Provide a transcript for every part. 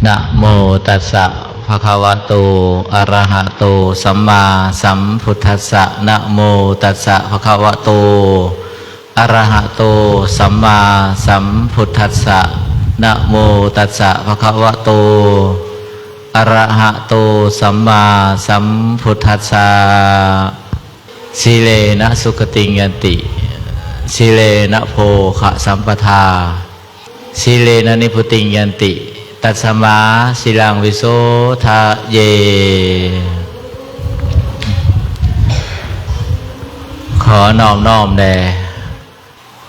Namo tassa bhagavato arahato sammāsambuddhassa. Namo tassa bhagavato arahato sammāsambuddhassa. Namo tassa bhagavato arahato sammāsambuddhassa. Sīlena sugatiṃ yanti, sīlena bhogasampadā, sīlena nibbutiṃ yanti, tasmā sīlaṃ visodhaye. ຂໍນອບນ້ອມແດ່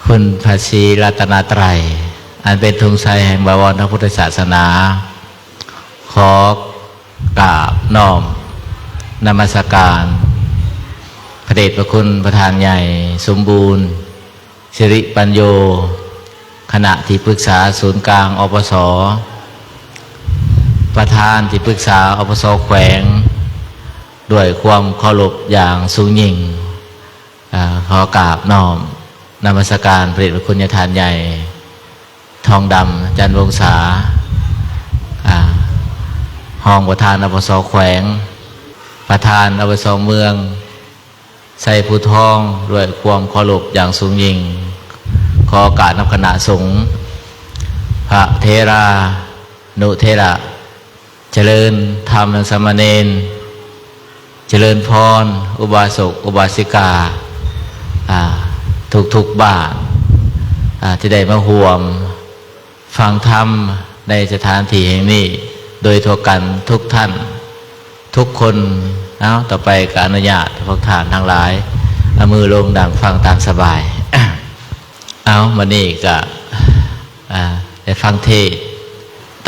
ຄຸນພະສີລັດຕະນະໄຕ ອັນເປັນທຸງໄຊແຫ່ງບະວອນທາງພຸດທະສາສະໜາ. ຂໍກາບນ້ອມນະມັດສະການພະເດດພະຄຸນປະທານໃຫຍ່ສົມບູນ ສິລິປັນໂຍ, ຄະນະທີ່ປຶກສາສູນກາງ ອປສ, ປະທານທີ່ປຶກສາ ອປສ ແຂວງ ດ້ວຍຄວາມເຄົາລົບຢ່າງສູງຍິ່ງ. ອາ ຂໍກາບນ້ອມນະມັດສະການພະເດດພະຄຸນຍາທ່ານໃຫຍ່ ທອງດຳ ຈັນວົງສາ, ອາ ຮອງປະທານ ອປສ ແຂວງ, ປະທານ ອປສ ເມືອງໄຊພູທອງ ດ້ວຍຄວາມເຄົາລົບຢ່າງສູງຍິ່ງ. ຂໍກາບນຳຄະນະສົງ, ພະເຖລານຸເຖລະ, ຈະເລີນທຳສາມະເນນ, ຈະເລີນພອນອຸບາສົກອຸບາສິກາ ອາ ທຸກໆບ້ານ ອາ ທີ່ໄດ້ມາຮ່ວມ ຟັງທຳໃນສະຖານທີ່ແຫ່ງນີ້ໂດຍທົ່ວກັນທຸກທ່ານທຸກຄົນ. ເອົາ ຕໍ່ໄປກໍອະນຸຍາດພວກທ່ານທັງຫຼາຍເອົາມືລົງນັ່ງຟັງຕາມສະບາຍ. ເອົາ ມື້ນີ້ກໍ ອາ ໄດ້ຟັງເທດ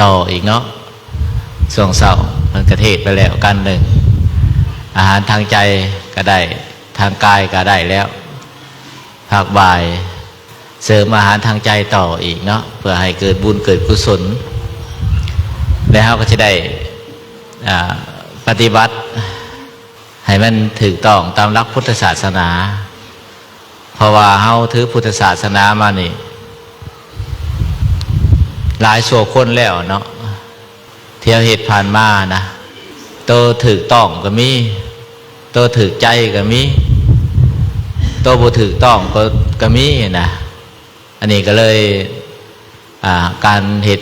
ຕໍ່ອີກເນາະ. ຊ່ວງເຊົ້າເພິ່ນກໍເທດໄປແລ້ວກັນໜຶ່ງ, ອາຫານທາງໃຈກໍໄດ້, ທາງກາຍກໍໄດ້ແລ້ວ. ພາກບ່າຍ ເສີມອາຫານທາງໃຈຕໍ່ອີກເນາະ ເພື່ອໃຫ້ເກີດບຸນເກີດກຸສົນ ແລະ ເຮົາກໍຈະໄດ້ ອາ ປະຕິບັດໃຫ້ມັນຖືກຕ້ອງຕາມຫຼັກພຸດທະສາສະໜາ. ເພາະວ່າເຮົາຖືພຸດທະສາສະໜາມານີ້ຫຼາຍຊົ່ວຄົນແລ້ວເນາະ. ທີ່ເຮົາເຮັດຜ່ານມານະ ໂຕຖືກຕ້ອງກໍມີ, ໂຕຖືກໃຈກໍມີ, ໂຕບໍ່ຖືກຕ້ອງກໍ ກໍມີນະ. ອັນນີ້ກໍເລີຍ ອ່າ ການເຮັດ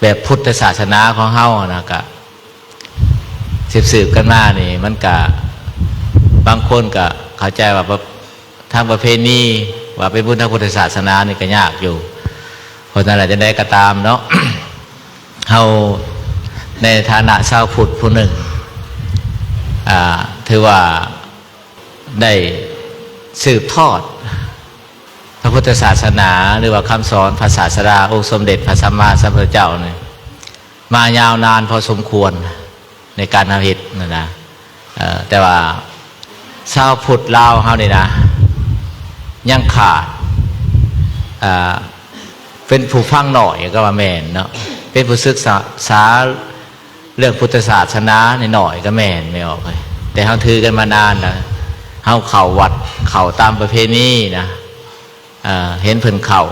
ແບບພຸດທະສາສະໜາຂອງເຮົານະ ກະສືບໆກັນມານີ້ ມັນກະ ບາງຄົນກະເຂົ້າໃຈວ່າ ທາງປະເພນີ ວ່າເປັນບຸນທາງພຸດທະສາສະໜານີ້ກໍຍາກຢູ່. ເພາະນັ້ນແຫຼະ ຈັ່ງໃດກໍຕາມເນາະ ເຮົາໃນຖານະຊາວພຸດຜູ້ໜຶ່ງ ອາ ຖືວ່າໄດ້ສືບທອດພະພຸດທະສາສະໜາ ຫຼືວ່າຄຳສອນພະສາສະດາ ອົງສົມເດັດພະສຳມາສຳພຸດທະເຈົ້ານີ້ ມາຍາວນານພໍສົມຄວນໃນການເຮົາເຮັດນັ້ນນະ. ເອີ ແຕ່ວ່າຊາວພຸດລາວເຮົານີ້ນະ ຍັງຂາດ ເອີ ເປັນຜູ້ຟັງໜ້ອຍກໍວ່າແມ່ນເນາະ, ເປັນຜູ້ສຶກສາ ສາເລື່ອງພຸດທະສາສະໜານີ້ໜ້ອຍກໍແມ່ນ ແມ່ອອກເອີຍ. ແຕ່ເຮົາຖືກັນມານານນະ, ເຮົາເຂົ້າວັດ ເຂົ້າຕາມປະເພນີນະ. ເອີ ເຫັນເພິ່ນເຂົ້າ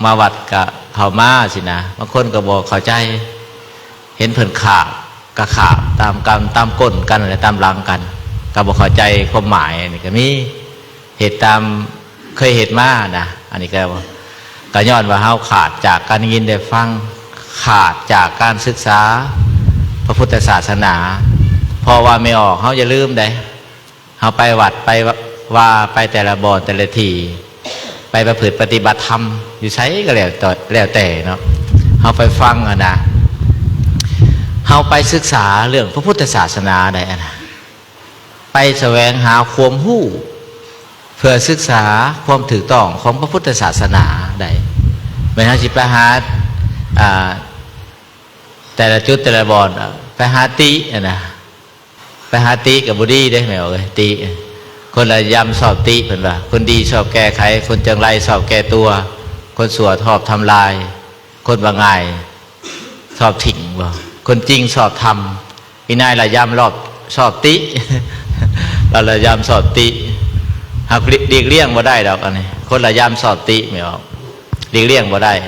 ມາວັດກະເຂົ້າມາຊີ້ນະ, ບາງຄົນກໍບໍ່ເຂົ້າໃຈ, ເຫັນເພິ່ນຂາບກະຂາບຕາມກັນ ຕາມກົ້ນກັນ ແລະ ຕາມຫຼັງກັນ, ກໍບໍ່ເຂົ້າໃຈຄວາມໝາຍ. ອັນນີ້ກໍມີເຮັດຕາມເຄີຍເຮັດມານະ. ອັນນີ້ກໍ ກໍຍ້ອນວ່າເຮົາຂາດຈາກການໄດ້ຍິນໄດ້ຟັງ, ຂາດຈາກການສຶກສາພະພຸດທະສາສະໜາ. ເພາະວ່າແມ່ອອກ ເຮົາຢ່າລືມເດ້, ເຮົາໄປວັດໄປວາ ໄປແຕ່ລະບ່ອນແຕ່ລະທີ່ ໄປປະພຶດປະຕິບັດທຳຢູ່ໃສກໍແລ້ວແຕ່ ແລ້ວແຕ່ເນາະ, ເຮົາໄປຟັງຫັ້ນນະ, ເຮົາໄປສຶກສາເລື່ອງພະພຸດທະສາສະໜາໄດ້ຫັ້ນນະ, ໄປສະແຫວງຫາຄວາມຮູ້ເພື່ອສຶກສາຄວາມຖືກຕ້ອງຂອງພະພຸດທະສາສະໜາໄດ້. ແມ່ນເຮົາຊິໄປຫາ ອ່າ ແຕ່ລະຈຸດແຕ່ລະບ່ອນ ໄປຫາຕິຫັ້ນນະ. ໄປຫາຕິກໍບໍ່ດີເດ້ແມ່ເອີຍ, ຕິ ຄົນລະຢ່ຳຊອບຕິ ເພິ່ນວ່າ ຄົນດີຊອບແກ້ໄຂ, ຄົນຈັງໄລຊອບແກ້ຕົວ, ຄົນຊົ່ວຊອບທຳລາຍ, ຄົນວ່າງ່າຍຊອບຖິ້ມບໍ, ຄົນຈິງຊອບທຳ, ອີນາຍລະຢ່ຳລອບຊອບຕິ. ລະຍາມຊອບຕິ ຫາກຫຼີກລ້ຽງບໍ່ໄດ້ດອກ ອັນນີ້ ຄົນລະຍາມຊອບຕິ ແມ່ນບໍ່? ຫຼີກລ້ຽງບໍ່ໄດ້. ເ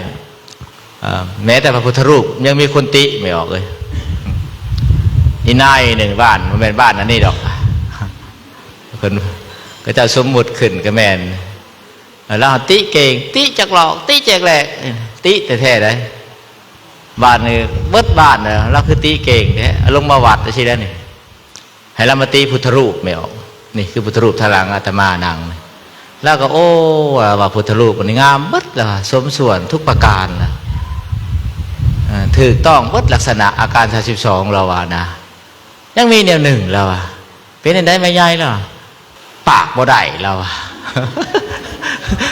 ອີ ແມ້ແຕ່ພະພຸດທະຮູບຍັງມີຄົນຕິ ແມ່ນບໍ່ເອີຍ? ອີ່ນາຍໜຶ່ງບ້ານ ບໍ່ແມ່ນບ້ານອັນນີ້ດອກ ເພິ່ນ ເຂົາເຈົ້າສົມມຸດຂຶ້ນກໍແມ່ນ ເອີ ລາວຕິເກັ່ງ ຕິຈັກຫຼອກ ຕິແຈກແຫຼກ ຕິແທ້ໆໃດ໋. ບ້ານນີ້ເບິດບ້ານ ລາວຄືຕິເກັ່ງແທ້ ເອົາລົງມາວັດຈັ່ງຊີ້ແຫຼະນີ້. ໃຫ້ລາວມາຕິພຸດທະຮູບແມ່ນບໍ່? ນີ້ຄືພຸດທະຮູບທາງຫຼັງອາດຕະມານັ່ງ ລາວກໍ ໂອ້ ລາວວ່າພຸດທະຮູບອັນນີ້ງາມເບິດ ລາວວ່າສົມສ່ວນທຸກປະການ ລະ ເອີ ຖືກຕ້ອງເບິດລັກສະນະອາການສາມສິບສອງ ລາວວ່ານະ. ຍັງມີແນວໜຶ່ງ ລາວວ່າ ເປັນຈັ່ງໃດແມ່ໃຫຍ່ ລາວວ່າ ປາກບໍ່ໄດ້ ລາວວ່າ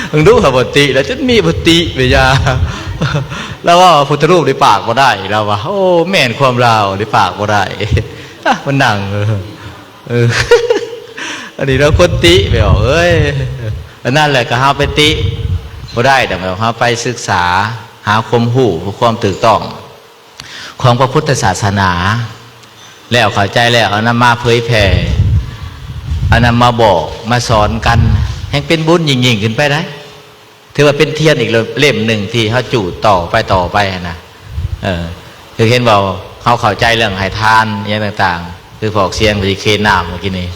ເບິ່ງດູຫາບໍ່ຕິ ລະຈົນມີບໍ່ຕິແມ່ຍ່າ ລາວວ່າພຸດທະຮູບນີ້ປາກບໍ່ໄດ້ ລາວວ່າ ໂອ້ ແມ່ນຄວາມລາວນີ້ ປາກບໍ່ໄດ້ ອາ ມັນນັ່ງ ເອີ ເອີ ອັນນີ້ລາວຄົນຕິແມ່ນບໍ່ເອີຍ? ອັນນັ້ນແຫຼະ ກໍເຮົາໄປຕິບໍ່ໄດ້ດອກ ເຮົາໄປສຶກສາຫາຄວາມຮູ້ ຄວາມຖືກຕ້ອງ ຂອງພະພຸດທະສາສະໜາ ແລ້ວເຂົ້າໃຈແລ້ວ ເອົານຳມາເຜີຍແຜ່ ເອົານຳມາບອກມາສອນກັນ ແຮ່ງເປັນບຸນຍິ່ງໆຂຶ້ນໄປໄດ໋. ຖືວ່າເປັນທຽນອີກເຫຼັ້ມໜຶ່ງທີ່ເຮົາຈູດຕໍ່ໄປຕໍ່ໄປຫັ້ນນະ. ເອີ ຄືເຫັນເວົ້າ ເຮົາເຂົ້າໃຈເລື່ອງໃຫ້ທານອີ່ຫຍັງຕ່າງໆ ຄືພວກສຽງທີ່ເຄນນ້ຳເມື່ອກີ້ນີ້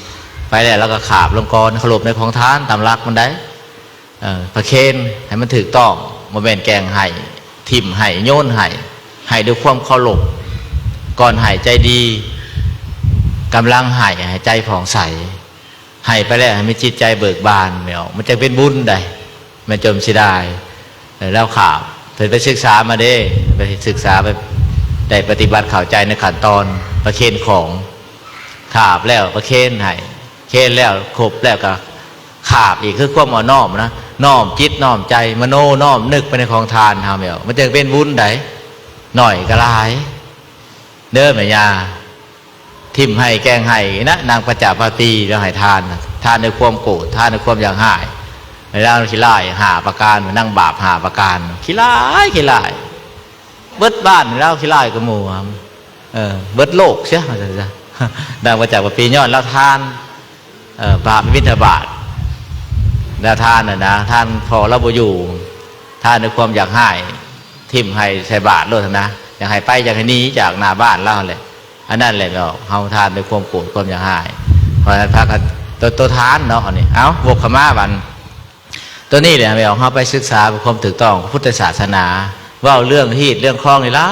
ໄປແລ້ວລາວກໍຄາບລົງກ່ອນ ເຄົາລົບໃນຂອງທານຕາມຫຼັກມັນໄດ໋. ເອີ ປະເຄນໃຫ້ມັນຖືກຕ້ອງ ບໍ່ແມ່ນແກ່ງໃຫ້ ຖິ້ມໃຫ້ ໂຍນໃຫ້ ໃຫ້ດ້ວຍຄວາມເຄົາລົບ ກ່ອນໃຫ້ໃຈດີ ກຳລັງໃຫ້ ໃຫ້ໃຈຜ່ອງໃສ ໃຫ້ໄປແລ້ວໃຫ້ມີຈິດໃຈເບີກບານ ແມ່ນບໍ່? ມັນຈັ່ງເປັນບຸນໄດ໋ ແມ່ນຈົ່ມເສຍດາຍ. ເອີ ລາວຄາບ ເພິ່ນໄປສຶກສາມາເດ້ ໄປສຶກສາ ໄປ ໄດ້ປະຕິບັດເຂົ້າໃຈໃນຂັ້ນຕອນປະເຄນຂອງ ຄາບແລ້ວປະເຄນໃຫ້ ເຄນແລ້ວຄົບແລ້ວກໍ ຄາບອີກ ຄືຄວາມອ່ອນນ້ອມນະ ນ້ອມຈິດນ້ອມໃຈ ມະໂນນ້ອມນຶກໄປໃນຂອງທານເຮົາແມ່ນບໍ່? ມັນຈຶ່ງເປັນບຸນໄດ໋ ໜ້ອຍກໍຫຼາຍເດີແມ່ຍ່າ. ຖິ້ມໃຫ້ແກ່ງໃຫ້ນະ ນາງປັນຈະປາຕີ ລາວໃຫ້ທານນະ ທານດ້ວຍຄວາມໂກດ ທານດ້ວຍຄວາມຢາກຮ້າຍ ລາວຂີ້ຮ້າຍຫ້າປະການ ນາງບາບຫ້າປະການ ຂີ້ຮ້າຍ ຂີ້ຮ້າຍ ເບິດບ້ານລາວຂີ້ຮ້າຍກວ່າໝູ່ ເອີ ເບິດໂລກເສຍ ວ່າຊັ້ນຊະ. ດັ່ງວ່າຈາກວ່າປີຍ້ອນລາວທານ ເອີ ພະບິນທະບາດ ລາວທານນະນະ ທານພໍ່ລາວບໍ່ຢູ່ ທານດ້ວຍຄວາມຢາກຮ້າຍ ຖິ້ມໃຫ້ໃສ່ບາດໂລດນະ ຢາກໃຫ້ໄປ ຢາກໃຫ້ໜີຈາກໜ້າບ້ານລາວຫັ້ນແຫຼະ. ອັນນັ້ນແຫຼະເນາະ ເຮົາທານດ້ວຍຄວາມໂກດ ຄວາມຢາກຮ້າຍ ເພາະນັ້ນພາກັນ ໂຕ ໂຕທານເນາະ ອັນນີ້. ເອົ້າ ວົກເຂົ້າມາບັດ ຕົວນີ້ແຫຼະ ແມ່ອອກ ເຮົາໄປສຶກສາເພື່ອຄວາມຖືກຕ້ອງຂອງພຸດທະສາສະໜາ ເວົ້າເລື່ອງຮີດເລື່ອງຄອງນີ້ຫຼາ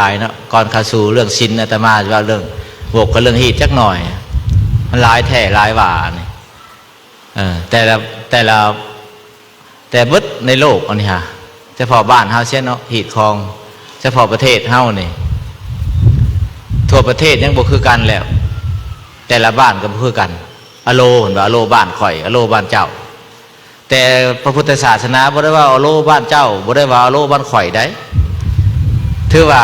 ຍໆເນາະ. ກ່ອນເຂົ້າສູ່ເລື່ອງສິນ ອາດຕະມາຊິເວົ້າເລື່ອງ ວົກເຂົ້າເລື່ອງຮີດຈັກໜ້ອຍ ມັນຫຼາຍແທ້ຫຼາຍວ່ານີ້. ເອີ ແຕ່ລະ ແຕ່ລະ ແຕ່ເບິດໃນໂລກອັນນີ້ຫາ ສະເພາະບ້ານເຮົາເສຍເນາະ ຮີດຄອງ ສະເພາະປະເທດເຮົານີ້ ທົ່ວປະເທດຍັງບໍ່ຄືກັນແລ້ວ ແຕ່ລະບ້ານກໍບໍ່ຄືກັນ. ອະໂລ ເພິ່ນວ່າ ອະໂລບ້ານຂ້ອຍ ອະໂລບ້ານເຈົ້າ. ແຕ່ພະພຸດທະສາສະໜາບໍ່ໄດ້ວ່າອະໂລບ້ານເຈົ້າ ບໍ່ໄດ້ວ່າອະໂລບ້ານຂ້ອຍໃດ໋ ຖືວ່າ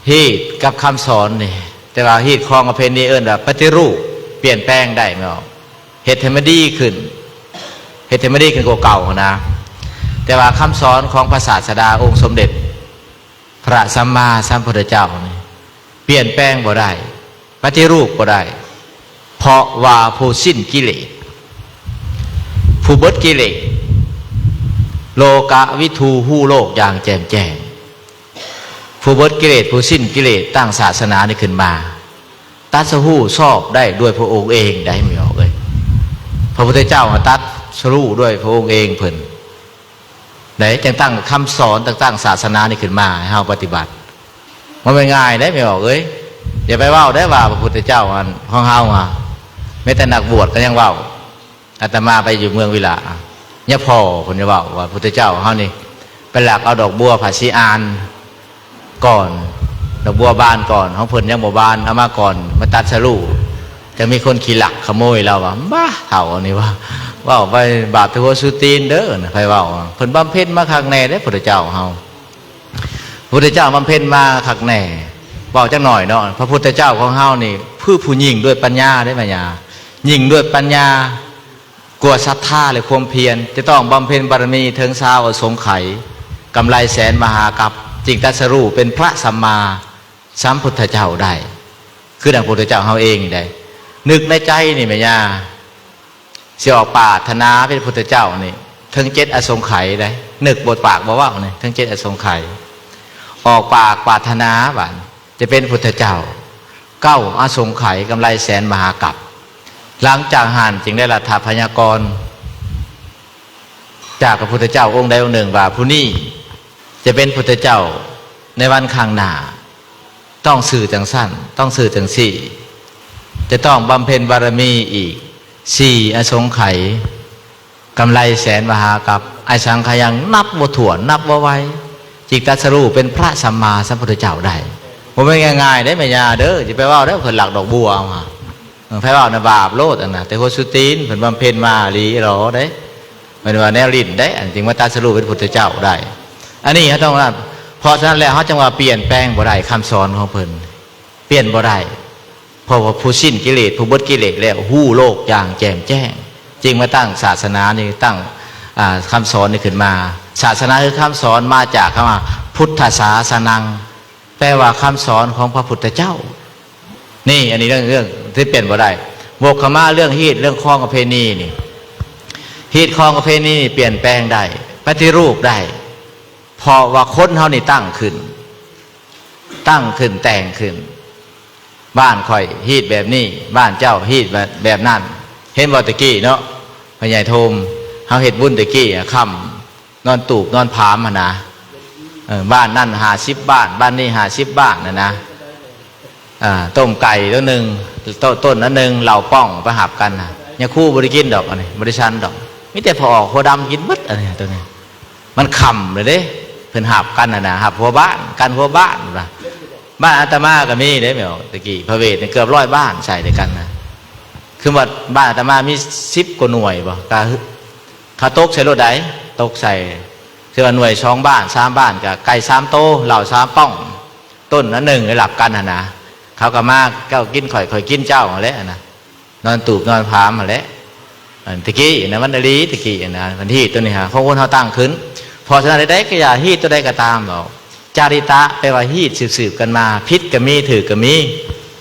ຮີດກັບຄຳສອນນີ້ ແຕ່ວ່າຮີດຄອງປະເພນີເອີ້ນວ່າປະຕິຮູບ ປ່ຽນແປງໄດ້ແມ່ນບໍ່? ເຮັດໃຫ້ມັນດີຂຶ້ນ ເຮັດໃຫ້ມັນດີຂຶ້ນກວ່າເກົ່າຫັ້ນນະ. ແຕ່ວ່າຄຳສອນຂອງພະສາສະດາອົງສົມເດັດພະສຳມາສຳພຸດທະເຈົ້ານີ້ ປ່ຽນແປງບໍ່ໄດ້ ປະຕິຮູບບໍ່ໄດ້ ເພາະວ່າຜູ້ສິ້ນກິເລດ ຜູ້ເບິດກິເລດ ໂລກະວິທູ ຮູ້ໂລກຢ່າງແຈ່ມແຈ້ງ ຜູ້ເບິດກິເລດ ຜູ້ສິ້ນກິເລດ ຕັ້ງສາສະໜານີ້ຂຶ້ນມາ ຕັດສະຮູ້ຊອບໄດ້ດ້ວຍພະອົງເອງໄດ໋ ແມ່ນບໍ່ເອີຍ? ພະພຸດທະເຈົ້າຕັດສະຮູ້ດ້ວຍພະອົງເອງເພິ່ນ ໄດ້ຈັ່ງຕັ້ງຄຳສອນ ຕັ້ງ ຕັ້ງສາສະໜານີ້ຂຶ້ນມາໃຫ້ເຮົາປະຕິບັດ. ມັນບໍ່ແມ່ນງ່າຍເດ້ ແມ່ນບໍ່ເອີຍ? ຢ່າໄປເວົ້າໄດ້ວ່າພະພຸດທະເຈົ້າອັນຂອງເຮົາຫາ ແມ້ແຕ່ນັກບວດກໍຍັງເວົ້າ. ອາດຕະມາໄປຢູ່ເມືອງວິລະ ຍາພໍ່ເພິ່ນເວົ້າວ່າ ພຸດທະເຈົ້າເຮົານີ້ໄປລັກເອົາດອກບົວພະສີອານ ກ່ອນ ດອກບົວບານກ່ອນ ຂອງເພິ່ນຍັງບໍ່ບານ ເອົາມາກ່ອນ ມາຕັດສະຮູ້ ຈັ່ງມີຄົນຂີ້ລັກຂະໂມຍ. ລາວວ່າ ບ້າ ເຖົ້າອັນນີ້ວ່າ ເວົ້າໄປບາບແຕ່ຫົວສູ່ຕີນເດີ. ໃຜເວົ້າ? ເພິ່ນບຳເພັນມາຄັກແນ່ເດ້ ພຸດທະເຈົ້າເຮົາ ພຸດທະເຈົ້າບຳເພັນມາຄັກແນ່. ເວົ້າຈັກໜ້ອຍເນາະ ພະພຸດທະເຈົ້າຂອງເຮົານີ້ ຄືຜູ້ຍິ່ງດ້ວຍປັນຍາເດ້ ແມ່ຍ່າ ຍິ່ງດ້ວຍປັນຍາ ກວ່າສັດທາ ແລະ ຄວາມພຽນ ຈະຕ້ອງບຳເພັນບາລະມີເຖິງຊາວອະສົງໄຂ ກຳໄລແສນມະຫາກັບ ຈຶ່ງຕັດສະຮູ້ເປັນພະສຳມາສຳພຸດທະເຈົ້າໄດ້ ຄືດັ່ງພະພຸດທະເຈົ້າເຮົາເອງນີ້ໄດ໋. ນຶກໃນໃຈນີ້ແມ່ຍ່າ ຊິອອກປາດຖະໜາເປັນພຸດທະເຈົ້ານີ້ ເຖິງເຈັດອະສົງໄຂໃດ໋. ນຶກ ບໍ່ ປາກບໍ່ເວົ້ານີ້ ເຖິງເຈັດອະສົງໄຂ. ອອກປາກປາດຖະໜາ ບາດຈະເປັນພຸດທະເຈົ້າ ເກົ້າອະສົງໄຂ ກຳໄລແສນມະຫາກັບ. ຫຼັງຈາກຫັ້ນຈຶ່ງໄດ້ລັດຖະໄພຍາກອນ ຈາກພະພຸດທະເຈົ້າອົງໃດອົງໜຶ່ງວ່າ ຜູ້ນີ້ຈະເປັນພຸດທະເຈົ້າໃນວັນຂ້າງໜ້າ ຕ້ອງຊື່ຈັ່ງຊັ້ນ ຕ້ອງຊື່ຈັ່ງຊີ້ ຈະຕ້ອງບຳເພັນບາລະມີອີກສີ່ອະສົງໄຂ ກຳໄລແສນມະຫາກັບ ອະສັງຂະຍັງ ນັບບໍ່ຖ້ວນ ນັບບໍ່ໄຫວ ຈຶ່ງຕັດສະຮູ້ເປັນພະສຳມາສຳພຸດທະເຈົ້າໄດ້. ບໍ່ແມ່ນງ່າຍໆເດ້ແມ່ຍ່າເດີ ຢ່າໄປເວົ້າເດີ ເພິ່ນລັກດອກບົວເອົາຫາ ເອີ ໃຜເວົ້ານະບາບໂລດ ອັນນະ ແຕ່ຫົວສຸຕີນ ເພິ່ນບຳເພັນມາອີ່ຫຼີອີ່ຫຼໍເດ້ ແມ່ນວ່າແນວຫຼິ້ນເດ້ ອັນຈຶ່ງມາຕັດສະຮູ້ເປັນພຸດທະເຈົ້າໄດ້. ອັນນີ້ເຮົາຕ້ອງ ເພາະສະນັ້ນແລ້ວ ເຮົາຈຶ່ງວ່າປ່ຽນແປງບໍ່ໄດ້ຄຳສອນຂອງເພິ່ນ ປ່ຽນບໍ່ໄດ້ ເພາະວ່າຜູ້ສິ້ນກິເລດ ຜູ້ເບິດກິເລດແລ້ວ ຮູ້ໂລກຢ່າງແຈ່ມແຈ້ງ ຈຶ່ງມາຕັ້ງສາສະໜານີ້ ຕັ້ງ ອ່າ ຄຳສອນນີ້ຂຶ້ນມາ. ສາສະໜາຄືຄຳສອນ ມາຈາກຄຳວ່າ ພຸດທະສາສະນັງ ແປວ່າຄຳສອນຂອງພະພຸດທະເຈົ້າ. ນີ້ ອັນນີ້ເລື່ອງ ເລື່ອງທີ່ປ່ຽນບໍ່ໄດ້. ວົກເຂົ້າມາເລື່ອງຮີດເລື່ອງຄອງປະເພນີນີ້ ຮີດຄອງປະເພນີນີ້ປ່ຽນແປງໄດ້ ປະຕິຮູບໄດ້ ເພາະວ່າຄົນເຮົານີ້ຕັ້ງຂຶ້ນ ຕັ້ງຂຶ້ນ ແຕ່ງຂຶ້ນ ບ້ານຂ້ອຍຮີດແບບນີ້ ບ້ານເຈົ້າຮີດແບບ ແບບນັ້ນ. ເຫັນບໍ່ແຕ່ກີ້ເນາະ ພໍ່ໃຫຍ່ໂທມ ເຮົາເຮັດບຸນແຕ່ກີ້ ຄ່ຳ ນອນຕູບນອນຜາມຫັ້ນນະ ເອີ ບ້ານນັ້ນຫ້າສິບບ້ານ ບ້ານນີ້ຫ້າສິບບ້ານຫັ້ນນະ. ອ່າ ຕົ້ມໄກ່ໂຕໜຶ່ງ ໂຕ ຕົ້ນອັນໜຶ່ງ ເຫຼົ້າປ້ອງໄປຮັບກັນນະ ຍາຄູບໍ່ໄດ້ກິນດອກ ອັນນີ້ບໍ່ໄດ້ສັນດອກ ມີແຕ່ພໍ່ອອກຫົວດຳກິນເບິດ ອັນນີ້ ໂຕນີ້ ມັນຄ່ຳແລ້ວເດ້ ເພິ່ນຮັບກັນຫັ້ນນະ ຮັບຫົວບ້ານ ກັນຫົວບ້ານ ບ້ານອາດຕະມາກໍມີເດ້ ແມ່ນບໍ່ ແຕ່ກີ້ພະເວດນີ້ເກືອບຮ້ອຍບ້ານໃສ່ດ້ວຍກັນນະ ຄືວ່າບ້ານອາດຕະມາມີສິບກວ່າໜ່ວຍບໍ່ ກະ ເຂົາຕົກໃສ່ໂລດໃດ ຕົກໃສ່ ຄືວ່າໜ່ວຍສອງບ້ານ ສາມບ້ານ ກະໄກ່ສາມໂຕ ເຫຼົ້າສາມປ້ອງ ຕົ້ນອັນໜຶ່ງໄດ້ຮັບກັນຫັ້ນນະ ເຂົາກໍມາ ເຈົ້າກິນຂ້ອຍ ຂ້ອຍກິນເຈົ້າຫັ້ນແຫຼະນະ ນອນຕູບນອນຜາມຫັ້ນແຫຼະ. ອັນແຕ່ກີ້ນະ ມັນອີ່ຫຼີ ແຕ່ກີ້ນະ ມັນຮີດໂຕນີ້ຫາ ຂອງຄົນເຮົາຕັ້ງຂຶ້ນ. ເພາະສະນັ້ນ ໃດໆກໍຢ່າ ຮີດໂຕໃດກໍຕາມເອົາ ຈາລິຕະ ແປວ່າຮີດສືບໆກັນມາ ຜິດກໍມີ ຖືກກໍມີ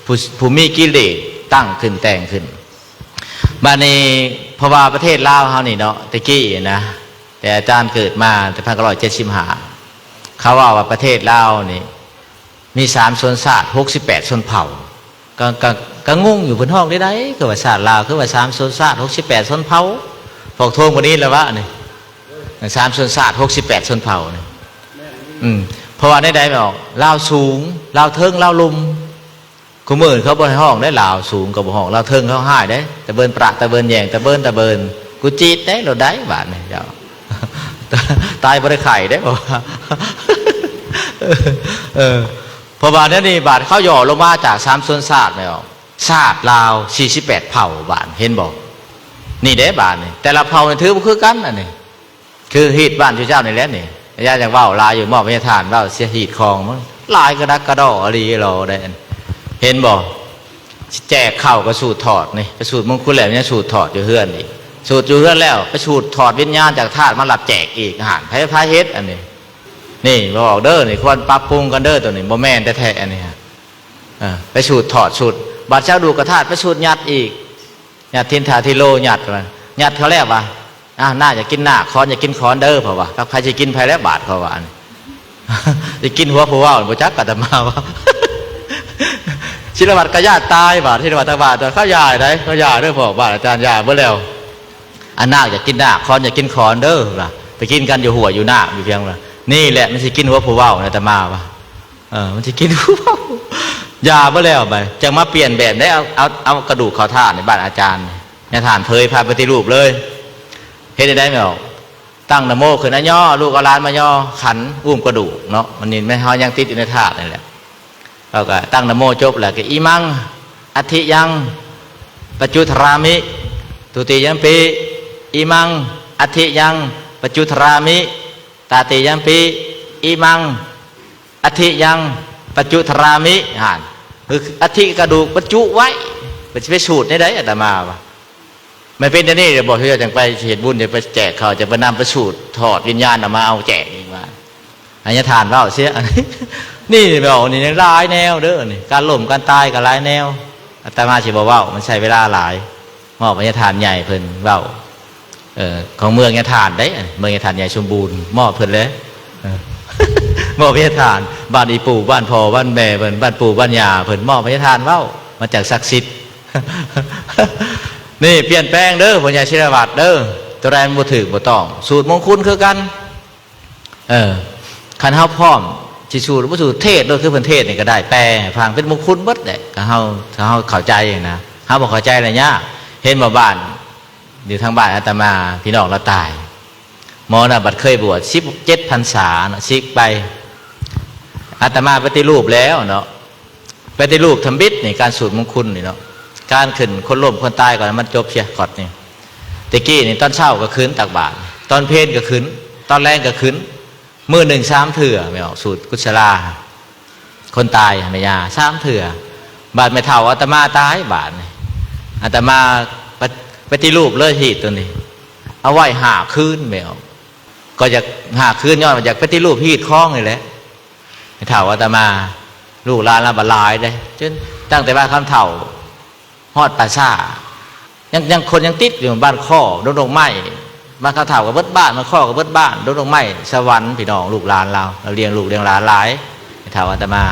ຜູ້ ຜູ້ມີກິເລດຕັ້ງຂຶ້ນ ແຕ່ງຂຶ້ນ. ບາດນີ້ ເພາະວ່າປະເທດລາວເຮົານີ້ເນາະ ແຕ່ກີ້ນະ ແຕ່ອາຈານເກີດມາແຕ່ພັນເກົ້າຮ້ອຍເຈັດສິບຫ້າ ເຂົາເວົ້າວ່າປະເທດລາວນີ້ມີສາມຊົນຊາດ ຫົກສິບແປດຊົນເຜົ່າ. ກໍ ກໍ ກໍງົງຢູ່ ເພິ່ນຮ້ອງໄດ້ໃດ ຄືວ່າຊາດລາວ ຄືວ່າສາມຊົນຊາດ ຫົກສິບແປດຊົນເຜົ່າ. ພວກໂທມກໍນີ້ແຫຼະວະນີ້ ສາມຊົນຊາດ ຫົກສິບແປດຊົນເຜົ່ານີ້ ອືມ ເພາະວ່າແນວໃດແມ່ນອອກ ລາວສູງ ລາວເທິງ ລາວລຸ່ມ. ຄູ່ມື້ນີ້ເຂົາບໍ່ໃຫ້ຮ້ອງເດ້ ລາວສູງກໍບໍ່ຮ້ອງ ລາວເທິງເຂົາຮ້າຍເດ້ ຕະເບີນປະ ຕະເບີນແຍງ ຕະເບີນ ຕະເບີນ ກູຈີດເດ້ ໂລດໃດບາດນີ້ເຈົ້າ ຕາຍບໍ່ໄດ້ໄຂ້ເດ້ ເພາະວ່າ ເອີ ເພາະວ່າແນວນີ້ບາດເຂົາຫຍໍ້ລົງມາຈາກສາມຊົນຊາດແລ້ວ ຊາດລາວສີ່ສິບແປດເຜົ່າ ບາດເຫັນບໍ່? ນີ້ເດ້ບາດນີ້ ແຕ່ລະເຜົ່ານີ້ຖືບໍ່ຄືກັນ ອັນນີ້ ຄືຮີດບ້ານເຈົ້ານີ້ແຫຼະນີ້ ອາຈານຢາກເວົ້າຫຼາຍຢູ່ ມອບໃຫ້ທ່ານເວົ້າເສຍ ຮີດຄອງມັນຫຼາຍກະດັກກະດໍອີ່ຫຼີອີ່ຫຼໍໄດ໋ ເຫັນບໍ່? ຊິແຈກເຂົ້າກໍສູດຖອດນີ້ ໄປສູດມຸງຄຸນແລ້ວຍັງສູດຖອດຢູ່ເຮືອນອີກ ສູດຢູ່ເຮືອນແລ້ວ ໄປສູດຖອດວິນຍານຈາກທາດມາຮັບແຈກອີກ ຫັ້ນ ໃຜ ໃຜເຮັດອັນນີ້? ນີ້ບອກເດີ ນີ້ຄວນປັບປຸງກັນເດີ ໂຕນີ້ບໍ່ແມ່ນແທ້ໆ ອັນນີ້ ເອີ ໄປສູດຖອດສູດ ບາດເຈົ້າດູກະທາດ ໄປສູດຍັດອີກ ຍັດທິນທາທິໂລ ຍັດ ຍັດເຂົາແລ້ວວ່າ ອ້າວ ນາກຢາກກິນນາກ ຄອນຢາກກິນຄອນເດີ ເຂົາວ່າ ຈັກໃຜຊິກິນໃຜແລ້ວບາດ ເຂົາວ່າ ຊິກິນຫົວຜູ້ເວົ້າ ບໍ່ຈັກອາດຕະມາວ່າ ສິລະວັດກໍຢ້ານຕາຍບາດ ສິລະວັດທາງບ້ານ ເຂົາຢ່າໄດ໋ ເຂົາຢ່າເດີ ພວກບ້ານອາຈານ ຢ່າເບິດແລ້ວ ອັນນາກຢາກກິນນາກ ຄອນຢາກກິນຄອນເດີ ວ່າ ໄປກິນກັນຢູ່ຫ້ວຍຢູ່ນ້ຳຢູ່ພຽງ ວ່າ ນີ້ແຫຼະມັນຊິກິນຫົວຜູ້ເວົ້າ ອາດຕະມາວ່າ ເອີ ມັນຊິກິນ ຢ່າເບິດແລ້ວ ໄປ ຈັ່ງມາປ່ຽນແບບໄດ້ ເອົາ ເອົາ ເອົາກະດູກເຂົ້າທາດໃນບ້ານອາຈານ ຍາທ່ານເຜີຍພາປະຕິຮູບເລີຍ ເຮັດໄດ້ແມ່ນບໍ່? ຕັ້ງນະໂມຂຶ້ນ ອາຍໍ ລູກເອົາຫຼານມາຍໍຂັນ ອຸ້ມກະດູກເນາະ ມັນນີ້ແມ່ນເຮົາຍັງຕິດຢູ່ໃນທາດນີ້ແຫຼະ ເຮົາກໍຕັ້ງນະໂມຈົບແລ້ວກໍ ອິມັງ ອັດຖິຍັງ ປັດຈຸທາຣາມິ ທຸຕິຍຳປິ ອິມັງ ອັດຖິຍັງ ປັດຈຸທາຣາມິ ຕະຕິຍຳປິ ອິມັງ ອັດຖິຍັງ ປັດຈຸທາຣາມິ ຫັ້ນ ຄືອັດຖິກະດູກບັນຈຸໄວ້ ມັນຊິໄປສູດແນວໃດ ອາດຕະມາວ່າ ມັນເປັນແນວນີ້ແຫຼະບໍ່ ເຮົາຈັ່ງໄປເຮັດບຸນ ຈັ່ງໄປແຈກເຂົ້າ ຈັ່ງໄປນຳໄປສູດຖອດວິນຍານ ເອົາມາເອົາແຈກອີກວ່າ ໃຫ້ຍາທ່ານເວົ້າເສຍ ອັນນີ້ ນີ້ເວົ້ານີ້ຍັງຫຼາຍແນວເດີ ນີ້ ການລົ້ມການຕາຍກໍຫຼາຍແນວ ອາດຕະມາຊິບໍ່ເວົ້າ ມັນໃຊ້ເວລາຫຼາຍ. ມອບໃຫ້ຍາທ່ານໃຫຍ່ເພິ່ນເວົ້າ. ເອີ ຂອງເມືອງຍາທ່ານເດ້ ເມືອງຍາທ່ານໃຫຍ່ສົມບູນ ມອບເພິ່ນເລີຍ. ເອີ ມອບໃຫ້ຍາທ່ານ ບ້ານອີ່ປູ່ ບ້ານພໍ່ ບ້ານແມ່ເພິ່ນ ບ້ານປູ່ ບ້ານຍ່າເພິ່ນ ມອບໃຫ້ຍາທ່ານເວົ້າ ມັນຈັ່ງສັກສິດ. ນີ້ປ່ຽນແປງເດີ ພໍ່ໃຫຍ່ສິລະວັດເດີ ໂຕໃດມັນບໍ່ຖືກບໍ່ຕ້ອງ ສູດມົງຄຸນຄືກັນ. ເອີ ຄັນເຮົາພ້ອມຊິສູດ ບໍ່ສູດ ເທດໂລດ ຄືເພິ່ນເທດນີ້ກໍໄດ້ ແປໃຫ້ຟັງ ເປັນມົງຄຸນເບິດແຫຼະ. ກໍເຮົາ ຖ້າເຮົາເຂົ້າໃຈນະ ເຮົາບໍ່ເຂົ້າໃຈລະຍາກ. ເຫັນບໍ່ ບ້ານ ຢູ່ທາງບ້ານອາດຕະມາ ພີ່ນ້ອງລາວຕາຍ ໝໍນະບັດເຄີຍບວດສິບເຈັດພັນສາເນາະ ສິກໄປ. ອາດຕະມາປະຕິຮູບແລ້ວເນາະ ປະຕິຮູບທຳອິດນີ້ ການສູດມົງຄຸນນີ້ເນາະ ການຂຶ້ນຄົນລົ້ມຄົນຕາຍກ່ອນ ມັນຈົບເສຍກ່ອນນີ້. ແຕ່ກີ້ນີ້ຕອນເຊົ້າກໍຂຶ້ນຕັກບາດ ຕອນເພນກໍຂຶ້ນ ຕອນແລງກໍຂຶ້ນ ມື້ໜຶ່ງສາມເທື່ອ ແມ່ອອກສູດກຸສະລາ ຄົນຕາຍແມ່ຍ່າສາມເທື່ອ. ບາດແມ່ເຖົ້າອາດຕະມາຕາຍ ບາດນີ້ອາດຕະມາປະ ປະຕິຮູບເລີຍຮີດໂຕນີ້ ເອົາໄວ້ຫ້າຄືນ ແມ່ອອກ ກໍຢາກຫ້າຄືນ ຍ້ອນວ່າຢາກປະຕິຮູບຮີດຄອງນີ້ແຫຼະ. ແມ່ເຖົ້າອາດຕະມາ ລູກຫຼານລາວບາດຫຼາຍເດ້ ຈົນຕັ້ງແຕ່ບ້ານຄຳເຖົ້າ ຮອດປ່າຊ້າ ຍັງ ຍັງ ຄົນຍັງຕິດຢູ່ບ້ານຄໍ້ ດົງດອກໄມ້ ບ້ານຄຳເຖົ້າກໍເບິດບ້ານ ບ້ານຄໍ້ກໍເບິດບ້ານ ດົງດອກໄມ້ ສະຫວັນ ພີ່ນ້ອງ ລູກຫຼານລາວ ລາວລ້ຽງລູກລ້ຽງຫຼານຫຼາຍ. ແມ່ເຖົ້າອາດຕະມາ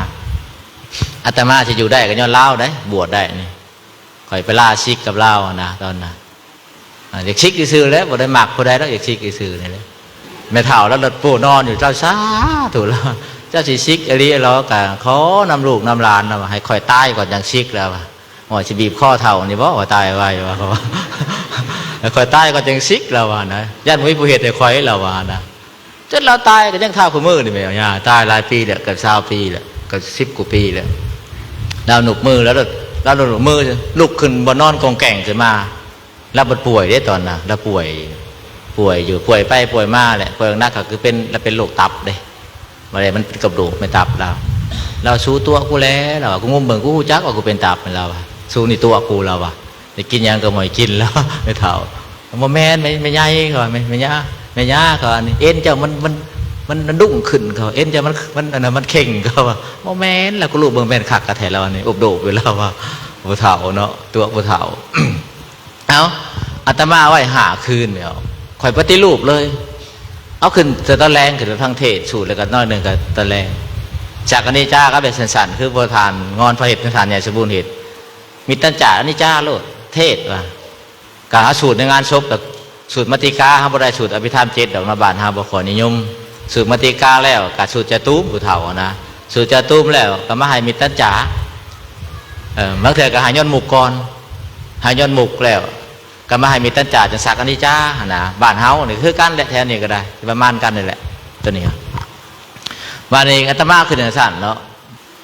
ອາດຕະມາຊິຢູ່ໄດ້ກໍຍ້ອນລາວໄດ໋ ບວດໄດ້ນີ້ ຂ້ອຍໄປລາສິກກັບລາວຫັ້ນນະ ຕອນນັ້ນ ອາ ຢາກສິກຊື່ໆແຫຼະ ບໍ່ໄດ້ມັກຜູ້ໃດດອກ ຢາກສິກຊື່ໆນີ້ແຫຼະ. ແມ່ເຖົ້າລາວລະປູນອນຢູ່ ເຈົ້າສາທຸລາວ ເຈົ້າຊິສິກອີ່ຫຼີ ລາວກໍຂໍນຳລູກນຳຫຼານລາວວ່າ ໃຫ້ຂ້ອຍຕາຍກ່ອນຈັ່ງສິກລາວວ່າ. ໂອ້ຍ ຊິບີບຄໍເຖົ້ານີ້ບໍ່ວ່າ ຕາຍໄວວ່າ ຂ້ອຍຕາຍກ່ອນຈັ່ງສິກລາວວ່ານະ ຢ້ານບໍ່ມີຜູ້ເຮັດໃຫ້ຂ້ອຍລາວວ່ານະ. ຈົນລາວຕາຍກໍຍັງເທົ່າຄູ່ມື້ນີ້ແມ່ ຍ່າຕາຍຫຼາຍປີແລ້ວ ເກືອບຊາວປີແລ້ວ ເກືອບສິບກວ່າປີແລ້ວ. ລາວນຸບມື ລາວ ລາວນຸບມື ລຸກຂຶ້ນບ່ອນນອນ ກ່ອງແກ່ງຂຶ້ນມາ. ລາວບໍ່ປ່ວຍເດ້ຕອນນະ ລາວປ່ວຍ ປ່ວຍຢູ່ ປ່ວຍໄປປ່ວຍມາແຫຼະ ປ່ວຍໜັກກໍຄືເປັນ ລາວເປັນໂລກຕັບເດ້ ບັດນີ້ມັນເປັນກະດູກໃນຕັບລາວ. ລາວ ສູຕົວະກູແຫຼ ລາວວ່າ ກູງຸ້ມເບິ່ງ ກູຮູ້ຈັກວ່າກູເປັນຕັບ ລາວວ່າ ສູນີ້ຕົວະກູ ລາວວ່າ. ໄດ້ກິນຫຍັງກໍບໍ່ໃຫ້ກິນແລ້ວ ແມ່ເຖົ້າ. ບໍ່ແມ່ນ ແມ່ ແມ່ໃຫຍ່ ເຂົາວ່າ ແມ່ ແມ່ຍ່າ ແມ່ຍ່າ ເຂົາວ່າ ອັນນີ້ເອັນເຈົ້າມັນ ມັນ ມັນ ມັນດຸ້ງຂຶ້ນ ເຂົາ ເອັນເຈົ້າມັນ ມັນ ອັນນັ້ນມັນເຄັ່ງ ເຂົາວ່າ. ບໍ່ແມ່ນ ລາວ ກູຮູ້ເບິ່ງແມ່ນຄັກກະແທ້ ລາວວ່ານີ້ ອຸບໂດບຢູ່ ລາວວ່າ ຜູ້ເຖົ້າເນາະ ຕົວະຜູ້ເຖົ້າ. ເອົາ ອາດຕະມາໄວ້ຫ້າຄືນແລ້ວ ຂ້ອຍປະຕິຮູບເລີຍ ເອົາຂຶ້ນແຕ່ຕອນແລງ ຂຶ້ນໄປຟັງເທດສູດ ແລ້ວກໍໜ້ອຍໜຶ່ງກໍຕອນແລງ. ຈັກອະນິດຈາກໍແບບສັ້ນໆ ຄືພໍ່ທ່ານງອນພະເຮັດ ທ່ານໃຫຍ່ສົມບູນເຮັດ ມິດຕັນຈາອະນິດຈາໂລດ ເທດວ່າ ກໍເຮົາສູດໃນງານສົບ ແລ້ວສູດມະຕິກາ ເຮົາບໍ່ໄດ້ສູດອະພິທຳເຈັດດອກເນາະ ບ້ານເຮົາບໍ່ຄ່ອຍນິຍົມ. ສູດມະຕິກາແລ້ວກໍສູດຈະຕູມ ຜູ້ເຖົ້ານະ ສູດຈະຕູມແລ້ວກໍມາໃຫ້ມິດຕັນຈາ ເອີ ບາງເທື່ອກໍໃຫ້ຍ້ອນມຸກກ່ອນ ໃຫ້ຍ້ອນມຸກແລ້ວ ກໍມາໃຫ້ມິດຕັນຈາ ຈັ່ງສັກອະນິດຈາຫັ້ນນະ. ບ້ານເຮົານີ້ຄືກັນແຫຼະ ແຖວນີ້ກໍໄດ້ ປະມານກັນນີ້ແຫຼະ ຕົວນີ້. ບາດນີ້ອາດຕະມາຂຶ້ນຈັ່ງຊັ້ນເນາະ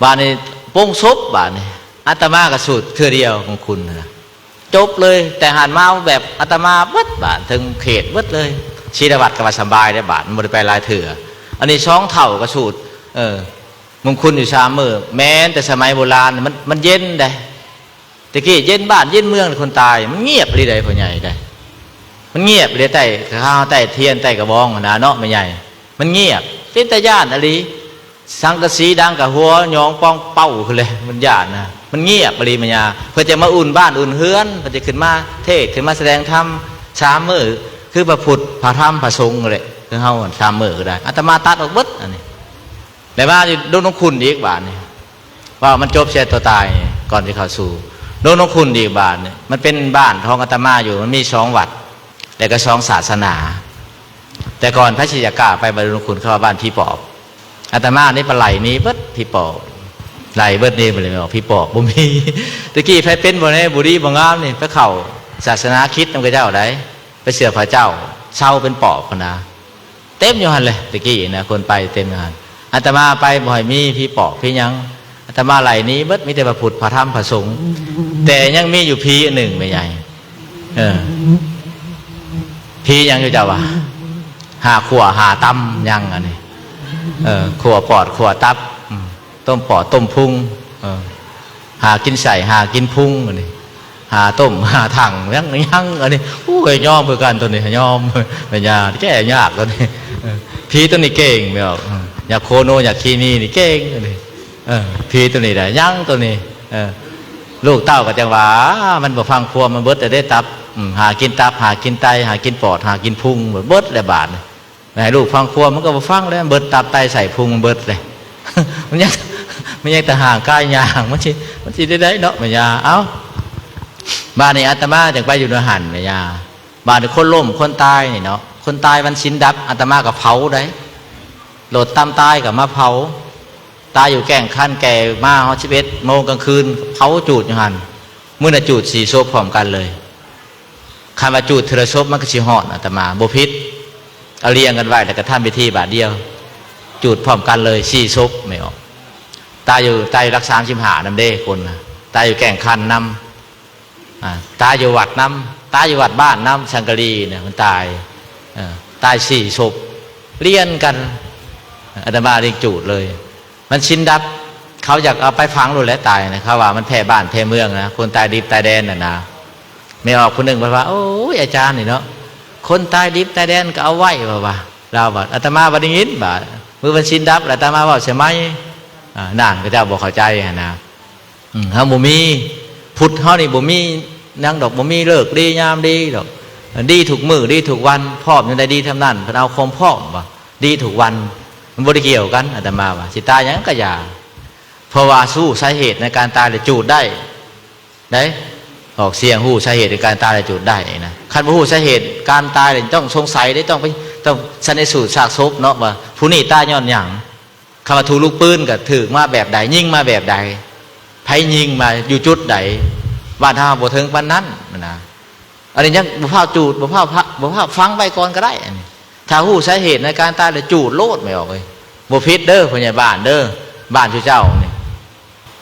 ບາດນີ້ປົງສົບ ບາດນີ້ອາດຕະມາກໍສູດເທື່ອດຽວຂອງຄຸນນະ ຈົບເລີຍ. ແຕ່ຫັນມາແບບອາດຕະມາເບິດ ບາດເຖິງເຂດເບິດເລີຍ. ສີລະວັດກໍວ່າສະບາຍໄດ໋ ບາດມັນບໍ່ໄດ້ໄປຫຼາຍເທື່ອ. ອັນນີ້ສອງເຖົ້າກໍສູດ ເອີ ມຸງຄຸນຢູ່ສາມມື້. ແມ່ນແຕ່ສະໄໝໂບລານມັນ ມັນເຢັນໄດ໋ ແຕ່ກີ້ເຢັນບ້ານເຢັນເມືອງ ຄົນຕາຍມັນງຽບອີ່ຫຼີໄດ໋ ພໍ່ໃຫຍ່ໄດ໋ ມັນງຽບອີ່ຫຼີ. ໃຕ້ ເຮົາໃຕ້ທຽນໃຕ້ກະບອງຫັ້ນນະເນາະ ແມ່ໃຫຍ່ ມັນງຽບ ເປັນຕາຢ້ານອີ່ຫຼີ. ສັງກະສີດັງກະຫົວຫຍອງປ່ອງເປົ້າພຸ້ນແຫຼະ ມັນຢ້ານນະ ມັນງຽບອີ່ຫຼີ ແມ່ຍ່າ. ເພິ່ນຈະມາອຸ່ນບ້ານອຸ່ນເຮືອນ ເພິ່ນຈະຂຶ້ນມາເທດ ຂຶ້ນມາສະແດງທຳສາມມື້ ຄືພະພຸດ ພະທຳ ພະສົງຫັ້ນແຫຼະ ຄືເຮົາສາມມື້ກໍໄດ້. ອາດຕະມາຕັດອອກເບິດອັນນີ້. ແລ້ວມາຢູ່ດົງນົງຂຸນອີກບາດນີ້ ເວົ້າມັນຈົບເສຍຕົວຕາຍ ກ່ອນຊິເຂົ້າສູ່ດົງນົງຂຸນອີກບາດນີ້. ມັນເປັນບ້ານຂອງອາດຕະມາຢູ່ ມັນມີສອງວັດ ແລ້ວກໍສອງສາສະໜາ. ແຕ່ກ່ອນໃຜຊິຢາກກ້າໄປບ້ານດົງນົງຂຸນ ເຂົາວ່າບ້ານຜີປອບ. ອາດຕະມານີ້ໄປໄລ່ໜີເບິດຜີປອບ ໄລ່ເບິດນີ້ ບໍ່ໄດ້ອອກ ຜີປອບບໍ່ມີ. ແຕ່ກີ້ໃຜເປັນບໍ່ແນ່ ບໍ່ດີບໍ່ງາມນີ້ ໄປເຂົ້າສາສະໜາຄຣິດນຳເຂົາເຈົ້າໄດ໋ ໄປເຊື່ອພະເຈົ້າ ເຊົາເປັນປອບຫັ້ນນະ. ເຕັມຢູ່ຫັ້ນແຫຼະ ແຕ່ກີ້ນະ ຄົນໄປເຕັມຢູ່ຫັ້ນ. ອາດຕະມາໄປບໍ່ໃຫ້ມີຜີປອບຜີຫຍັງ ອາດຕະມາໄລ່ໜີເບິດ ມີແຕ່ພະພຸດ ພະທຳ ພະສົງ. ແຕ່ຍັງມີຢູ່ຜີອັນໜຶ່ງ ແມ່ໃຫຍ່ ເອີ ຜີຫຍັງຢູ່ເຈົ້າວ່າ ຫາຂົ້ວຫາຕຳຍັງອັນນີ້ ເອີ ຂົ້ວປອດຂົ້ວຕັບ ອືມ ຕົ້ມປອດຕົ້ມພຸງ ເອີ ຫາກິນໄສ້ຫາກິນພຸງອັນນີ້ ຫາຕົ້ມຫາຖັງຍັງ ຍັງອັນນີ້. ໂອ້ຍ ຍອມຄືກັນໂຕນີ້ ຍອມ ແມ່ຍ່າ ແກ້ຍາກໂຕນີ້. ເອີ ຜີໂຕນີ້ເກັ່ງແມ່ນບໍ່ ອືມ ຢາກໂຄໂນ ຢາກຄີມີນີ້ເກັ່ງໂຕນີ້. ເອີ ຜີໂຕນີ້ໄດ້ຍັງໂຕນີ້ ເອີ ລູກເຕົ້າກໍຈັ່ງວ່າ ມັນບໍ່ຟັງຄວາມ ມັນເບິດແລ້ວເດ້ຕັບ ອືມ ຫາກິນຕັບ ຫາກິນໄຕ ຫາກິນປອດ ຫາກິນພຸງ ເບິດແລ້ວບາດນີ້. ໃຫ້ລູກຟັງຄວາມ ມັນກໍບໍ່ຟັງແລ້ວ ເບິດຕັບໄຕໄສ້ພຸງ ມັນເບິດເລີຍ ມັນຍັງ ມັນຍັງແຕ່ຮ່າງກາຍຍ່າງ ມັນຊິ ມັນຊິໄດ້ໃດເນາະ ແມ່ຍ່າ. ເອົ້າ ບາດນີ້ອາດຕະມາຈຶ່ງໄປຢູ່ໃນຫັ້ນ ແມ່ຍ່າ. ບາດນີ້ຄົນລົ້ມ ຄົນຕາຍນີ້ເນາະ ຄົນຕາຍວັນສິນດັບ ອາດຕະມາກໍເຜົາໄດ໋ ລົດຕຳຕາຍກໍມາເຜົາ. ຕາຍຢູ່ແກ້ງຄັນ ແກ່ມາຮອດສິບເອັດໂມງກາງຄືນ ເຜົາຈູດຢູ່ຫັ້ນ. ມື້ນັ້ນຈູດສີ່ສົບພ້ອມກັນເລີຍ. ຄັນວ່າຈູດເທື່ອລະສົບ ມັນກໍຊິຮອດ ອາດຕະມາບໍ່ຜິດ. ເອົາລຽງກັນໄວ້ ແລ້ວກໍທຳພິທີບາດດຽວ ຈູດພ້ອມກັນເລີຍສີ່ສົບ. ແມ່ອອກ ຕາຍຢູ່ ຕາຍຢູ່ຫຼັກສາມສິບຫ້ານຳເດ້ ຄົນນະ ຕາຍຢູ່ແກ້ງຄັນນຳ ອາ ຕາຍຢູ່ວັດນຳ ຕາຍຢູ່ວັດບ້ານນຳ ສັງກະລີນະ ມັນຕາຍ ເອີ ຕາຍສີ່ສົບລຽນກັນ. ອາດຕະມາເລັງຈູດເລີຍ ມັນສິນດັບ ເຂົາຢາກເອົາໄປຝັງໂລດແຫຼະ ຕາຍນະ ເຂົາວ່າມັນແພ້ບ້ານແພ້ເມືອງນະ ຄົນຕາຍດິບຕາຍແດນນະນາ. ແມ່ອອກຜູ້ໜຶ່ງເພິ່ນວ່າ ໂອ້ຍ ອາຈານນີ້ເນາະ ຄົນຕາຍດິບຕາຍແດນກໍເອົາໄວ້ ວ່າ ວ່າ ລາວວ່າ ອາດຕະມາບໍ່ໄດ້ຍິນ ບາດມື້ວັນສິນດັບ ອາດຕະມາເວົ້າໃສ່ໄມ ອາ ນັ້ນ ເຂົາເຈົ້າບໍ່ເຂົ້າໃຈຫັ້ນນະ. ອືມ ເຮົາບໍ່ມີ ພຸດເຮົານີ້ບໍ່ມີຫຍັງດອກ ບໍ່ມີເລີກດີຍາມດີດອກ ດີທຸກມື້ດີທຸກວັນ ພ້ອມຍາມໃດດີຊ່ຳນັ້ນ ເພິ່ນເອົາຄວາມພ້ອມວ່າດີທຸກວັນ. ມັນບໍ່ໄດ້ກ່ຽວກັນ ອາດຕະມາວ່າ ຊິຕາຍຫຍັງກໍຢ່າ ເພາະວ່າຮູ້ສາເຫດໃນການຕາຍແລ້ວຈູດໄດ້ ໄດ້ ອອກສຽງຮູ້ສາເຫດໃນການຕາຍແລ້ວຈູດໄດ້ນະ. ຄັນບໍ່ຮູ້ສາເຫດການຕາຍແລ້ວຕ້ອງສົງໄສເດ້ ຕ້ອງໄປ ຕ້ອງຊັນນະສູດຊາກສົບເນາະ ວ່າຜູ້ນີ້ຕາຍຍ້ອນຫຍັງ. ຄຳວ່າຖືກລູກປືນກໍຖືກມາແບບໃດ ຍິງມາແບບໃດ ໃຜຍິງມາຢູ່ຈຸດໃດ ບ້ານເຮົາບໍ່ເຖິງປານນັ້ນນະ. ອັນນີ້ຍັງບໍ່ຟ້າວຈູດ ບໍ່ຟ້າວພະ ບໍ່ຟ້າວຝັງໄວ້ກ່ອນກໍໄດ້. ອັນນີ້ຖ້າຮູ້ສາເຫດໃນການຕາຍແລ້ວຈູດໂລດ ແມ່ອອກເອີຍ ບໍ່ຜິດເດີ ຜູ້ໃຫຍ່ບ້ານເດີ ບ້ານຊຸເຈົ້ານີ້.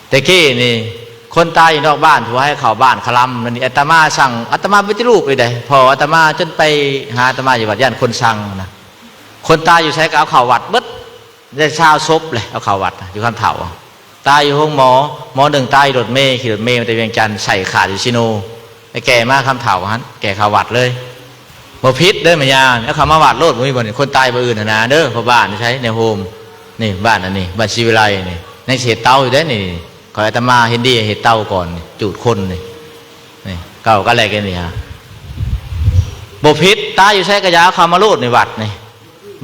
ແຕ່ກີ້ນີ້ຄົນຕາຍຢູ່ນອກບ້ານ ຜູ້ໃຫ້ເຂົ້າບ້ານຄະລຳນັ້ນນີ້ ອາດຕະມາສັ່ງ ອາດຕະມາປະຕິຮູບອີກເດ້ ເພາະອາດຕະມາຈົນໄປຫາອາດຕະມາຢູ່ວັດ ຢ້ານຄົນຊັງນະ. ຄົນຕາຍຢູ່ໃສກໍເອົາເຂົ້າວັດເບິດ ໄດ້ຊາວສົບແຫຼະ ເອົາເຂົ້າວັດ ຢູ່ຄຳເຖົ້າ. ຕາຍຢູ່ໂຮງໝໍ ໝໍໜຶ່ງຕາຍລົດເມ ຂີ່ລົດເມມາແຕ່ວຽງຈັນ ໄສ້ຂາດຢູ່ຊີໂນ ໄປແກ່ມາຄຳເຖົ້າຫັ້ນ ແກ່ເຂົ້າວັດເລີຍ. ບໍ່ຜິດເດີແມ່ຍ່າ ເອົາເຂົ້າມາວັດໂລດ ບໍ່ມີບ່ອນ ຄົນຕາຍບ່ອນອື່ນຫັ້ນນາເດີ. ເພາະບ້ານໃສ ໃນໂຮມນີ້ ບ້ານອັນນີ້ ບ້ານສີວິໄລນີ້ ຍັງຊິເຮັດເຕົາຢູ່ເດ້ນີ້. ຂ້ອຍອາດຕະມາເຫັນດີເຮັດເຕົາກ່ອນນີ້ ຈູດຄົນນີ້ ນີ້ເກົ່າກໍແລກອັນນີ້ຫາ ບໍ່ຜິດ. ຕາຍຢູ່ໃສກໍຢ່າ ເອົາເຂົ້າມາໂລດໃນວັດນີ້.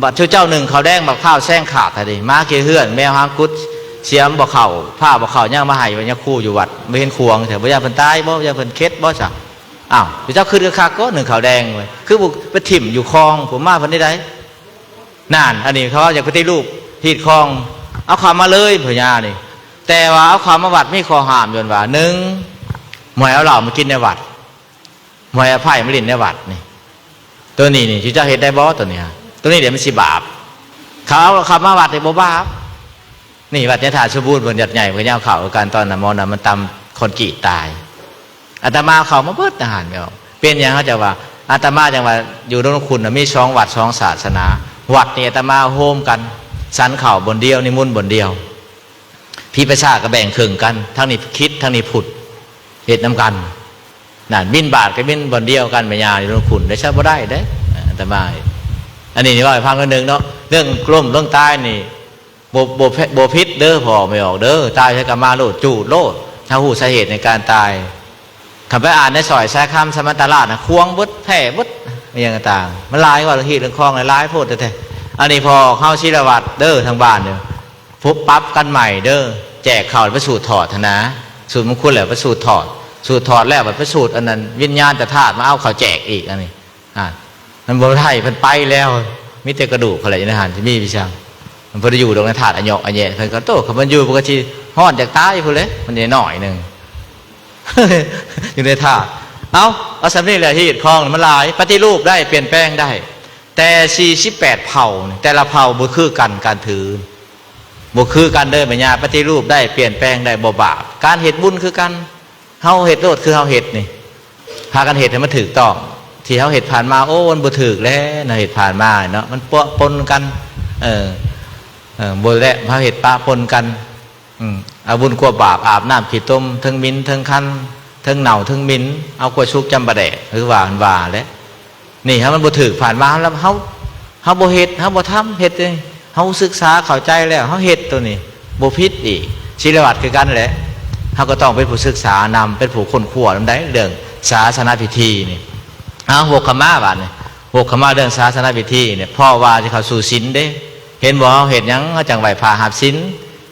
ບັດເຈົ້າໜຶ່ງເຂົ້າແດງ ບັກພ້າວແຊງຂາດຫັ້ນເດ ໝາຂີ້ເຮືອນ ແມວຫາງກຸດ ສຽມບໍ່ເຂົ້າ ພ້າວບໍ່ເຂົ້າ ຍັງມາໃຫ້ ວ່າຍັງຄູຢູ່ວັດ ບໍ່ເຫັນຂວາງແທ້ ບໍ່ຢ້ານເພິ່ນຕາຍບໍ່ ຢ້ານເພິ່ນເຂັດບໍ່ຊະ. ອ້າວ ເຈົ້າຄຶດຄັກໆ ກໍໜຶ່ງເຂົ້າແດງເວີຍ ຄືບໍ່ໄປຖິ້ມຢູ່ຄອງ ຜູ້ມາເພິ່ນໄດ້ໃດ. ນັ້ນ ອັນນີ້ເຂົາເວົ້າຢາກປະຕິຮູບຮີດຄອງ ເອົາເຂົ້າມາເລີຍພະຍານີ້. ແຕ່ວ່າເອົາເຂົ້າມາວັດມີຂໍ້ຫ້າມ ຍ້ອນວ່າ ໜຶ່ງ ບໍ່ໃຫ້ເອົາເຫຼົ້າມາກິນໃນວັດ ບໍ່ໃຫ້ເອົາໄພ້ມາຫຼິ້ນໃນວັດນີ້. ໂຕນີ້ນີ້ ເຈົ້າເຮັດໄດ້ບໍ່ໂຕນີ້? ໂຕນີ້ເດມັນຊິບາບ. ເຂົາເອົາເຂົ້າມາວັດນີ້ບໍ່ບາບ. ນີ້ວັດຍາທ່າສົມບູນ ເພິ່ນຈັດໃຫຍ່ ເພິ່ນເອົາເຂົ້າກັນ ຕອນນັ້ນໝໍນຳມັນຕຳຄອນກຣີດຕາຍ. ອາດຕະມາເຂົ້າມາເບິດອາຫານແມ່ອອກ. ເປັນຫຍັງເຂົາເຈົ້າວ່າ ອາດຕະມາຈັ່ງວ່າ ຢູ່ດົງນະຄຸນນະ ມີສອງວັດສອງສາສະໜາ. ວັດນີ້ອາດຕະມາໂຮມກັນ ສັນເຂົ້າບ່ອນດຽວ ນິມົນບ່ອນດຽວ. ພິກຂະສາດກໍແບ່ງເຄິ່ງກັນ ທັງນີ້ຄຣິດ ທັງນີ້ພຸດ ເຮັດນຳກັນ. ນັ້ນ ບິນບາດກໍບິນບ່ອນດຽວກັນ ແມ່ຍ່າຢູ່ລົງຂຸນໄດ້ ໃຊ້ບໍ່ໄດ້ເດ້ ອາດຕະມາ. ອັນນີ້ນີ້ເວົ້າໃຫ້ຟັງໜ້ອຍໜຶ່ງເນາະ ເລື່ອງລົ້ມເລື່ອງຕາຍນີ້ ບໍ່ ບໍ່ ບໍ່ຜິດເດີ ພໍ່ແມ່ອອກເດີ. ຕາຍໃສກໍມາໂລດ ຈູດໂລດ ເຮົາຮູ້ສາເຫດໃນການຕາຍ. ຄັນໄປອ່ານໃນສອຍສາຍຄຳ ສະມັນຕະລາດນະ ຄວາງເບິດ ແພ້ເບິດ ອີ່ຫຍັງຕ່າງໆ ມັນຫຼາຍກວ່າເລື່ອງຮີດເລື່ອງຄອງ ຫຼາຍໂພດແທ້ໆ. ອັນນີ້ພໍ່ເຮົາສີລະວັດເດີ ທາງບ້ານເດີ ປຸບປັບກັນໃໝ່ເດີ ແຈກເຂົ້າໄປສູດຖອດຫັ້ນນາ ສູດມງຄຸນແລ້ວໄປສູດຖອດ ສູດຖອດແລ້ວບັດໄປສູດອັນນັ້ນ ວິນຍານຕະທາດມາເອົາເຂົ້າແຈກອີກ. ອັນນີ້ ອ່າ ມັນບໍ່ໄດ້ ເພິ່ນໄປແລ້ວ ມີແຕ່ກະດູກເຂົາແຫຼະຢູ່ໃນຫັ້ນ ຊິມີໄປຈັ່ງ ມັນບໍ່ໄດ້ຢູ່ດອກໃນທາດອະເຍາະອະແຍະ. ເພິ່ນກໍ ໂຕ ຄັນມັນຢູ່ ມັນກໍຊິຮ້ອນຢາກຕາຍພຸ້ນແຫຼະ ມັນນ້ອຍໜຶ່ງ ຢູ່ໃນທາດ. ເອົ້າ ເອົາສ່ຳນີ້ແຫຼະ ຮີດຄອງມັນຫຼາຍ. ປະຕິຮູບໄດ້ ປ່ຽນແປງໄດ້ ແຕ່ສີ່ສິບແປດເຜົ່ານີ້ ແຕ່ລະເຜົ່າບໍ່ຄືກັນ ການຖື ບໍ່ຄືກັນເດີແມ່ຍ່າ. ປະຕິຮູບໄດ້ ປ່ຽນແປງໄດ້ ບໍ່ບາບ. ການເຮັດບຸນຄືກັນ ເຮົາເຮັດໂລດຄືເຮົາເຮັດນີ້ ພາກັນເຮັດໃຫ້ມັນຖືກຕ້ອງ. ທີ່ເຮົາເຮັດຜ່ານມາ ໂອ້ ມັນບໍ່ຖືກແລ້ວເນາະ ເຮັດຜ່ານມາເນາະ ມັນປະປົນກັນ ເອີ ເອີ ບໍ່ແລະ ເຮົາເຮັດປະປົນກັນ. ອືມ ເອົາບຸນກວມບາບ ອາບນ້ຳຂີ້ຕົມ ເທິງໝິ່ນເທິງຄັນ ເທິງເນົ່າເທິງໝິ່ນ ເອົາກວຍສຸກຈຳປາແດກ ຄືວ່າ ວ່າແຫຼະ. ນີ້ ຖ້າມັນບໍ່ຖືກຜ່ານມາ ເຮົາ ເຮົາ ເຮົາບໍ່ເຮັດ ເຮົາບໍ່ທຳ ເຮັດເອງ ເຮົາສຶກສາເຂົ້າໃຈແລ້ວ ເຮົາເຮັດໂຕນີ້ ບໍ່ຜິດອີກ. ສີລະວັດຄືກັນແຫຼະ ເຮົາກໍຕ້ອງເປັນຜູ້ສຶກສານຳ ເປັນຜູ້ຄົ້ນຄວ້ານຳໄດ໋ ເລື່ອງສາສະນະພິທີນີ້. ເອົາ ວົກເຂົ້າມາບາດນີ້ ວົກເຂົ້າມາເລື່ອງສາສະນະພິທີນີ້ ເພາະວ່າຊິເຂົ້າສູ່ສິນເດ້. ເຫັນບໍ່? ເຮົາເຮັດຫຍັງ ເຮົາຈັ່ງໄຫວ້ພະຮັບສິນ.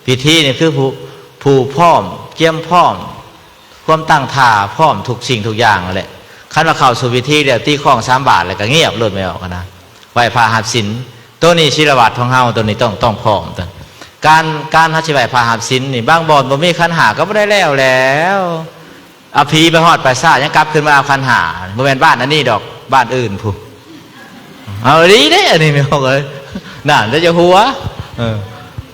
ພິທີນີ້ຄືຜູ້ ຜູ້ພ້ອມ ກຽມພ້ອມ ຄວາມຕັ້ງທ່າພ້ອມທຸກສິ່ງທຸກຢ່າງນັ້ນແຫຼະ. ຄັນວ່າເຂົ້າສູ່ພິທີແລ້ວ ຕີຄ້ອງສາມບາດແລ້ວກໍງຽບໂລດ ແມ່ນບໍ່ນະ? ໄຫວ້ພະຮັບສິນ ໂຕນີ້ສິລະວັດຂອງເຮົາ ໂຕນີ້ຕ້ອງ ຕ້ອງພ້ອມ. ການ ການເຮົາຊິໄຫວ້ພະຮັບສິນນີ້ ບາງບ່ອນບໍ່ມີຂັນຫ້າກໍບໍ່ໄດ້ແລ້ວແລ້ວ. ເອົາຜີໄປຮອດປ່າຊ້າ ຍັງກັບຄືນມາເອົາຂັນຫ້າ. ບໍ່ແມ່ນບ້ານອັນນີ້ດອກ ບ້ານອື່ນພຸ້ນ. ເອົາອີ່ຫຼີເດ້ ອັນນີ້ແມ່ນບໍ່ເອີຍ ນັ້ນແຕ່ຢ່າຫົວ. ເອີ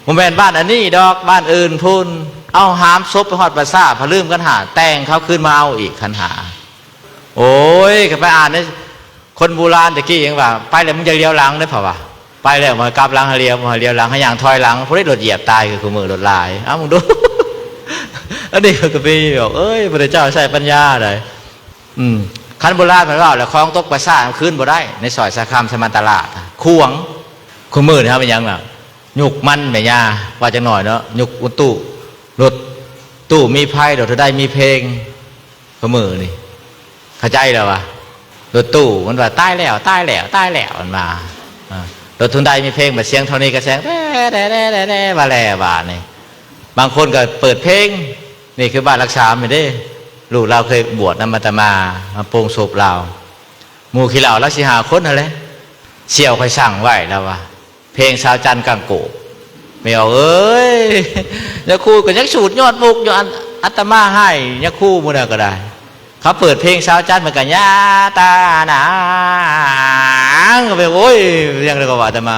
ບໍ່ແມ່ນບ້ານອັນນີ້ດອກ ບ້ານອື່ນພຸ້ນ. ເອົາຫາມສົບໄປຮອດປ່າຊ້າ ພະລືມຂັນຫ້າ ແຕ່ງເຂົາຄືນມາເອົາອີກຂັນຫ້າ. ໂອ້ຍ ກໍໄປອ່ານໃນ ຄົນບູຮານແຕ່ກີ້ຍັງວ່າ ໄປແລ້ວມຶງຢ່າຫຼຽວຫຼັງເດີ້ ເຂົາວ່າ. ໄປແລ້ວບໍ່ໃຫ້ກັບຫຼັງ ໃຫ້ຫຼຽວ ບໍ່ໃຫ້ຫຼຽວຫຼັງ ໃຫ້ຍ່າງຖອຍຫຼັງ. ຜູ້ໃດລົດຢຽບຕາຍຄືຄູ່ມື້ລົດຫຼາຍ. ເອົ້າ ມຶງດູ ອັນນີ້ກໍມີບອກ ເອີຍ ພະພຸດທະເຈົ້າໃຊ້ປັນຍາໃດ໋. ອືມ ຄັນບູຮານເພິ່ນເວົ້າແລ້ວ ຂອງຕົກປ່າຊ້າຄືນບໍ່ໄດ້ ໃນຊອຍສາຄຳສະມັນຕະລາດ ຂວາງ. ຄູ່ມື້ນີ້ເຮົາເປັນຫຍັງລະ ຍຸກມັນແມ່ຍ່າ ວ່າຈັກໜ້ອຍເນາະ ຍຸກອຸຕຸ ລົດຕູ້ມີໄຟ ລົດເທົ່າໃດມີເພງ. ຄູ່ມື້ນີ້ເຂົ້າໃຈແລ້ວວ່າ ລົດຕູ້ມັນວ່າ ຕາຍແລ້ວ ຕາຍແລ້ວ ຕາຍແລ້ວ ມັນວ່າ. ເອີ ລົດທຸນໃດມີເພງ ບາດສຽງເທົ່ານີ້ກໍແຊງ ແດ່ ແດ່ ແດ່ ແດ່ ວ່າແລ້ວບາດນີ້. ບາງຄົນກໍເປີດເພງ ນີ້ຄືບ້ານຫຼັກສາມນີ້ເດ້ ລູກລາວເຄີຍບວດນຳອາດຕະມາ ມາໂປ່ງສົບລາວ. ໝູ່ຂີ້ເຫຼົ້າລາວສີ່ຫ້າຄົນຫັ້ນແຫຼະ ສ່ຽວຂ້ອຍສັ່ງໄວ້ ລາວວ່າ ເພງສາວຈັນກາງໂກກ. ແມ່ອອກເອີຍ ຍາຄູກໍຍັງສູດຍອດມຸກຢູ່ ອັນ ອາດຕະມາໃຫ້ຍາຄູມື້ນັ້ນກໍໄດ້. ເຂົາເປີດເພງສາວຈັນ ມັນກໍຍາຕານາງ ກໍແບບ ໂອ້ຍ ຫຍັງເລີຍກໍວ່າອາດຕະມາ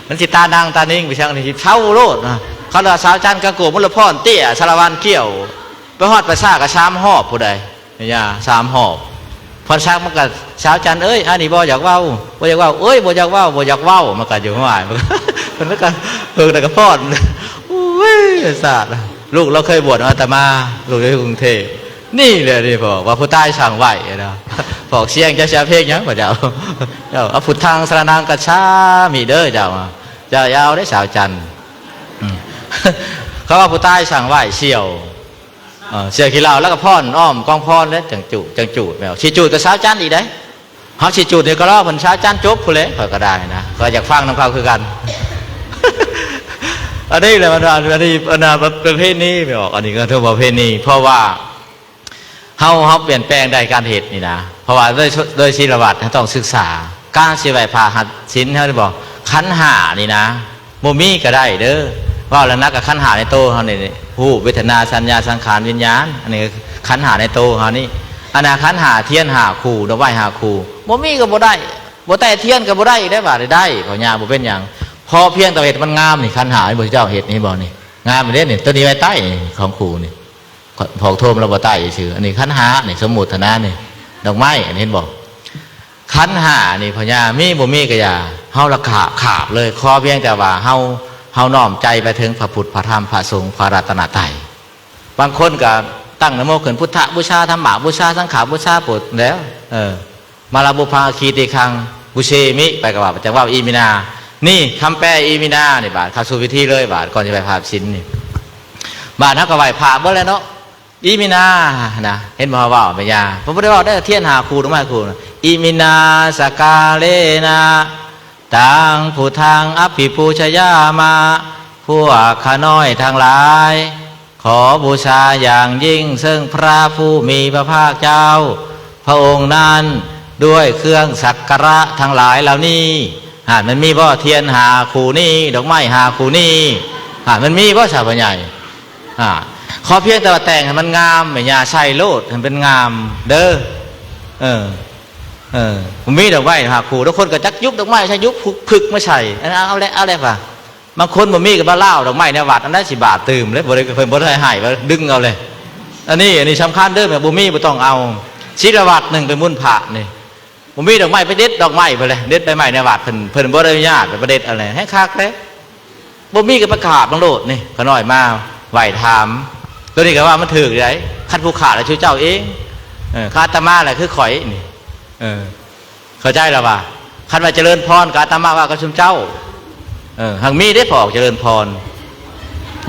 ມັນຊິຕານາງຕານິງໄປຈັ່ງນີ້ ເຊົາໂລດນະ. ເຂົາວ່າສາວຈັນກາງໂກກ ມຸນລະພອນເຕ້ຍ ສາລະວັນກ້ຽວ ໄປຮອດປ່າຊ້າກໍສາມຮອບພຸ້ນໃດ໋ ຍາ ສາມຮອບ. ພອນສັກມັນກໍ ສາວຈັນເອີຍ ອັນນີ້ບໍ່ຢາກເວົ້າ ບໍ່ຢາກເວົ້າ ເອີຍ ບໍ່ຢາກເວົ້າ ບໍ່ຢາກເວົ້າ ມັນກໍຢູ່ຫ້ວຍ ມັນກໍເພິ່ງແລ້ວກໍພອນ. ໂອ້ຍ ສາດ ລູກລາວເຄີຍບວດອາດຕະມາ ລູກຢູ່ກຸງເທບ. ນີ້ແຫຼະ ນີ້ບອກວ່າຜູ້ຕາຍສັ່ງໄວ້ນະ ບອກສຽງເຈົ້າຊິເອົາເພງຫຍັງ ພະເຈົ້າ ເຈົ້າເອົາພຸດທັງສະລະນັງກັດສາມິເດີ ເຈົ້າ ເຈົ້າຢ່າເອົາເດ້ສາວຈັນ. ອືມ ເຂົາວ່າຜູ້ຕາຍສັ່ງໄວ້ສ່ຽວ ເອີ ເສື້ອຂີ້ເຫຼົ້າ ແລ້ວກໍພອນ ອ້ອມກອງພອນແລ້ວ ຈັ່ງຈູດ ຈັ່ງຈູດແມ່ນ ຊິຈູດກໍສາວຈັນອີກໄດ໋. ເຮົາຊິຈູດນີ້ກໍລໍເພິ່ນສາວຈັນຈົບພຸ້ນແຫຼະ ຂ້ອຍກໍໄດ້ນະ ຂ້ອຍຢາກຟັງນຳເຂົາຄືກັນ. ອັນນີ້ແຫຼະ ມັນວ່າ ອັນນີ້ ອັນນ່າ ປະເພນີແມ່ນບໍ່ ອັນນີ້ກໍຖືວ່າປະເພນີ ເພາະວ່າເຮົາ ເຮົາປ່ຽນແປງໄດ້ການເຮັດນີ້ນະ ເພາະວ່າໂດຍ ໂດຍສິລະວັດເຮົາຕ້ອງສຶກສາ ການຊິໄຫວ້ພະຮັບສິນ ເຮົາໄດ້ບອກ ຂັນຫ້ານີ້ນະ ບໍ່ມີກໍໄດ້ເດີ ເວົ້າແລ້ວນະ ກໍຂັນຫ້າໃນໂຕເຮົານີ້ ຮູບ ເວທະນາ ສັນຍາ ສັງຂານ ວິນຍານ ອັນນີ້ກໍຂັນຫ້າໃນໂຕເຮົານີ້. ອັນນ່າ ຂັນຫ້າ ທຽນຫ້າຄູ່ ດອກໄມ້ຫ້າຄູ່ ບໍ່ມີກໍບໍ່ໄດ້ ບໍ່ແຕະທຽນກໍບໍ່ໄດ້ອີກໄດ໋ ບາດນີ້ໄດ້ ເຂົາຍ່າງບໍ່ເປັນຫຍັງ ເພາະພຽງແຕ່ເຮັດມັນງາມນີ້ ຂັນຫ້າ ເຫັນບໍ່ ເຈົ້າເຮັດນີ້ ເຫັນບໍ່ນີ້ ງາມເດ້ນີ້ ໂຕນີ້ໄວ້ໃຕ້ນີ້ ຂອງຄູນີ້ ຂອງໂທມລາວບໍ່ໃຕ້ຊື່ ອັນນີ້ຂັນຫ້ານີ້ ສົມມຸດຫັ້ນນະ ນີ້ດອກໄມ້ ອັນນີ້ເຫັນບໍ່ ຂັນຫ້ານີ້ພໍ່ຍ່າ ມີບໍ່ມີກໍຢ່າ ເຮົາລະຂາບ ຂາບເລີຍ ຂໍພຽງແຕ່ວ່າເຮົາ ເຮົານ້ອມໃຈໄປເຖິງພະພຸດ ພະທຳ ພະສົງ ພະລັດຕະນະໄຕ. ບາງຄົນກໍຕັ້ງນະໂມຂຶ້ນ ພຸດທະບູຊາ ທຳມະບູຊາ ສັງຂະບູຊາ ໂປດແລ້ວ ເອີ ມາລະບຸບພັງ ອາຄີຕິຄັງ ປູເຊມິ ໄປກໍວ່າ ຈັ່ງເວົ້າອີມິນາ ນີ້ຄຳແປອີມິນານີ້ ບາດເຂົ້າສູ່ພິທີເລີຍ ບາດກ່ອນຊິໄຫວ້ພະຮັບສິນນີ້ ບາດເຮົາກໍໄຫວ້ພະເບິດແລ້ວເນາະ ອີມິນານະ ເຫັນບໍ່ ເຮົາເວົ້າແມ່ຍ່າ ເພິ່ນບໍ່ໄດ້ເວົ້າໄດ້ທຽນຫ້າຄູ່ ດອກໄມ້ຫ້າຄູ່ນະ ອີມິນາ ສະກາເລນະ ຕັງ ພຸດທັງ ອະພິປູຊະຍາມະ ພວກຂ້ານ້ອຍທັງຫຼາຍ ຂໍບູຊາຢ່າງຍິ່ງເຊິ່ງພະຜູ້ມີພະພາກເຈົ້າ ພະອົງນັ້ນ ດ້ວຍເຄື່ອງສັກກາລະທັງຫຼາຍເຫຼົ່ານີ້. ຫາກມັນມີບໍ່ທຽນຫ້າຄູ່ນີ້ ດອກໄມ້ຫ້າຄູ່ນີ້ ຫາກມັນມີບໍ່ຊາພໍ່ໃຫຍ່? ອາ ຂໍພຽງແຕ່ວ່າແຕ່ງໃຫ້ມັນງາມ ແມ່ຍ່າໃສ່ໂລດໃຫ້ມັນງາມເດີ. ເອີ ເອີ ບໍ່ມີດອກໄມ້ຫ້າຄູ່ ບາງຄົນກໍຈັກຍຸບດອກໄມ້ໃສ່ ຍຸບຜຶກມາໃສ່ ເອົາແຫຼະ ເອົາແຫຼະວ່າ ບາງຄົນບໍ່ມີກໍມາລາວດອກໄມ້ໃນວັດ ອັນໃດຊິບາດຕື່ມເລີຍ ບໍ່ໄດ້ ເພິ່ນບໍ່ໄດ້ໃຫ້ ວ່າດຶງເອົາເລີຍ. ອັນນີ້ ອັນນີ້ສຳຄັນເດີ ແມ່ນບໍ່ມີບໍ່ຕ້ອງເອົາ. ສິລະວັດໜຶ່ງໄປໝຸນພະນີ້ ບໍ່ມີດອກໄມ້ ໄປເດັດດອກໄມ້ໄປເລີຍ ເດັດໃບໄມ້ໃນວັດ ເພິ່ນ ເພິ່ນບໍ່ໄດ້ອະນຸຍາດ ໄປເດັດເອົາເລີຍ ແຮງຄັກເດ້. ບໍ່ມີກໍໄປກາບມັນໂລດນີ້ ຂ້ານ້ອຍມາໄຫວ້ຖາມ ໂຕນີ້ກໍວ່າມັນຖືກໃດ໋ ຄັນຜູ້ຂ້າລະຊື່ເຈົ້າເອງ ເອີ ຂ້າອາດຕະມາລະຄືຂ້ອຍນີ້ ເອີ ເຂົ້າໃຈລະວ່າ ຄັນວ່າຈະເລີນພອນ ກໍອາດຕະມາວ່າກັບຊຸມເຈົ້າ. ເອີ ຫາກມີເດ້ ພໍ່ອອກຈະເລີນພອນ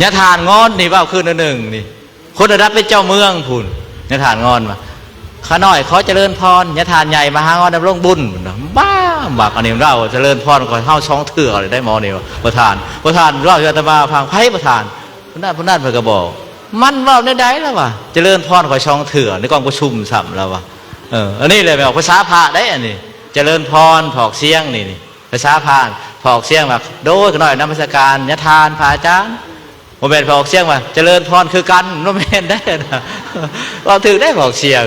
ຍາທ່ານງອນນີ້ ເວົ້າຄືນໜຶ່ງນີ້ ຄົນລະດັບເປັນເຈົ້າເມືອງພຸ້ນ. ຍາທ່ານງອນວ່າ ຂ້ານ້ອຍຂໍຈະເລີນພອນ, ຍາທ່ານໃຫຍ່ມະຫາງອນດຳລົງບຸນ. ບ້າ ບັກອັນນີ້ເວົ້າຈະເລີນພອນ ຂ້ອຍເຮົາສອງເທື່ອເລີຍໄດໝໍນີ້ວ່າ ປະທານ. ປະທານເວົ້າໃຫ້ອາດຕະມາຟັງ. ໃຜປະທານ? ຜູ້ນັ້ນ ຜູ້ນັ້ນເພິ່ນກໍບອກ. ມັນເວົ້າແນວໃດລະວ່າ ຈະເລີນພອນຂ້ອຍສອງເທື່ອໃນກອງປະຊຸມຊ້ຳລະວ່າ. ເອີ ອັນນີ້ແຫຼະແມ່ນພາສາພະໄດ໋ອັນນີ້ ຈະເລີນພອນ ພອກສຽງນີ້ ນີ້ພາສາພະ ພອກສຽງວ່າ ໂດຍ ຂ້ານ້ອຍນະມັດສະການຍາທ່ານພະອາຈານ. ບໍ່ແມ່ນພະອອກສຽງວ່າ ຈະເລີນພອນຄືກັນ ບໍ່ແມ່ນໄດ໋ນະ. ເວົ້າຖືກໄດ໋ພະອອກສຽງ.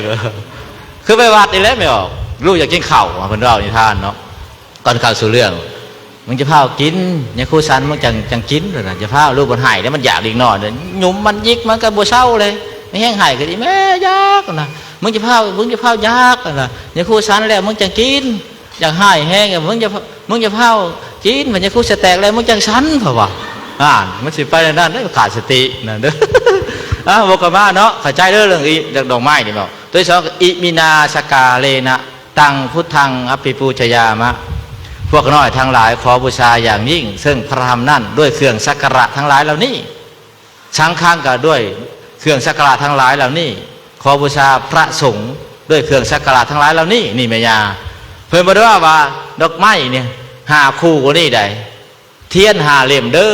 ຄືໄປວັດນີ້ແຫຼະແມ່ອອກ ລູກຢາກກິນເຂົ້າ ເພິ່ນເວົ້ານິທານເນາະ. ກ່ອນເຂົ້າສູ່ເລື່ອງ ມຶງຈະພ້າວກິນ ຍາຄູສັນ ມຶງຈັ່ງ ຈັ່ງກິນນະ. ຈະພ້າວ ລູກມັນໄຫ້ແລ້ວ ມັນຢາກເດັກນ້ອຍ ຫຍຸມມັນຢິກ ມັນກໍບໍ່ເຊົາເລີຍ. ແມ່ແຮງໄຫ້ກໍດີ ແມ່ຢາກນະ. ມຶງຈະພ້າວ ມຶງຈະພ້າວຢາກນະ ຍາຄູສັນແລ້ວ ມຶງຈັ່ງກິນ. ຢາກຮ້າຍແຮງ ມຶງຈະ ມຶງຈະພ້າວກິນ ມັນຈະຄູສະແຕກແລ້ວ ມຶງຈັ່ງສັນ ເຂົາວ່າ. ອ່າ ມັນຊິໄປແນວນັ້ນເດ້ ຂາດສະຕິນັ້ນເດີ. ອ່າ ວກກັບມາເນາະ ເຂົ້າໃຈເດີເລື່ອງອີ ເລື່ອງດອກໄມ້ນີ້ເນາະ. ຕົວທີສອງ ອິມິນາສະກາເລນະ ຕັງພຸດທັງອະພິປູຊະຍາມະ. ພວກຂ້ານ້ອຍທັງຫຼາຍຂໍບູຊາຢ່າງຍິ່ງ ເຊິ່ງພະທຳນັ້ນ ດ້ວຍເຄື່ອງສັກກາລະທັງຫຼາຍເຫຼົ່ານີ້. ສັງຄັງ ກໍດ້ວຍເຄື່ອງສັກກາລະທັງຫຼາຍເຫຼົ່ານີ້. ຂໍບູຊາພະສົງດ້ວຍເຄື່ອງສັກກາລະທັງຫຼາຍເຫຼົ່ານີ້. ນີ້ແມ່ຍ່າ ເພິ່ນບໍ່ໄດ້ວ່າ ວ່າດອກໄມ້ນີ້ຫ້າຄູ່ນີ້ໃດ໋ ທຽນຫ້າເຫຼັ້ມເດີ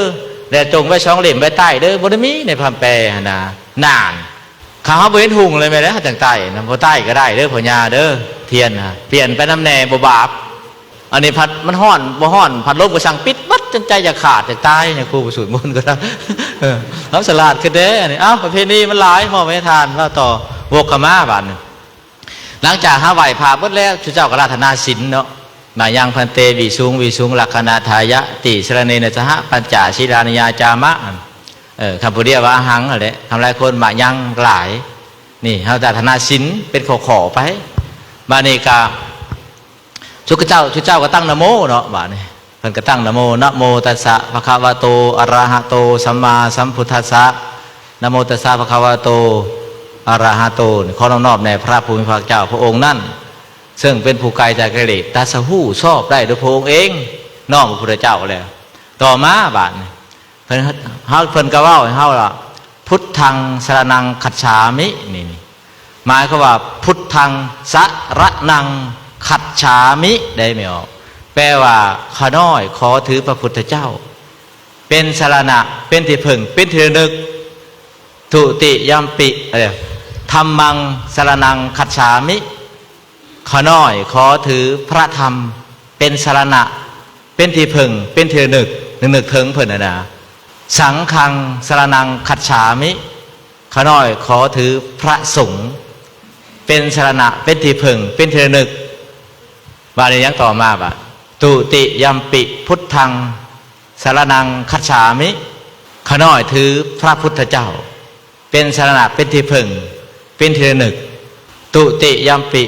ແລະ ຈົ່ງໄວ້ສອງເຫຼັ້ມໄວ້ໃຕ້ເດີ ບໍ່ໄດ້ມີໃນຄຳແປຫັ້ນນະ. ນານ ຄັນເຮົາບໍ່ເຫັນຮຸ່ງເລີຍແມ່ນແລ້ວ ເຮົາຈັ່ງໃຕ້ນະ. ບໍ່ໃຕ້ກໍໄດ້ເດີພໍ່ຍ່າເດີ ທຽນນະ ປ່ຽນໄປນຳແດ່ ບໍ່ບາບ. ອັນນີ້ພັດມັນຮ້ອນ ບໍ່ຮ້ອນ ພັດລົມກໍສັ່ງປິດໝົດ ຈົນໃຈຢາກຂາດຢາກຕາຍ ຍາຄູບໍ່ສູດມົນກໍໄດ້. ເອີ ເຮົາສະຫຼາດຂຶ້ນເດ້ ອັນນີ້. ເອົ້າ ປະເພນີມັນຫຼາຍ ມອບໃຫ້ທ່ານເວົ້າຕໍ່. ວົກເຂົ້າມາບາດນີ້ ຫຼັງຈາກເຮົາໄຫວ້ພະເບິດແລ້ວ ຊຸເຈົ້າກໍອາລາທະນາສິນເນາະ. ມະຍັງພັນເຕ ວິສຸງ ວິສຸງ ລັກຂະນາທາຍະ ຕິສະລະເນນະ ສະຫະ ປັນຈະສີລານິ ຍາຈາມະ. ເອີ ຄຳຜູ້ດຽວວ່າອະຫັງຫັ້ນແຫຼະ ຄຳຫຼາຍຄົນມະຍັງຫຼາຍ. ນີ້ເຮົາອາລາທະນາສິນເປັນຂໍ້ໆໄປ. ບາດນີ້ກະ ຊຸເຈົ້າ ຊຸເຈົ້າກໍຕັ້ງນະໂມເນາະ ບາດນີ້ ເພິ່ນກໍຕັ້ງນະໂມ ນະໂມຕັດສະ ພະຄະວະໂຕ ອະລະຫະໂຕ ສຳມາສຳພຸດທັດສະ ນະໂມຕັດສະ ພະຄະວະໂຕ ອະລະຫະໂຕ. ຂໍນ້ອມນອບແດ່ພະຜູ້ມີພະພາກເຈົ້າພະອົງນັ້ນ ເຊິ່ງເປັນຜູ້ໄກຈາກກິເລດ ຕັດສະຮູ້ຊອບໄດ້ໂດຍພະອົງເອງ ນ້ອມພະພຸດທະເຈົ້າແລ້ວ. ຕໍ່ມາບາດນີ້ ເພິ່ນ ເຮົາ ເພິ່ນກໍເວົ້າໃຫ້ເຮົາວ່າ ພຸດທັງສະລະນັງຄັດສາມິ ນີ້ ນີ້ ໝາຍຄວາມວ່າ ພຸດທັງສະລະນັງຄັດສາມິ ໄດ້ແມ່ອອກ ແປວ່າ ຂ້ານ້ອຍຂໍຖືພະພຸດທະເຈົ້າ ເປັນສະລະນະ ເປັນທີ່ເພິ່ງ ເປັນທີ່ລະນຶກ. ທຸຕິຍັມປິ ເອີ ທຳມັງສະລະນັງຄັດສາມິ ຂ້ານ້ອຍຂໍຖືພະທຳເປັນສະລະນະ ເປັນທີ່ເພິ່ງ ເປັນທີ່ລະນຶກ ລະນຶກເຖິງເພິ່ນຫັ້ນນະ. ສັງຄັງສະລະນັງຄັດສາມິ ຂ້ານ້ອຍຂໍຖືພະສົງເປັນສະລະນະ ເປັນທີ່ເພິ່ງ ເປັນທີ່ລະນຶກ. ບາດນີ້ຍັງຕໍ່ມາວ່າ ທຸຕິຍັມປິ ພຸດທັງ ສະລະນັງຄັດສາມິ ຂ້ານ້ອຍຖືພະພຸດທະເຈົ້າ ເປັນສະລະນະ ເປັນທີ່ເພິ່ງ ເປັນທີ່ລະນຶກ. ທຸຕິຍັມປິ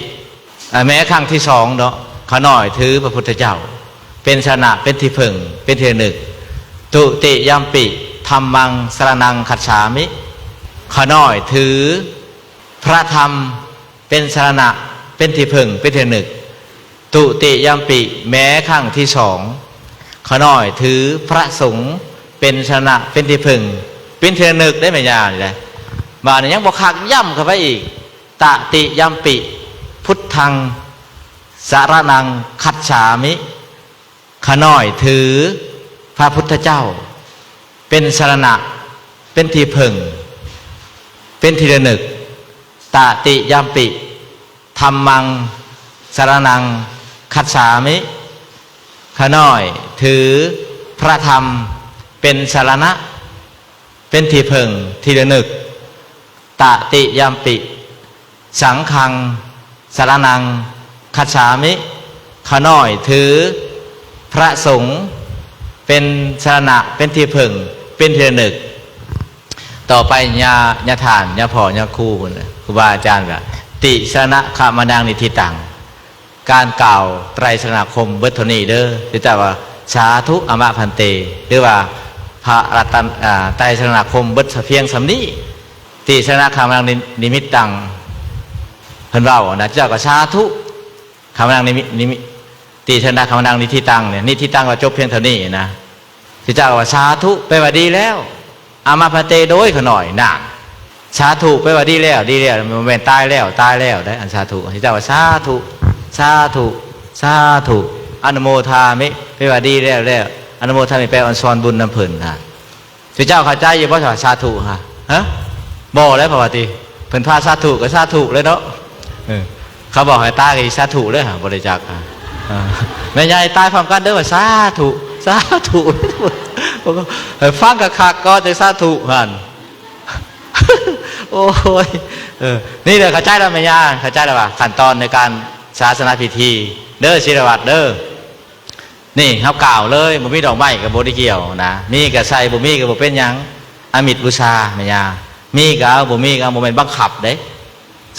ອາ ແມ້ຄັ້ງທີສອງເນາະ ຂ້ານ້ອຍຖືພະພຸດທະເຈົ້າ ເປັນສະລະນະ ເປັນທີ່ເພິ່ງ ເປັນທີ່ລະນຶກ. ທຸຕິຍັມປິ ທຳມັງສະລະນັງຄັດສາມິ ຂ້ານ້ອຍຖືພະທຳ ເປັນສະລະນະ ເປັນທີ່ເພິ່ງ ເປັນທີ່ລະນຶກ. ທຸຕິຍັມປິ ແມ້ຄັ້ງທີສອງ ຂ້ານ້ອຍຖືພະສົງເປັນສະລະນະ ເປັນທີ່ເພິ່ງ ເປັນທີ່ລະນຶກ ໄດ້ແມ່ຍ່ານີ້ແຫຼະ. ບາດນີ້ຍັງບໍ່ຄັກ ຢ້ຳເຂົ້າໄປອີກ ຕະຕິຍັມປິ ພຸດທັງ ສະລະນັງ ຄັດສາມິ ຂ້ານ້ອຍຖືພະພຸດທະເຈົ້າ ເປັນສະລະນະ ເປັນທີ່ເພິ່ງ ເປັນທີ່ລະນຶກ. ຕະຕິຍັມປິ ທຳມັງ ສະລະນັງ ຄັດສາມິ ຂ້ານ້ອຍຖືພະທຳເປັນສະລະນະ ເປັນທີ່ເພິ່ງ ທີ່ລະນຶກ. ຕະຕິຍັມປິ ສັງຄັງ ສະລະນັງ ຄັດສາມິ ຂ້ານ້ອຍຖືພະສົງເປັນສະລະນະ ເປັນທີ່ເພິ່ງ ເປັນທີ່ລະນຶກ. ຕໍ່ໄປຍາ ຍາທ່ານ ຍາພໍ່ ຍາຄູ ພຸ້ນ ຄູບາອາຈານກະ ຕິສະລະນະຄະມະນັງນິທິຕັງ. ການກ່າວໄຕຣສະລະນະຄົມເບິດເທົ່ານີ້ເດີ ຫຼືແຕ່ວ່າ ສາທຸ ອະມະພັນເຕ ຫຼືວ່າ ພະລັດຕະນະ ອາ ໄຕຣສະລະນະຄົມເບິດສະພຽງສ່ຳນີ້. ຕິສະລະນະຄະມະນັງນິ ນິມິດຕັງ ເພິ່ນເວົ້ານະ ເຈົ້າກໍສາທຸ ຄະມະນັງນິມິ ນິມິ ຕິສະລະນະຄະມະນັງນິທິຕັງນີ້ ນິທິຕັງກໍຈົບພຽງເທົ່ານີ້ນະ. ພະເຈົ້າວ່າ ສາທຸ ແປວ່າດີແລ້ວ ອະມະພັນເຕ ໂດຍຂ້ານ້ອຍ ນະ. ສາທຸ ແປວ່າດີແລ້ວ ດີແລ້ວ ບໍ່ແມ່ນຕາຍແລ້ວ ຕາຍແລ້ວເດ້. ອັນສາທຸ ເຈົ້າວ່າສາທຸ ສາທຸ ສາທຸ ອະນຸໂມທາມິ ແປວ່າດີແລ້ວ ແລ້ວ ອະນຸໂມທາມິ ແປວ່າສອນບຸນນຳເພິ່ນນະ. ເຈົ້າເຂົ້າໃຈຢູ່ບໍ່ ສາທຸ ຮະ? ບໍ່ແລ້ວ ເພາະວ່າຕິ ເພິ່ນພາສາທຸກໍສາທຸແລ້ວເນາະ. ເອີ ເຂົາບອກໃຫ້ຕາຍກໍສາທຸແລ້ວ ບໍ່ໄດ້ຈັກ. ເອີ ແມ່ໃຫຍ່ຕາຍພ້ອມກັນເດີ ວ່າສາທຸ ສາທຸ ໃຫ້ຟັງຄັກໆກ່ອນ ຈັ່ງສາທຸຫັ້ນ. ໂອ້ຍ ເອີ ນີ້ແຫຼະ ເຂົ້າໃຈແລ້ວແມ່ຍ່າ ເຂົ້າໃຈແລ້ວວ່າ ຂັ້ນຕອນໃນການສາສະໜາພິທີເດີ ສິລະວັດເດີ. ນີ້ເຮົາກ່າວເລີຍ ບໍ່ມີດອກໄມ້ກໍບໍ່ໄດ້ກ່ຽວນະ ມີກໍໃສ່ ບໍ່ມີກໍບໍ່ເປັນຫຍັງ ອາມິດບູຊາແມ່ຍ່າ ມີກໍເອົາ ບໍ່ມີກໍເອົາ ບໍ່ແມ່ນບັງຄັບເດ້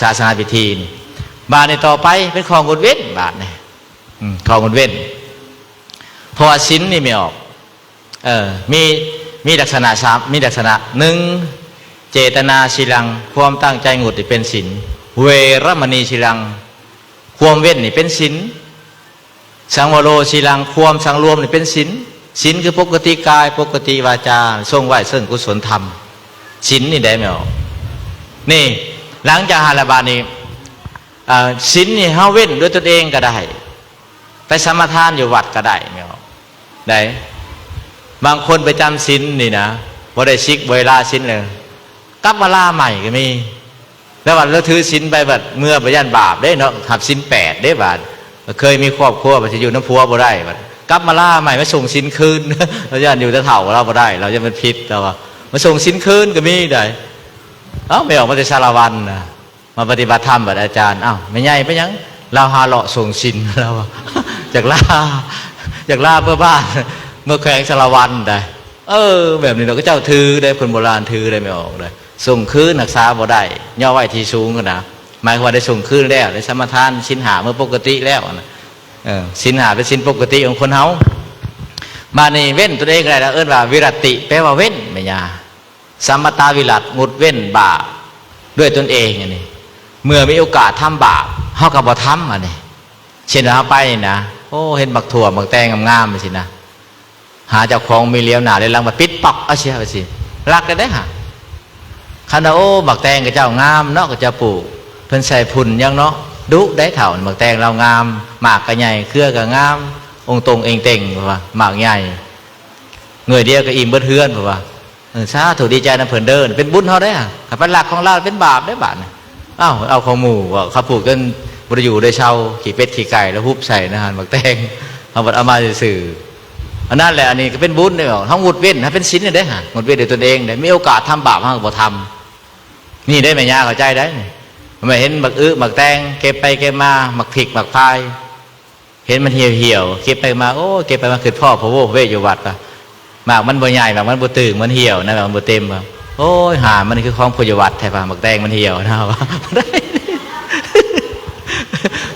ສາສະໜາພິທີນີ້. ບາດນີ້ຕໍ່ໄປເປັນຂໍ້ງົດເວັ້ນ ບາດນີ້ ອືມ ຂໍ້ງົດເວັ້ນ ເພາະວ່າສິນນີ້ແມ່ອອກ ເອີ ມີ ມີລັກສະນະສາມ ມີລັກສະນະ ໜຶ່ງ ເຈຕະນາສີລັງ ຄວາມຕັ້ງໃຈງົດນີ້ເປັນສິນ ເວລະມະນີສີລັງ ຄວາມເວັ້ນນີ້ເປັນສິນ ສັງວະໂລສີລັງ ຄວາມສັງລວມນີ້ເປັນສິນ. ສິນຄືປົກກະຕິກາຍ ປົກກະຕິວາຈາ ຊົງໄວ້ເຊິ່ງກຸສົນທຳ ສິນນີ້ໄດ້ແມ່ນບໍ່? ນີ້ ຫຼັງຈາກຫັ້ນລະບາດນີ້ ເອີ ສິນນີ້ເຮົາເວັ້ນດ້ວຍຕົນເອງກໍໄດ້ ໄປສະມາທານຢູ່ວັດກໍໄດ້ແມ່ນບໍ່? ໄດ້ ບາງຄົນໄປຈຳສິນນີ້ນະ ບໍ່ໄດ້ສິກ ບໍ່ໄດ້ລາສິນເລີຍ ກັບມາລາໃໝ່ກໍມີ. ແລ້ວບັດລາວຖືສິນໄປ ບັດເມື່ອໄປຢ້ານບາບເດ້ເນາະ ຮັບສິນແປດເດ້ ບາດເຄີຍມີຄອບຄົວ ບັດຊິຢູ່ນຳຜົວບໍ່ໄດ້ ບັດກັບມາລາໃໝ່ ມາສົ່ງສິນຄືນ ລາວຢ້ານຢູ່ແຕ່ເຖົ້າລາວບໍ່ໄດ້ ລາວຢ້ານມັນຜິດ ລາວວ່າ ມາສົ່ງສິນຄືນກໍມີໄດ໋. ເອົ້າ ແມ່ອອກມາແຕ່ສາລະວັນນະ ມາປະຕິບັດທຳ ບັດອາຈານ ເອົ້າ ແມ່ໃຫຍ່ເປັນຫຍັງ? ລາວຫາເລາະສົ່ງສິນ ລາວວ່າ ຢາກລາ ຢາກລາເມືອບ້ານ ເມືອແຂວງສາລະວັນໄດ໋. ເອີ ແບບນີ້ເນາະ ເຂົາເຈົ້າຖືໄດ໋ ຄົນໂບລານຖືໄດ໋ ແມ່ອອກໄດ໋ ສົ່ງຄືນ ຮັກສາບໍ່ໄດ້ ຍໍໄວ້ທີ່ສູງຫັ້ນນະ ໝາຍຄວາມວ່າໄດ້ສົ່ງຄືນແລ້ວ ໄດ້ສະມາທານສິນຫ້າເມື່ອປົກກະຕິແລ້ວນະ. ເອີ ສິນຫ້າເປັນສິນປົກກະຕິຂອງຄົນເຮົາ. ບາດນີ້ເວັ້ນຕົນເອງກໍໄດ້ ເອີ້ນວ່າວິລັດຕິ ແປວ່າເວັ້ນແມ່ຍ່າ ສຳມະຕາວິລັດ ງົດເວັ້ນບາບດ້ວຍຕົນເອງ. ອັນນີ້ ເມື່ອມີໂອກາດທຳບາບ ເຮົາກໍບໍ່ທຳ. ອັນນີ້ ເຊັ່ນວ່າເຮົາໄປນີ້ນະ ໂອ້ ເຫັນໝາກຖົ່ວໝາກແຕງງາມໆ ຈັ່ງຊີ້ນະ ຫາເຈົ້າຂອງມີຫຼຽວໜ້າຫຼຽວຫຼັງ ມາປິດປັບເອົາເສຍ ວ່າຊິລັກໄດ້ເດ້ຫາ. ຄັນວ່າ ໂອ້ ໝາກແຕງຂະເຈົ້າງາມເນາະ ຂະເຈົ້າປູກ ເພິ່ນໃສ່ຝຸ່ນຫຍັງເນາະ ດຸໄດ໋ເຖົ້າ ໝາກແຕງລາວງາມ ໝາກກະໃຫຍ່ ເຄືອກະງາມ ອົງຕົງເອັງເຕັງ ວ່າໝາກໃຫຍ່ ໜ່ວຍດຽວກໍອີ່ມເບິດເຮືອນ ເພິ່ນວ່າ. ເອີ ສາທຸ ດີໃຈນຳເພິ່ນເດີ ເປັນບຸນເຮົາເດ້. ຄັນໄປລັກຂອງລາວເປັນບາບເດ້ບາດນີ້. ອ້າວ ເອົາຂອງໝູ່ ເວົ້າ ເຂົາປູກຈົນບໍ່ໄດ້ຢູ່ໄດ້ເຊົາ ຂີ້ເປັດຂີ້ໄກ່ແລ້ວຮຸບໃສ່ໃນຫັ້ນ ໝາກແຕງ ເຮົາບັດເອົາມາຊື່ໆ. ອັນນັ້ນແຫຼະ ອັນນີ້ກໍເປັນບຸນເດ້. ເຮົາງົດເວັ້ນໃຫ້ເປັນສິນເດ້ ຫາ ງົດເວັ້ນດ້ວຍຕົນເອງເດ້. ມີໂອກາດທຳບາບ ເຮົາກໍບໍ່ທຳ. ນີ້ເດ້ ແມ່ຍ່າເຂົ້າໃຈໄດ້. ແມ່ເຫັນໝາກອຶໝາກແຕງ ເກັບໄປເກັບມາ ໝາກພິກໝາກພາຍ ເຫັນມັນຫ່ຽວໆ ເກັບໄປມາ ໂອ້ ເກັບໄປມາ ຄຶດພໍ້ພະໂວພະເວຢູ່ວັດວ່າ ໝາກມັນບໍ່ໃຫຍ່ ໝາກມັນບໍ່ຕຶງ ມັນຫ່ຽວນະ ໝາກມັນບໍ່ເຕັມ. ວ່າ ໂອ້ຍ ຫາ ມັນຄືຂອງຜູ້ຢູ່ວັດແທ້ວ່າ ໝາກແຕງມັນຫ່ຽວນະ ວ່າ.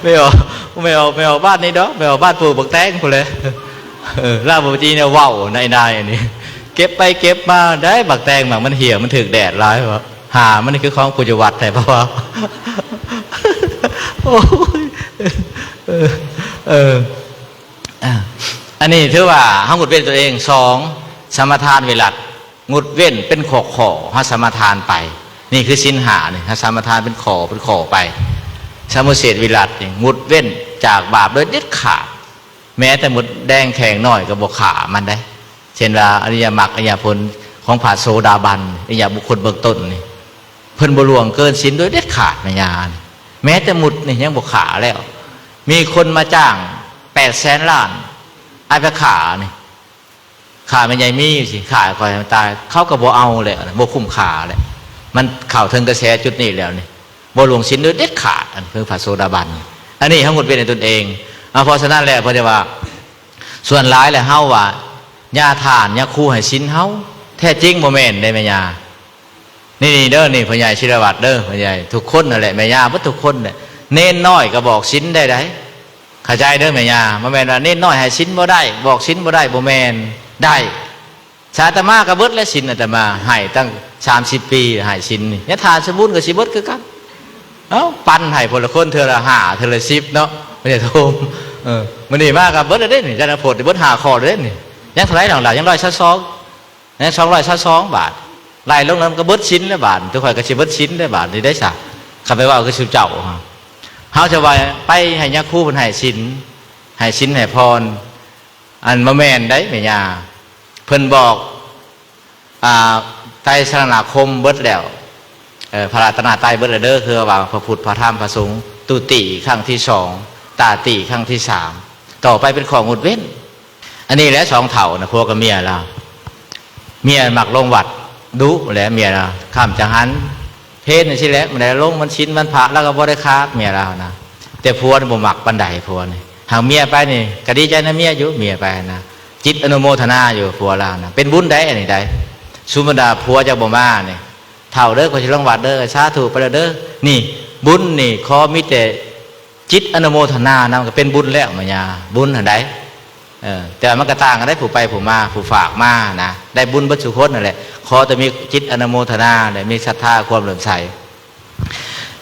ແມ່ອອກ ແມ່ອອກ ແມ່ອອກບ້ານນີ້ດອກ ແມ່ອອກບ້ານປູກໝາກແຕງພຸ້ນແຫຼະ. ເອີ ລາວບໍ່ຈີແນວເວົ້ານາຍໆ ອັນນີ້ ເກັບໄປເກັບມາໄດ້ ໝາກແຕງ ໝາກມັນຫ່ຽວ ມັນຖືກແດດຫຼາຍວ່າ. ຫາ ມັນຄືຂອງຜູ້ຢູ່ວັດແທ້ ເພາະວ່າ ໂອ້ຍ ເອີ ເອີ ອ່າ ອັນນີ້ຖືວ່າເຮົາງົດເວັ້ນຕົວເອງ. ສອງ ສະມາທານວິລັດ ງົດເວັ້ນເປັນຂໍ້ໆ ເຮົາສະມາທານໄປ. ນີ້ຄືສິນຫ້ານີ້ ເຮົາສະມາທານເປັນຂໍ້ ເປັນຂໍ້ໄປ. ສະມຸດເສດວິລັດນີ້ ງົດເວັ້ນຈາກບາບໂດຍເດັດຂາດ. ແມ້ແຕ່ມົດແດງແຂ້ງນ້ອຍກໍບໍ່ຂ້າມັນໄດ໋. ເຊັ່ນວ່າ ອະລິຍະມັກ ອະລິຍະຜົນຂອງພະໂສດາບັນ ອະລິຍະບຸກຄົນເບື້ອງຕົ້ນນີ້ ເພິ່ນບໍ່ລ່ວງເກີນສິນໂດຍເດັດຂາດ ແມ່ຍ່າ. ແມ້ແຕ່ມົດນີ້ຍັງບໍ່ຂ້າແລ້ວ. ມີຄົນມາຈ້າງແປດແສນລ້ານ ໃຫ້ໄປຂ້ານີ້ ຂ້າແມ່ໃຫຍ່ມີ ຊິຂ້າຂ້ອຍໃຫ້ມັນຕາຍ ເຂົາກໍບໍ່ເອົາແລ້ວ ບໍ່ຄຸ້ມຄ່າແລ້ວ. ມັນເຂົ້າເຖິງກະແສຈຸດນີ້ແລ້ວນີ້ ບໍ່ລ່ວງສິນໂດຍເດັດຂາດ. ອັນຄືພະໂສດາບັນ ອັນນີ້ເຮົາງົດເວັ້ນໃຫ້ຕົນເອງ. ເອົາ ເພາະສະນັ້ນແຫຼະ ເພິ່ນຈະວ່າ ສ່ວນຫຼາຍແຫຼະ ເຮົາວ່າ ຍາທ່ານ ຍາຄູໃຫ້ສິນເຮົາ ແທ້ຈິງບໍ່ແມ່ນເດ້ແມ່ຍ່າ. ນີ້ເດີ ນີ້ພໍ່ໃຫຍ່ສິລະວັດເດີ ພໍ່ໃຫຍ່ ທຸກຄົນນັ້ນແຫຼະ ແມ່ຍ່າເບິດທຸກຄົນແຫຼະ. ເນນນ້ອຍກໍບອກສິນໄດ້ໃດ໋ ເຂົ້າໃຈເດີແມ່ຍ່າ. ບໍ່ແມ່ນວ່າເນນນ້ອຍໃຫ້ສິນບໍ່ໄດ້ ບອກສິນບໍ່ໄດ້ ບໍ່ແມ່ນ ໄດ້. ສາອາດຕະມາກໍເບິດແລ້ວສິນ ອາດຕະມາໃຫ້ຕັ້ງສາມສິບປີ ໃຫ້ສິນນີ້ ຍາທ່ານສົມບູນກໍຊິເບິດຄືກັນ. ເອົ້າ ປັນໃຫ້ຜູ້ລະຄົນເທື່ອລະຫ້າ ເທື່ອລະສິບເນາະ ບໍ່ໃຫຍ່ໂທມ. ເອີ ມື້ນີ້ມາກໍເບິດແລ້ວເດ້ນີ້ ຈານະໂພດເບິດຫ້າຂໍ້ເດ້ນີ້. ຍັງເທົ່າໃດນ້ອງຫຼ້າ? ຍັງຮ້ອຍຊາວສອງ ຍັງສອງຮ້ອຍຊາວສອງບາດ. ໄລ່ລົງແລ້ວມັນກໍເບິດສິນແລ້ວບາດ ຕົວຂ້ອຍກໍຊິເບິດສິນແລ້ວບາດນີ້ໄດ້ຊະ. ຄັນໄປເວົ້າຄືຊຸມເຈົ້າ ເຮົາຈະວ່າໄປໃຫ້ຍາຄູເພິ່ນໃຫ້ສິນ ໃຫ້ສິນໃຫ້ພອນ ອັນບໍ່ແມ່ນໄດ໋ແມ່ຍ່າ. ເພິ່ນບອກ ອ່າ ໄຕສະລະນະຄົມເບິດແລ້ວ ເອີ ພະລັດຕະນະໄຕເບິດແລ້ວເດີ ຄືວ່າພະພຸດ ພະທຳ ພະສົງ ຕຸຕິຄັ້ງທີສອງ ຕາຕິຄັ້ງທີສາມ ຕໍ່ໄປເປັນຂໍ້ງົດເວັ້ນ. ອັນນີ້ແຫຼະສອງເຖົ້ານະ ຜົວກັບເມຍລາວ ເມຍມັກລົງວັດດຸແຫຼະ ເມຍລາວ ຄ່ຳຈັງຫັນ ເພນຈັ່ງຊີ້ແຫຼະ ມື້ໃດລົງວັນສິນວັນພະລາວກໍບໍ່ໄດ້ຂາດ ເມຍລາວນະ. ແຕ່ຜົວນີ້ບໍ່ມັກປານໃດ ຜົວນີ້ ຫາກເມຍໄປນີ້ກໍດີໃຈນຳເມຍຢູ່ ເມຍໄປນະ ຈິດອະນຸໂມທະນາຢູ່ ຜົວລາວນະ ເປັນບຸນໄດ໋ ອັນນີ້ໄດ໋. ສົມມຸດວ່າຜົວເຈົ້າບໍ່ມານີ້ ເຖົ້າເດີ ຂ້ອຍຊິລົງວັດເດີ ສາທຸ ໄປແລ້ວເດີ. ນີ້ບຸນນີ້ຂໍມີແຕ່ຈິດອະນຸໂມທະນານຳ ກໍເປັນບຸນແລ້ວ ແມ່ຍ່າ ບຸນຫັ້ນໃດ໋. ເອີ ແຕ່ວ່າມັນກໍຕ່າງກັນໄດ໋ ຜູ້ໄປຜູ້ມາ ຜູ້ຝາກມານະ ໄດ້ບຸນເບິດສູ່ຄົນນັ້ນແຫຼະ ຂໍແຕ່ມີຈິດອະນຸໂມທະນາ ແລະ ມີສັດທາຄວາມເຫຼື້ອມໃສ.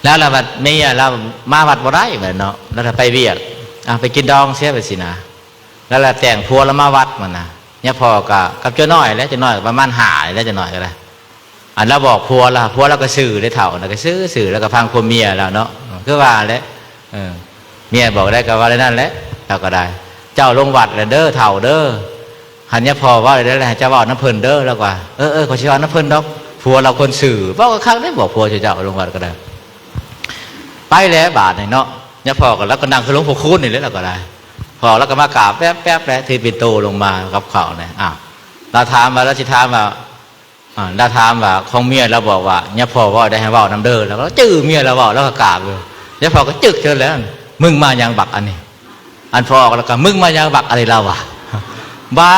ແລ້ວລະບັດເມຍລາວມາວັດບໍ່ໄດ້ບັດເນາະ ລາວລະໄປວຽກ ອາ ໄປກິນດອງເສຍໄປຊີ້ນະ ລາວລະແຕ່ງຜົວລາວມາວັດມັນນະ. ຍາພໍ່ກໍກັບເຈົ້ານ້ອຍແຫຼະ ເຈົ້ານ້ອຍກໍປະມານຫ້າແຫຼະ ເຈົ້ານ້ອຍກໍໄດ້. ອັນລາວບອກຜົວລາວ ຜົວລາວກໍຊື່ເດ້ ເຖົ້ານະ ກໍຊື່ ຊື່ ລາວກໍຟັງຄວາມເມຍລາວເນາະ ຄືວ່າແຫຼະ ເອີ ເມຍບອກໄດ້ກໍເວົ້າໄດ້ນັ້ນແຫຼະ ລາວກໍໄດ້. ເຈົ້າລົງວັດແລ້ວເດີ ເຖົ້າເດີ ຄັນຍາພໍ່ເວົ້າໄດ້ແລ້ວ ໃຫ້ເຈົ້າເວົ້ານຳເພິ່ນເດີ ລາວວ່າ ເອີໆ ຂ້ອຍຊິເວົ້ານຳເພິ່ນດອກ. ຜົວລາວຄົນຊື່ ເວົ້າກໍຄັກເດ້ ບອກຜົວເຈົ້າລົງວັດກໍໄດ້. ໄປແລ້ວບາດນີ້ເນາະ ຍາພໍ່ກໍ ລາວກໍນັ່ງຄືຫຼວງພໍ່ຄູນນີ້ແຫຼະ ລາວກໍໄດ້. ພໍ່ລາວກໍມາກາບແປັບໆແຫຼະ ຖືປິ່ນໂຕລົງມາກັບເຂົ້ານີ້. ອ້າວ ລາວຖາມວ່າ ລາວຊິຖາມວ່າ ອ່າ ລາວຖາມວ່າ ຂອງເມຍລາວບອກວ່າ ຍາພໍ່ເວົ້າໄດ້ໃຫ້ເວົ້ານຳເດີ ລາວກໍຈື່ເມຍລາວເວົ້າ ລາວກໍກາບຢູ່. ຍາພໍ່ກໍຈຶກເທື່ອແລ້ວ ມຶງມາຫຍັງບັກອັນນີ້. ອັນພໍ່ອອກແລ້ວກໍ ມຶງມາຫຍັງບັກອັນນີ້ ລາວວ່າ ບາ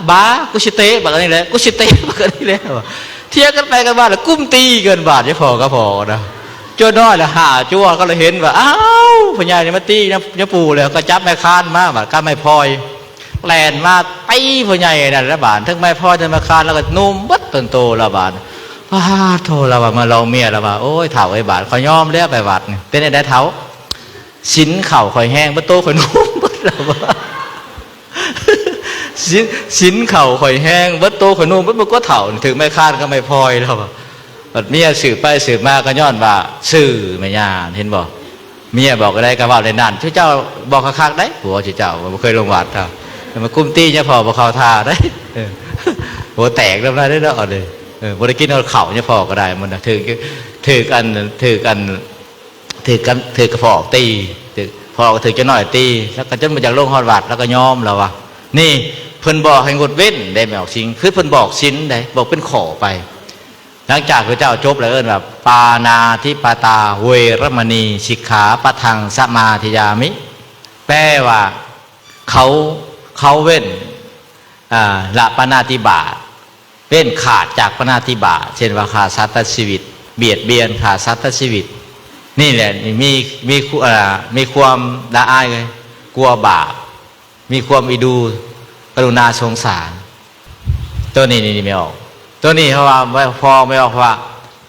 ບາ ກູຊິເຕະບັກອັນນີ້ແຫຼະ ກູຊິເຕະບັກອັນນີ້ແຫຼະ. ຖຽງກັນໄປກັນມາແລ້ວກຸມຕີກັນບາດ ຍາພໍ່ກັບພໍ່ນະ. ຈົວນ້ອຍລະຫາຈົວ ກໍລະເຫັນວ່າ ອ້າວ ພໍ່ໃຫຍ່ນີ້ມາຕີຍາ ຍາປູ່ແລ້ວ ກໍຈັບໄມ້ຄານມາ ບາດກັບໄມ້ພອຍ ແລ່ນມາຕີພໍ່ໃຫຍ່ນັ້ນລະບາດ ທັງໄມ້ພອຍທັງໄມ້ຄານ ແລ້ວກໍນຸ່ມເບິດຕົນໂຕລະບາດ. ປາດໂທ ລາວວ່າມາລອງເມຍ ລາວວ່າ ໂອ້ຍ ເຖົ້າເອີຍ ບາດຂ້ອຍຍອມແລ້ວ ໄປວັດນີ້. ເປັນຈັ່ງໃດເຖົ້າ? ສິນເຂົ້າຂ້ອຍແຮງ ເບິດໂຕຂ້ອຍນຸ່ມເບິດ ລາວວ່າ ສິນ ສິນເຂົ້າຂ້ອຍແຮງ ເບິດໂຕຂ້ອຍນຸ່ມເບິດ ບໍ່ກວ່າເຖົ້າ ຖືກໄມ້ຄານກັບໄມ້ພອຍ ລາວວ່າ. ບັດເມຍສືບໄປສືບມາ ກໍຍ້ອນວ່າຊື່ແມ່ຍ່າ ເຫັນບໍ່? ເມຍບອກໄດ້ກໍເວົ້າໄດ້ນັ້ນ ເຈົ້າ ເຈົ້າບອກຄັກໆໄດ໋ ຜົວເຈົ້າບໍ່ເຄີຍລົງວັດ ແຕ່ມາກຸມຕີຍາພໍ່ບໍ່ເຂົ້າທ່າໄດ໋. ເອີ ຫົວແຕກນຳໄດ້ເນາະ ເອີ ບໍ່ໄດ້ກິນເຂົ້າຍາພໍ່ກໍໄດ້ ມັນຖືກ ຖືກອັນ ຖືກອັນ ຖືກກັນ ຖືກກະພໍ່ອອກຕີ ຖືກພໍ່ອອກ ຖືກເຈົ້ານ້ອຍຕີ ແລ້ວກໍຈົນບໍ່ຢາກລົງຮອດວັດ ແລ້ວກໍຍອມ ລາວວ່າ. ນີ້ເພິ່ນບອກໃຫ້ງົດເວັ້ນໄດ໋ ແມ່ອອກສິນ ຄືເພິ່ນບອກສິນໄດ໋ ບອກເປັນຂໍ້ໄປ. ຫຼັງຈາກພະເຈົ້າຈົບແລ້ວເອີ້ນວ່າ ປານາທິປາຕາ ເວລະມະນີ ສິກຂາປະທັງ ສະມາທິຍາມິ ແປວ່າ ເຂົາ ເຂົາເວັ້ນ ອ່າ ລະປານາຕິບາດ ເວັ້ນຂາດຈາກປານາຕິບາດ ເຊັ່ນວ່າຂ້າສັດຕັດຊີວິດ ບຽດບຽນ ຂ້າສັດຕັດຊີວິດ. ນີ້ແຫຼະ ມີ ມີ ອ່າ ມີຄວາມລະອາຍ ກົວບາບ ມີຄວາມອີດູ ກະລຸນາສົງສານ. ໂຕນີ້ ນີ້ແມ່ອອກ ໂຕນີ້ເຮົາວ່າ ພໍ່ແມ່ອອກ ເພາະວ່າ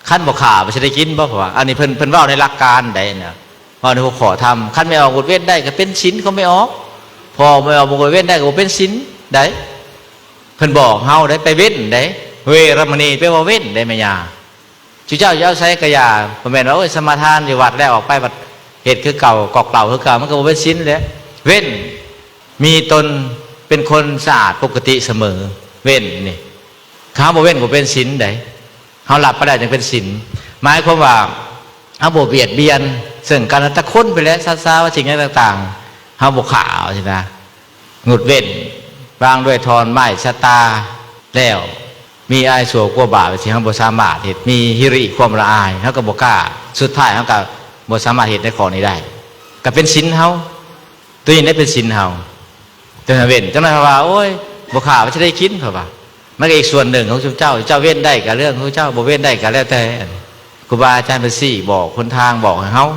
ຄັນບໍ່ຂ້າມັນຊິໄດ້ກິນບໍ່ ເພາະວ່າ ອັນນີ້ເພິ່ນ ເພິ່ນເວົ້າໃນຫຼັກການໃດນະ ເວົ້າໃນຫົວຂໍ້ທຳ. ຄັນແມ່ອອກງົດເວັ້ນໄດ້ກໍເປັນສິນຂອງແມ່ອອກ ພໍ່ແມ່ອອກບໍ່ງົດເວັ້ນໄດ້ກໍບໍ່ເປັນສິນໃດ໋. ເພິ່ນບອກເຮົາໄດ໋ ໄປເວັ້ນໃດ໋ ເວລະມະນີ ແປວ່າເວັ້ນໃດ໋ ແມ່ຍ່າ. ຈຸເຈົ້າຈະເອົາໃສກະຢ່າ ບໍ່ແມ່ນວ່າ ໂອ້ຍ ສະມາທານຢູ່ວັດແລ້ວ ອອກໄປບັດເຮັດຄືເກົ່າ ກອກເຫຼົ້າຄືເກົ່າ ມັນກໍບໍ່ເປັນສິນແຫຼະ. ເວັ້ນ ມີຕົນເປັນຄົນສະອາດປົກກະຕິສະເໝີ ເວັ້ນນີ້ ຖ້າເຮົາບໍ່ເວັ້ນ ບໍ່ເປັນສິນໃດ໋. ເຮົາລັບໄປແລ້ວຈຶ່ງເປັນສິນ ໝາຍຄວາມວ່າ ເຮົາບໍ່ບຽດບຽນເຊິ່ງກັນແລະກັນ ແຕ່ຄົນໄປແຫຼະ ສັດສາວະສິ່ງຫຍັງຕ່າງໆ ເຮົາບໍ່ຂ້າ ວ່າຊີ້ນະ. ງົດເວັ້ນ ວາງດ້ວຍທ່ອນໄມ້ຊະຕາແລ້ວ ມີອາຍຊົ່ວກົວບາບ ທີ່ເຮົາບໍ່ສາມາດເຮັດ ມີຫິລິຄວາມລະອາຍ ເຮົາກໍບໍ່ກ້າ ສຸດທ້າຍເຮົາກໍບໍ່ສາມາດເຮັດໃນຂໍ້ນີ້ໄດ້ ກໍເປັນສິນເຮົາ. ໂຕນີ້ແຫຼະເປັນສິນເຮົາ ແຕ່ເວັ້ນ ຈັ່ງນັ້ນເຂົາວ່າ ໂອ້ຍ ບໍ່ຂ້າມັນຊິໄດ້ກິນ ເຂົາວ່າ. ມັນກໍອີກສ່ວນໜຶ່ງຂອງຊຸມເຈົ້າ ເຈົ້າເວັ້ນໄດ້ກໍເລື່ອງຂອງເຈົ້າ ບໍ່ເວັ້ນໄດ້ກໍແລ້ວແຕ່. ອັນຄູບາອາຈານເພິ່ນຊີ້ບອກຫົນທາງ ບອກໃຫ້ເຮົາ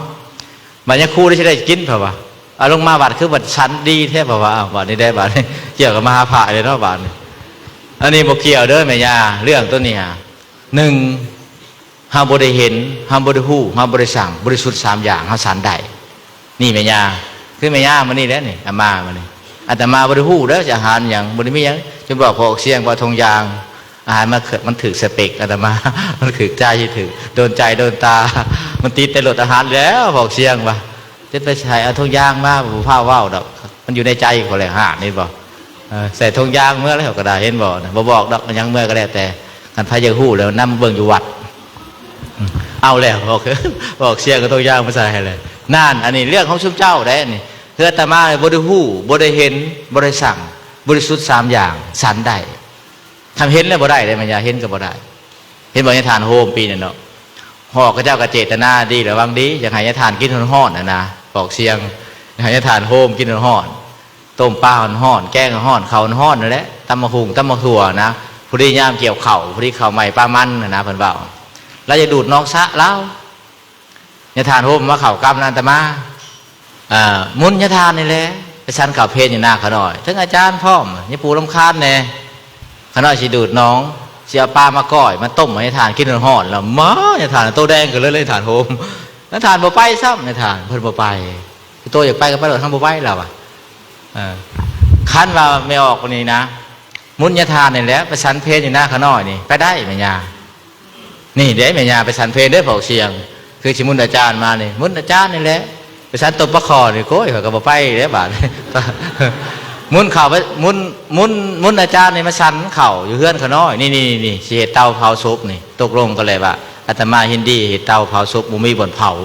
ບັດຍາຄູໄດ້ຊິໄດ້ກິນ ເຂົາວ່າ. ເອົາ ລົງມາວັດຄືບັດສັນດີແທ້ ເຂົາວ່າ. ເອົາ ບັດນີ້ໄດ້ ບັດນີ້ກ່ຽວກັບມະຫາພະເດ້ເນາະ ບັດນີ້. ອັນນີ້ບໍ່ກ່ຽວເດີແມ່ຍ່າ ເລື່ອງໂຕນີ້ຫາ ໜຶ່ງ ເຮົາບໍ່ໄດ້ເຫັນ ເຮົາບໍ່ໄດ້ຮູ້ ເຮົາບໍ່ໄດ້ສັງ ບໍລິສຸດສາມຢ່າງ ເຮົາສັນໄດ້. ນີ້ແມ່ຍ່າ ຄືແມ່ຍ່າມື້ນີ້ແຫຼະນີ້ ອາມາມື້ນີ້ ອາດຕະມາບໍ່ໄດ້ຮູ້ເດີ ຈະອາຫານຫຍັງ ບໍ່ໄດ້ມີຫຍັງ ຈົນບອກພໍອອກສຽງ ບໍ່ທົງຢາງ ອາຫານມັນ ມັນຖືກສະເປັກອາດຕະມາ ມັນຖືກໃຈ ຖືກໂດນໃຈໂດນຕາ ມັນຕິດແຕ່ລົດອາຫານແລ້ວ ບອກສຽງວ່າ ຈະໄປໃສ ເອົາຖົງຢາງມາ ບໍ່ພາເວົ້າດອກ ມັນຢູ່ໃນໃຈຂ້ອຍແຫຼະ ຫານ ເຫັນບໍ່? ເອີ ໃສ່ຖົງຢາງເມືອແລ້ວກໍໄດ້ ເຫັນບໍ່? ບໍ່ບອກດອກ ຫຍັງເມືອກໍແລ້ວແຕ່ ຄັນໃຜຢາກຮູ້ແລ້ວນຳເບິ່ງຢູ່ວັດ. ເອົາແລ້ວ ບອກ ບອກສຽງເອົາຖົງຢາງມາໃສ່ໃຫ້ແລ້ວ ນັ້ນ ອັນນີ້ເລື່ອງຂອງຊຸມເຈົ້າໄດ໋ ອັນນີ້ ຄືອາດຕະມາບໍ່ໄດ້ຮູ້ ບໍ່ໄດ້ເຫັນ ບໍ່ໄດ້ສັງ ບໍລິສຸດສາມຢ່າງ ສັນໄດ້. ຄັນເຫັນແລ້ວບໍ່ໄດ້ເດ້ ແມ່ນຢາເຫັນກໍບໍ່ໄດ້. ເຫັນບໍ່ຍາທ່ານໂຮມປີນັ້ນເນາະ ຮອກເຂົາເຈົ້າກໍເຈດຕະນາດີ ລະວັງດີ ຢາກໃຫ້ຍາທ່ານກິນຮ້ອນໆຫັ້ນນະ ບອກສຽງ ຢາກໃຫ້ຍາທ່ານໂຮມກິນຮ້ອນໆ ຕົ້ມປາຮ້ອນໆ ແກງຮ້ອນໆ ເຂົ້າຮ້ອນໆນັ້ນແຫຼະ ຕຳບັກຫຸ່ງ ຕຳບັກຖົ່ວນະ ພໍດີຍາມກ່ຽວເຂົ້າ ພໍດີເຂົ້າໃໝ່ປາມັນຫັ້ນນະ ເພິ່ນເວົ້າ ລາວຢາກດູດໜອງສະລາວ. ຍາທ່ານໂຮມມາເຂົ້າກັບນາອາດຕະມາ ອ່າ ມຸນຍາທ່ານນີ້ແຫຼະ ໄປສັນເຂົ້າເພນຢູ່ນາຂະນ້ອຍ ເຖິງອາຈານພ້ອມ ຍາປູ່ລຳຄານແດ່ ຂະນ້ອຍຊິດູດໜອງ ຊິເອົາປາມາກ້ອຍ ມາຕົ້ມໃຫ້ຍາທ່ານກິນຮ້ອນໆ ແລ້ວມາ ຍາທ່ານໂຕແດງຂຶ້ນເລີຍ ຍາທ່ານໂຮມ ຍາທ່ານບໍ່ໄປຊ້ຳ ຍາທ່ານ ເພິ່ນບໍ່ໄປ ໂຕຢາກໄປກໍໄປໂລດ ເຮົາບໍ່ໄປ ລາວວ່າ ເອີ ຄັນວ່າແມ່ອອກນີ້ນະ ມຸນຍາທ່ານນີ້ແຫຼະ ໄປສັນເພນຢູ່ນາຂະນ້ອຍນີ້ ໄປໄດ້ແມ່ຍ່າ. ນີ້ເດ້ແມ່ຍ່າໄປສັນເພນເດ້ ພວກສຽງ ຄືຊິມຸນອາຈານມານີ້ ມຸນອາຈານນີ້ແຫຼະ ໄປສັນຕົ້ມປາຄໍ່ນີ້ ໂອ້ຍ ຂ້ອຍກໍບໍ່ໄປແລ້ວບາດ ມຸນເຂົ້າໄປ ມຸນ ມຸນ ມຸນອາຈານນີ້ມາສັນເຂົ້າຢູ່ເຮືອນຂ້ານ້ອຍ ນີ້ໆໆ ຊິເຮັດເຕົາເຜົາສົບນີ້ ຕົກລົງກັນແລ້ວວ່າ ອາດຕະມາເຫັນດີເຮັດເຕົາເຜົາສົບ ບໍ່ມີບ່ອນເຜົາ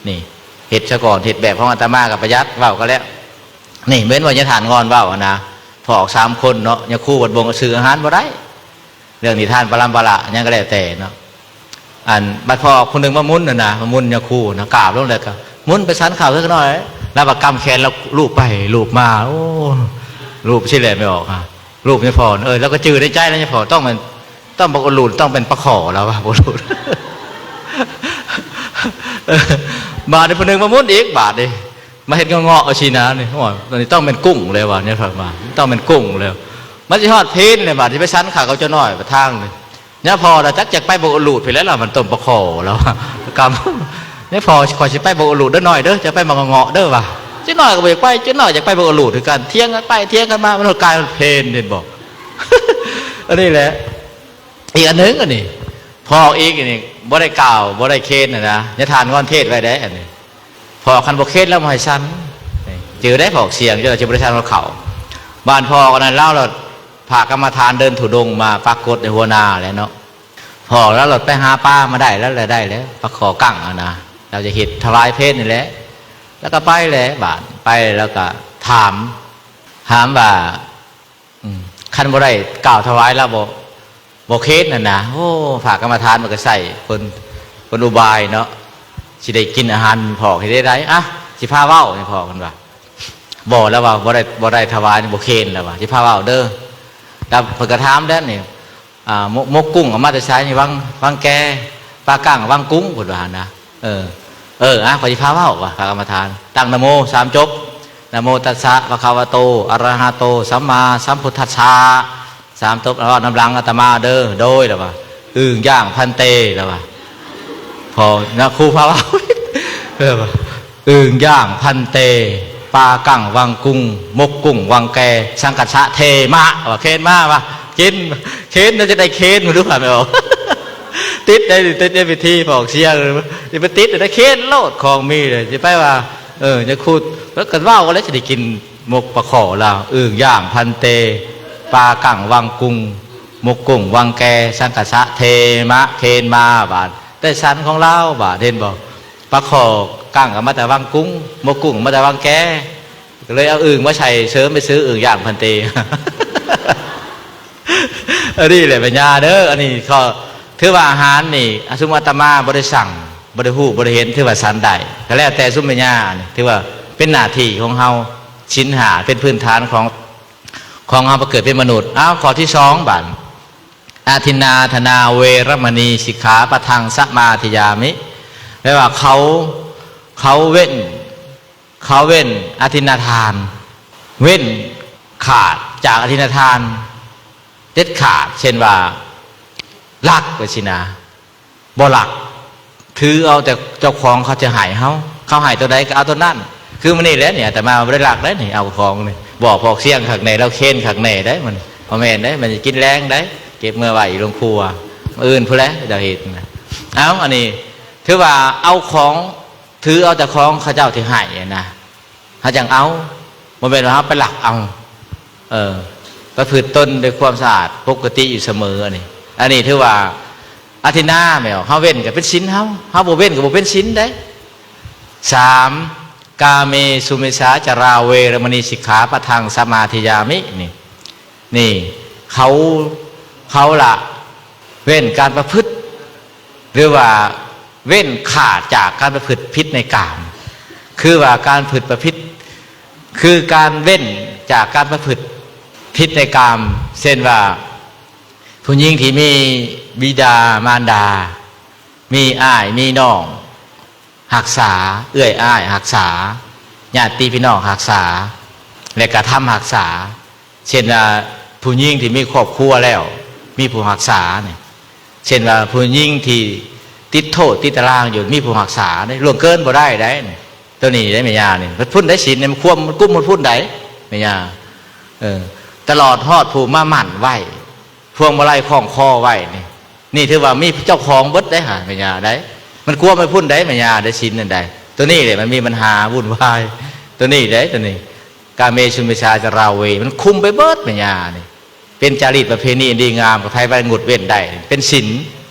ນີ້ ເຮັດຊະກ່ອນ ເຮັດແບບຂອງອາດຕະມາກໍປະຢັດ ເວົ້າກັນແລ້ວ ນີ້ເຫັນວ່າຍາທ່ານງອນເວົ້າຫັ້ນນະ ພວກສາມຄົນເນາະ ຍາຄູບັດບົ່ງຊື້ອາຫານບໍ່ໄດ້ ເລື່ອງນິທານປະລຳປະລະຫຍັງກໍແລ້ວແຕ່ເນາະ ອັນບັດພໍ່ຜູ້ໜຶ່ງມາໝຸນຫັ້ນນະ ມາໝຸນຍາຄູນະ ກາບລົງແລ້ວກໍໝຸນໄປສັນເຂົ້າເລັກນ້ອຍ ລາວກໍກຳແຂນລາວລູບໄປລູບມາ ໂອ້ ລູບຊີ້ແຫຼະແມ່ອອກ ລູບຍາພໍ່ ເອີ ລາວກໍຈື່ໃນໃຈແລ້ວ ຍາພໍ່ຕ້ອງແມ່ນ ຕ້ອງບັກໂອລູດ ຕ້ອງເປັນປາຂໍລາວວ່າ ບັກໂອລູດ ບາດນີ້ຜູ້ໜຶ່ງມາໝຸນອີກ ບາດນີ້ ມາເຮັດເງາະໆ ເອົາຊີ້ນະນີ້ ໂອ້ຍ ຕົວນີ້ຕ້ອງແມ່ນກຸ້ງແລ້ວວ່າ ຍາພໍ່ວ່າ ຕ້ອງແມ່ນກຸ້ງແລ້ວ ມັນຊິຮອດພີນແລ້ວ ບາດຊິໄປສັນເຂົ້າກັບເຈົ້ານ້ອຍປະທາງນີ້ ຍາພໍ່ລະຈັກຢາກໄປບັກໂອລູດພີ້ແຫຼະ ລາວມັນຕົ້ມປາຂໍລາວວ່າ ກຳ ຍາພໍ່ ຂ້ອຍຊິໄປບັກໂອລູດເດີນ້ອຍເດີ ຈະໄປບັກເງາະເດີວ່າ ເຈົ້ານ້ອຍກໍບໍ່ຢາກໄປ ເຈົ້ານ້ອຍຢາກໄປບັກໂອລູດຄືກັນ ຖຽງກັນໄປຖຽງກັນມາ ມັນກາຍເປັນເຫັນບໍ່ ອັນນີ້ແຫຼະ ອີກອັນໜຶ່ງ ອັນນີ້ ພໍ່ອີກນີ້ ບໍ່ໄດ້ກ່າວ ບໍ່ໄດ້ເຄນນະ ຍາທ່ານງອນເທດໄວ້ເດ້ ອັນນີ້ ພໍ່ຄັນບໍ່ເຄນແລ້ວບໍ່ໃຫ້ສັນ ຈື່ໄດ້ ພວກສຽງ ເຈົ້າຊິບໍ່ໄດ້ສັນເຂົ້າ ບ້ານພໍ່ອັນນັ້ນ ລາວລະພາກຳມະຖານເດີນທຸດົງມາປາກົດໃນຫົວນາແຫຼະເນາະ ພໍ່ລາວລະໄປຫາປາມາໄດ້ ລາວລະໄດ້ແລ້ວ ປາຂໍກັ້ງຫັ້ນນະ ລາວຈະເຮັດຖວາຍເພນນີ້ແຫຼະ ລາວກໍໄປແຫຼະ ບາດໄປແລ້ວກໍຖາມ ຖາມວ່າ ອືມ ຄັນບໍ່ໄດ້ກ່າວຖວາຍລາວບໍ່ ບໍ່ເຄນຫັ້ນນະ ໂອ້ ພາກຳມະຖານມັນກໍໃຊ້ກົນ ກົນອຸບາຍເນາະ ຊິໄດ້ກິນອາຫານພໍ່ເຮັດໄດ້ໃດ ອະ ຊິພາເວົ້າໃຫ້ພໍ່ເພິ່ນວ່າ ບໍ່ ລາວວ່າບໍ່ໄດ້ ບໍ່ໄດ້ຖວາຍ ບໍ່ເຄນ ລາວວ່າ ຊິພາເວົ້າເດີ ລາວເພິ່ນກໍຖາມແລ້ວນີ້ ອ່າ ໝົກ ໝົກກຸ້ງເອົາມາແຕ່ໃສນີ້ ວັງ ວັງແກ ປາກ້າງວັງກຸ້ງ ເພິ່ນວ່າຫັ້ນນະ ເອີ ເອີ ອະ ຂ້ອຍຊິພາເວົ້າວ່າ ພາກຳມະຖານ ຕັ້ງນະໂມສາມຈົບ ນະໂມຕັດສະ ພະຄະວະໂຕ ອະລະຫະໂຕ ສຳມາສຳພຸດທັດສະ ສາມຈົບ ເວົ້ານຳຫຼັງອາດຕະມາເດີ ໂດຍ ລາວວ່າ ອຶ່ງຢ່າງພັນເຕ ລາວວ່າ ພໍນະຄູພາເວົ້າ ເອີ ອຶ່ງຢ່າງພັນເຕ ປາກັງວັງກຸງ ໝົກກຸ້ງວັງແກ ສັງກັດສະເທມະ ວ່າເຄນມາວ່າ ກິນ ເຄນ ຈະໄດ້ເຄນ ບໍ່ຮູ້ວ່າແມ່ນບໍ່ ຕິດໄດ້ ຕິດໄດ້ພິທີ ພວກສຽງ ຊິໄປຕິດໄດ້ເຄນໂລດ ຂອງມີເລີຍ ຊິໄປວ່າ ເອີ ຍາຄູ ແລ້ວກໍເວົ້າກັນແລ້ວ ຊິໄດ້ກິນໝົກປາຂໍລາວ ອຶ່ງຢ່າງພັນເຕ ປາກັງວັງກຸງ ໝົກກຸ້ງວັງແກ ສັງກະສະເທມະ ເຄນມາ ບາດ ໄດ້ສັນຂອງລາວ ບາດ ເຫັນບໍ່ ປາຂໍກັ້ງກໍມາແຕ່ວັງກຸງ ໝົກກຸ້ງມາແຕ່ວັງແກ ກໍເລີຍເອົາອຶ່ງມາໃສ່ເສີມ ໄປຊື້ອຶ່ງຢ່າງພັນເຕ ອັນນີ້ແຫຼະແມ່ຍ່າເດີ ອັນນີ້ກໍຖືວ່າອາຫານນີ້ ອາ ສົມມຸດອາດຕະມາບໍ່ໄດ້ສັ່ງ ບໍ່ໄດ້ຮູ້ ບໍ່ໄດ້ເຫັນ ຖືວ່າສັນໄດ້ ກໍແລ້ວແຕ່ຊຸມແມ່ຍ່າ ຖືວ່າເປັນໜ້າທີ່ຂອງເຮົາ ສິນຫ້າເປັນພື້ນຖານຂອງ ຂອງເຮົາມາເກີດເປັນມະນຸດ. ເອົາ ຂໍ້ທີສອງ ບາດ ອະທິນນາທານາ ເວລະມະນີ ສິກຂາປະທັງ ສະມາທິຢາມິ ແປວ່າເຂົາ ເຂົາເວັ້ນ ເຂົາເວັ້ນອະທິນນາທານ ເວັ້ນຂາດຈາກອະທິນນາທານເດັດຂາດ ເຊັ່ນວ່າ ລັກ ວ່າຊີ້ນະ ບໍ່ລັກ ຖືເອົາແຕ່ເຈົ້າຂອງເຂົາຈະໃຫ້ເຮົາ ເຂົາໃຫ້ຕົວໃດກໍເອົາຕົວນັ້ນ ຄືມື້ນີ້ແຫຼະນີ້ ອາດຕະມາບໍ່ໄດ້ລັກໄດ໋ນີ້ ເອົາຂອງນີ້ ບອກພວກສຽງຄັກແນ່ ລາວເຄນຄັກແນ່ໄດ໋ ມັນບໍ່ແມ່ນໄດ໋ ມັນກິນແລງໄດ໋ ກິ ກັບເມືອໄວ້ຢູ່ໂຮງຄົວ ມື້ອື່ນພຸ້ນແຫຼະເຈົ້າເຮັດນະ. ເອົາ ອັນນີ້ຖືວ່າເອົາຂອງ ຖືເອົາແຕ່ຂອງເຂົາເຈົ້າທີ່ໃຫ້ນະ ເຮົາຈັ່ງເອົາ ບໍ່ແມ່ນວ່າເຮົາໄປລັກເອົາ. ເອີ ປະພຶດຕົນດ້ວຍຄວາມສະອາດປົກກະຕິຢູ່ສະເໝີ. ອັນນີ້ ອັນນີ້ຖືວ່າອະທິນນາແມ່ນ ເຮົາເວັ້ນກໍເປັນສິນເຮົາ ເຮົາບໍ່ເວັ້ນກໍບໍ່ເປັນສິນເດ້. ສາມ ກາເມສຸມິດສາຈາລາ ເວລະມະນີ ສິກຂາປະທັງ ສະມາທິຢາມິ ນີ້ ນີ້ ເຂົາ ເຂົາລະເວັ້ນການປະພຶດ ຫຼືວ່າເວັ້ນຂາດຈາກການປະພຶດຜິດໃນກາມ. ຄືວ່າການປະພຶດ ຄືການເວັ້ນຈາກການປະພຶດຜິດໃນກາມ ເຊັ່ນວ່າ ຜູ້ຍິງທີ່ມີບິດາມານດາ ມີອ້າຍມີນ້ອງຮັກສາ ເອື້ອຍອ້າຍຮັກສາ ຍາດຕິພີ່ນ້ອງຮັກສາ ແລະກະທຳຮັກສາ. ເຊັ່ນວ່າ ຜູ້ຍິງທີ່ມີຄອບຄົວແລ້ວ ມີຜູ້ຮັກສານີ້ ເຊັ່ນວ່າ ຜູ້ຍິງທີ່ຕິດໂທດຕິດຕາລາງຢູ່ ມີຜູ້ຮັກສາເດ້ ລ່ວງເກີນບໍ່ໄດ້ໃດ໋. ໂຕນີ້ໄດ໋ແມ່ຍ່ານີ້ ພຸ້ນໄດ໋ ສິນນີ້ມັນຄວບ ມັນກຸມພຸ້ນໄດ໋ແມ່ຍ່າ. ເອີ ຕະຫຼອດຮອດຜູ້ມາໝັ້ນໄວ້ ພວງມາໄລຄ້ອງຄໍໄວ້ນີ້ ນີ້ຖືວ່າມີເຈົ້າຂອງເບິດໄດ໋ຫາ ແມ່ຍ່າໄດ໋. ມັນຄວບໄປພຸ້ນໄດ໋ແມ່ຍ່າໄດ໋ ສິນນັ້ນໄດ໋. ໂຕນີ້ແຫຼະມັນມີບັນຫາວຸ່ນວາຍ ໂຕນີ້ໄດ໋ ໂຕນີ້ ກາເມສຸມິດສາຈາລາ ເວ ມັນຄຸມໄປເບິດແມ່ຍ່ານີ້. ເປັນຈາຣີດປະເພນີອັນດີງາມ ໃຜວ່າງົດເວັ້ນໄດ້ ເປັນສິນ.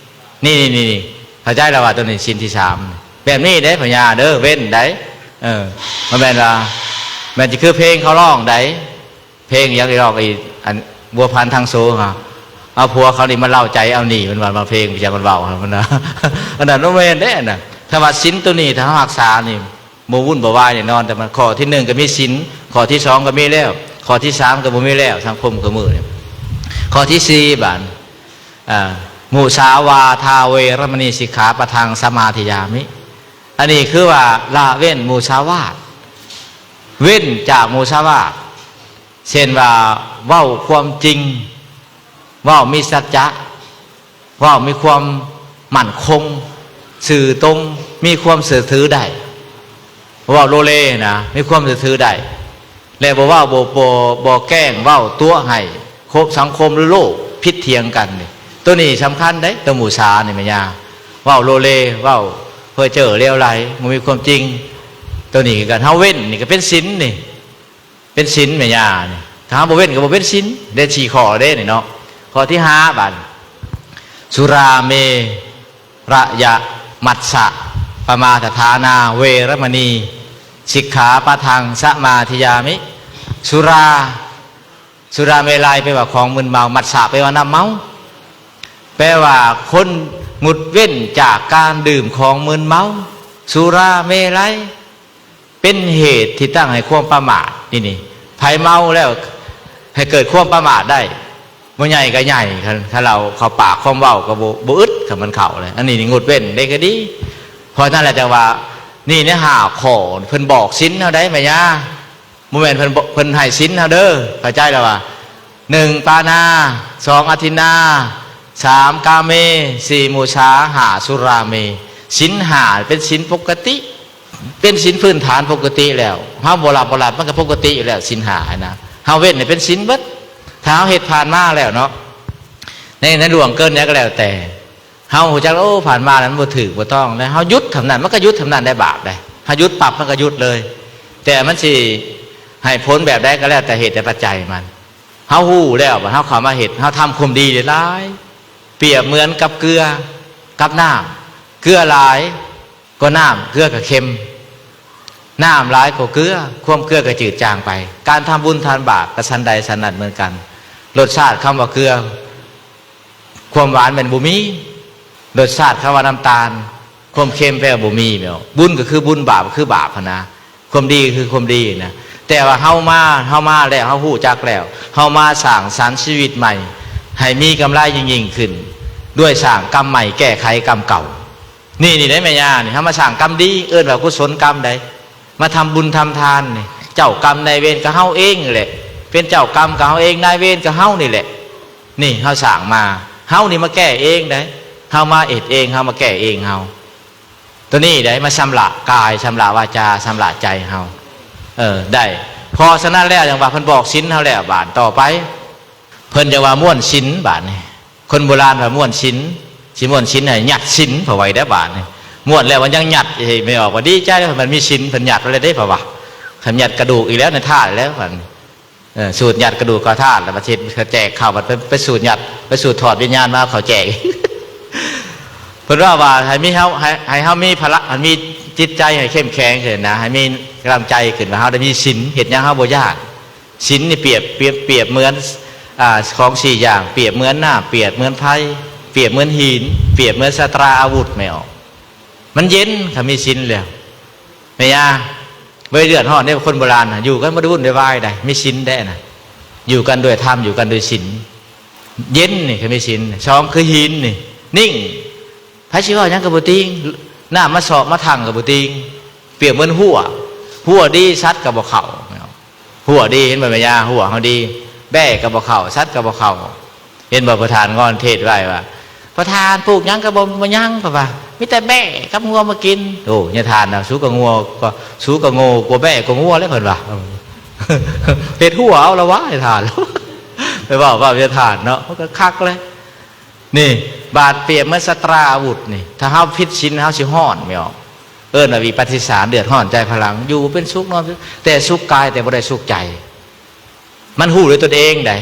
ນີ້ ນີ້ ນີ້ ເຂົ້າໃຈແລ້ວວ່າ ໂຕນີ້ສິນທີສາມ ແບບນີ້ເດ້ພໍ່ຍ່າເດີ ເວັ້ນໄດ໋. ເອີ ບໍ່ແມ່ນວ່າ ແມ່ນຊິຄືເພງເຂົາຮ້ອງໄດ໋ ເພງຫຍັງອີກ ຮ້ອງອີກ ອັນ ບົວພັນທັງໂຊ ເອົາຜົວເຂົານີ້ມາເລົ່າໃຈເອົາໜີ້ ມັນວ່າ ມາເພງ ຈັ່ງມັນເວົ້າ ມັນນະ ອັນນັ້ນບໍ່ແມ່ນເດ້ ອັນນັ້ນ. ຖ້າວ່າສິນໂຕນີ້ ຖ້າເຮົາຮັກສານີ້ ບໍ່ວຸ່ນບໍ່ວາຍແນ່ນອນ. ແຕ່ມັນຂໍ້ທີໜຶ່ງກໍມີສິນ ຂໍ້ທີສອງກໍມີແລ້ວ ຂໍ້ທີສາມກໍບໍ່ມີແລ້ວ ສັງຄົມຄືມື້ນີ້. ຂໍ້ທີສີ່ບາດ ອາ ມຸສາວາທາ ເວລະມະນີ ສິກຂາປະທັງ ສະມາທິຢາມິ. ອັນນີ້ຄືວ່າລະເວັ້ນມຸສາວາດ ເວັ້ນຈາກມຸສາວາດ ເຊັ່ນວ່າ ເວົ້າຄວາມຈິງ ເວົ້າມີສັດຈະ ເວົ້າມີຄວາມໝັ້ນຄົງ ຊື່ຕົງ ມີຄວາມເຊື່ອຖືໄດ້ ເວົ້າໂລເລນະ ມີຄວາມເຊື່ອຖືໄດ້ ແລະ ບໍ່ເວົ້າ ບໍ່ ບໍ່ ບໍ່ແກ້ງເວົ້າຕົວະໃຫ້ຄົນສັງຄົມ ຫຼື ໂລກຜິດຖຽງກັນນີ້. ໂຕນີ້ສຳຄັນເດ້ ໂຕມຸສານີ້ແມ່ຍ່າ ເວົ້າໂລເລ ເວົ້າເພ້ອເຈີ້ຫຼຽວໄຫຼ ບໍ່ມີຄວາມຈິງ. ໂຕນີ້ຄືກັນ ເຮົາເວັ້ນນີ້ກໍເປັນສິນນີ້ ເປັນສິນແມ່ຍ່ານີ້ ຖ້າເຮົາບໍ່ເວັ້ນກໍບໍ່ເປັນສິນເດ້. ສີ່ຂໍ້ເດ້ນີ້ເນາະ. ຂໍ້ທີຫ້າບາດ ສຸລາເມລະຍະມັດສະປະມາທະຖານາ ເວລະມະນີ ສິກຂາປະທັງ ສະມາທິຢາມິ. ສຸລາ ສຸລາເມໄລ ແປວ່າຂອງມຶນເມົາ ມັດສະ ແປວ່ານ້ຳເມົາ ແປວ່າຄົນງົດເວັ້ນຈາກການດື່ມຂອງມຶນເມົາ. ສຸລາເມໄລ ເປັນເຫດທີ່ຕັ້ງໃຫ້ຄວາມປະໝາດ ນີ້ ນີ້ ໃຜເມົາແລ້ວໃຫ້ເກີດຄວາມປະໝາດໄດ້ ບໍ່ໃຫຍ່ກໍໃຫຍ່ ຄັນ ຄັນເຫຼົ້າເຂົ້າປາກ ຄວາມເວົ້າກໍບໍ່ ບໍ່ອຶດ ຄັນມັນເຂົ້າແລ້ວ. ອັນນີ້ນີ້ງົດເວັ້ນໄດ້ກໍດີ. ເພາະນັ້ນແຫຼະ ຈັ່ງວ່າ ນີ້ໃນຫ້າຂໍ້ ເພິ່ນບອກສິນເຮົາໄດ໋ແມ່ຍ່າ ບໍ່ແມ່ນເພິ່ນ ເພິ່ນໃຫ້ສິນເຮົາເດີ ເຂົ້າໃຈແລ້ວວ່າ ໜຶ່ງ ປານາ ສອງ ອະທິນນາ ສາມ ກາເມ ສີ່ ມຸສາ ຫ້າ ສຸລາເມ. ສິນຫ້າເປັນສິນປົກກະຕິ ເປັນສິນພື້ນຖານປົກກະຕິແລ້ວ ເຮົາບໍ່ລັບບໍ່ລັບ ມັນກໍປົກກະຕິຢູ່ແລ້ວ ສິນຫ້າຫັ້ນນະ. ເຮົາເວັ້ນໃຫ້ເປັນສິນເບິດ ຖ້າເຮົາເຮັດຜ່ານມາແລ້ວເນາະ ໃນ ໃນລ່ວງເກີນຫຍັງກໍແລ້ວແຕ່ ເຮົາຮູ້ຈັກ ໂອ້ ຜ່ານມານັ້ນມັນບໍ່ຖືກບໍ່ຕ້ອງ ແລ້ວເຮົາຢຸດເທົ່ານັ້ນ ມັນກໍຢຸດເທົ່ານັ້ນໄດ້ ບາບໄດ໋ ເຮົາຢຸດປັບມັນກໍຢຸດເລີຍ. ແຕ່ມັນຊິໃຫ້ຜົນແບບໃດກໍແລ້ວແຕ່ເຫດແຕ່ປັດໄຈມັນ ເຮົາຮູ້ແລ້ວ ບັດເຮົາເຂົ້າມາເຮັດ ເຮົາທຳຄວາມດີຫຼາຍໆ ປຽບເໝືອນກັບເກືອກັບນ້ຳ ເກືອຫຼາຍ ກໍນ້ຳ ເກືອກໍເຄັມ ນ້ຳຫຼາຍກໍເກືອ ຄວາມເກືອກໍຈືດຈາງໄປ. ການທຳບຸນທຳບາບກໍສັນໃດສັນນັ້ນເໝືອນກັນ ລົດຊາດຄຳວ່າເກືອ ຄວາມຫວານແມ່ນບໍ່ມີ ລົດຊາດຄຳວ່ານ້ຳຕານ ຄວາມເຄັມແປວ່າບໍ່ມີແມ່ນບໍ່? ບຸນກໍຄືບຸນ ບາບກໍຄືບາບຫັ້ນນະ ຄວາມດີກໍຄືຄວາມດີນະ. ແຕ່ວ່າເຮົາມາ ເຮົາມາແລ້ວ ເຮົາຮູ້ຈັກແລ້ວ ເຮົາມາສ້າງສັນຊີວິດໃໝ່ ໃຫ້ມີກຳໄລຍິ່ງໆຂຶ້ນ ດ້ວຍສ້າງກຳໃໝ່ແກ້ໄຂກຳເກົ່າ. ນີ້ ນີ້ໄດ໋ແມ່ຍ່ານີ້ ເຮົາມາສ້າງກຳດີ ເອີ້ນວ່າກຸສົນກຳໄດ໋ ມາທຳບຸນທຳທານນີ້ ເຈົ້າກຳນາຍເວນກໍເຮົາເອງນີ້ແຫຼະ ເປັນເຈົ້າກຳກໍເຮົາເອງ ນາຍເວນກໍເຮົານີ້ແຫຼະ. ນີ້ເຮົາສ້າງມາ ເຮົານີ້ມາແກ້ເອງໄດ໋ ເຮົາມາເຮັດເອງ ເຮົາມາແກ້ເອງເຮົາ. ໂຕນີ້ໄດ໋ ມາຊຳລະກາຍ ຊຳລະວາຈາ ຊຳລະໃຈເຮົາ ເອີ ໄດ້. ເພາະສະນັ້ນແລ້ວ ຈັ່ງວ່າເພິ່ນບອກສິນເຮົາແລ້ວ ບາດຕໍ່ໄປ ເພິ່ນຈັ່ງວ່າມ້ວນສິນ ບາດນີ້ ຄົນໂບລານວ່າມ້ວນສິນ ຊິມ້ວນສິນໃຫ້ຍັດສິນເຂົ້າໄວ້ແດ່ບາດນີ້. ມ້ວນແລ້ວມັນຍັງຍັດອີກ ແມ່ອອກວ່າດີໃຈແລ້ວ ມັນມີສິນ ເພິ່ນຍັດໄວ້ແລ້ວເດ້ ເພິ່ນວ່າ ຄັນຍັດກະດູກອີກແລ້ວ ໃນທາດແລ້ວ ເອີ ສູດຍັດກະດູກເຂົ້າທາດ ແລ້ວບັດຊິໄປແຈກເຂົ້າ ບັດໄປ ໄປສູດຍັດ ໄປສູດຖອດວິນຍານມາເອົາເຂົ້າແຈກ. ເພິ່ນວ່າ ວ່າໃຫ້ມີເຮົາ ໃຫ້ ໃຫ້ເຮົາມີພະລະ ໃຫ້ມີຈິດໃຈໃຫ້ເຂັ້ມແຂງຂຶ້ນນະ ໃຫ້ມີກຳລັງໃຈຂຶ້ນ ວ່າເຮົາໄດ້ມີສິນ ເຮັດຫຍັງເຮົາບໍ່ຢ້ານ. ສິນນີ້ປຽບ ປຽບ ປຽບເໝືອນ ອ່າ ຂອງສີ່ຢ່າງ ປຽບເໝືອນນ້ຳ ປຽບເໝືອນໄຟ ປຽບເໝືອນຫີນ ປຽບເໝືອນສັດຕຣາອາວຸດ ແມ່ອອກ ມັນເຢັນ ຄັນມີສິນແລ້ວ ແມ່ຍ່າ ບໍ່ໄດ້ເດືອດຮ້ອນເດ້. ຄົນໂບລານນະ ຢູ່ກັນບໍ່ໄດ້ວຸ່ນໄດ້ວາຍໃດ ມີສິນແດ່ນະ ຢູ່ກັນດ້ວຍທຳ ຢູ່ກັນດ້ວຍສິນ ເຢັນນີ້ ຄັນມີສິນ. ສອງ ຄືຫີນນີ້ ນິ່ງ ໃຜຊິເວົ້າຫຍັງກໍບໍ່ຕິງ ນ້ຳມາຊອກມາຖັ່ງກໍບໍ່ຕິງ. ປຽບເໝືອນຮົ້ວ ຮົ້ວດີສັດກໍບໍ່ເຂົ້າ ຮົ້ວດີ ເຫັນບໍ່ແມ່ຍ່າ ຮົ້ວເຮົາດີ ແບ້ກໍບໍ່ເຂົ້າ ສັດກໍບໍ່ເຂົ້າ. ເຫັນບໍ່ ປະທານງອນເທດໄວ້ວ່າ ປະທານປູກຫຍັງກໍບໍ່ ບໍ່ຍັງ ເພິ່ນວ່າ ມີແຕ່ແບ້ກັບງົວມາກິນ. ໂອ້ ຍາທ່ານນະ ສູກໍງົວ ກໍ ສູກໍໂງ່ກວ່າແບ້ກວ່າງົວແລ້ວ ເພິ່ນວ່າ ເຮັດຮົ້ວເອົາລະວະ ຍາທ່ານ ໄປເວົ້າ ເວົ້າຍາທ່ານເນາະ ມັນກໍຄັກເລີຍ. ນີ້ ບາດປຽບເໝືອນສັດຕຣາອາວຸດນີ້ ຖ້າເຮົາຜິດສິນ ເຮົາຊິຮ້ອນ ແມ່ອອກ ເອີ້ນວ່າວິປັດຕິສານ ເດືອດຮ້ອນໃຈພະລັງ ຢູ່ບໍ່ເປັນສຸກ ນອນ ແຕ່ສຸກກາຍ ແຕ່ບໍ່ໄດ້ສຸກໃຈ. ມັນຮູ້ດ້ວຍຕົນເອງໃດ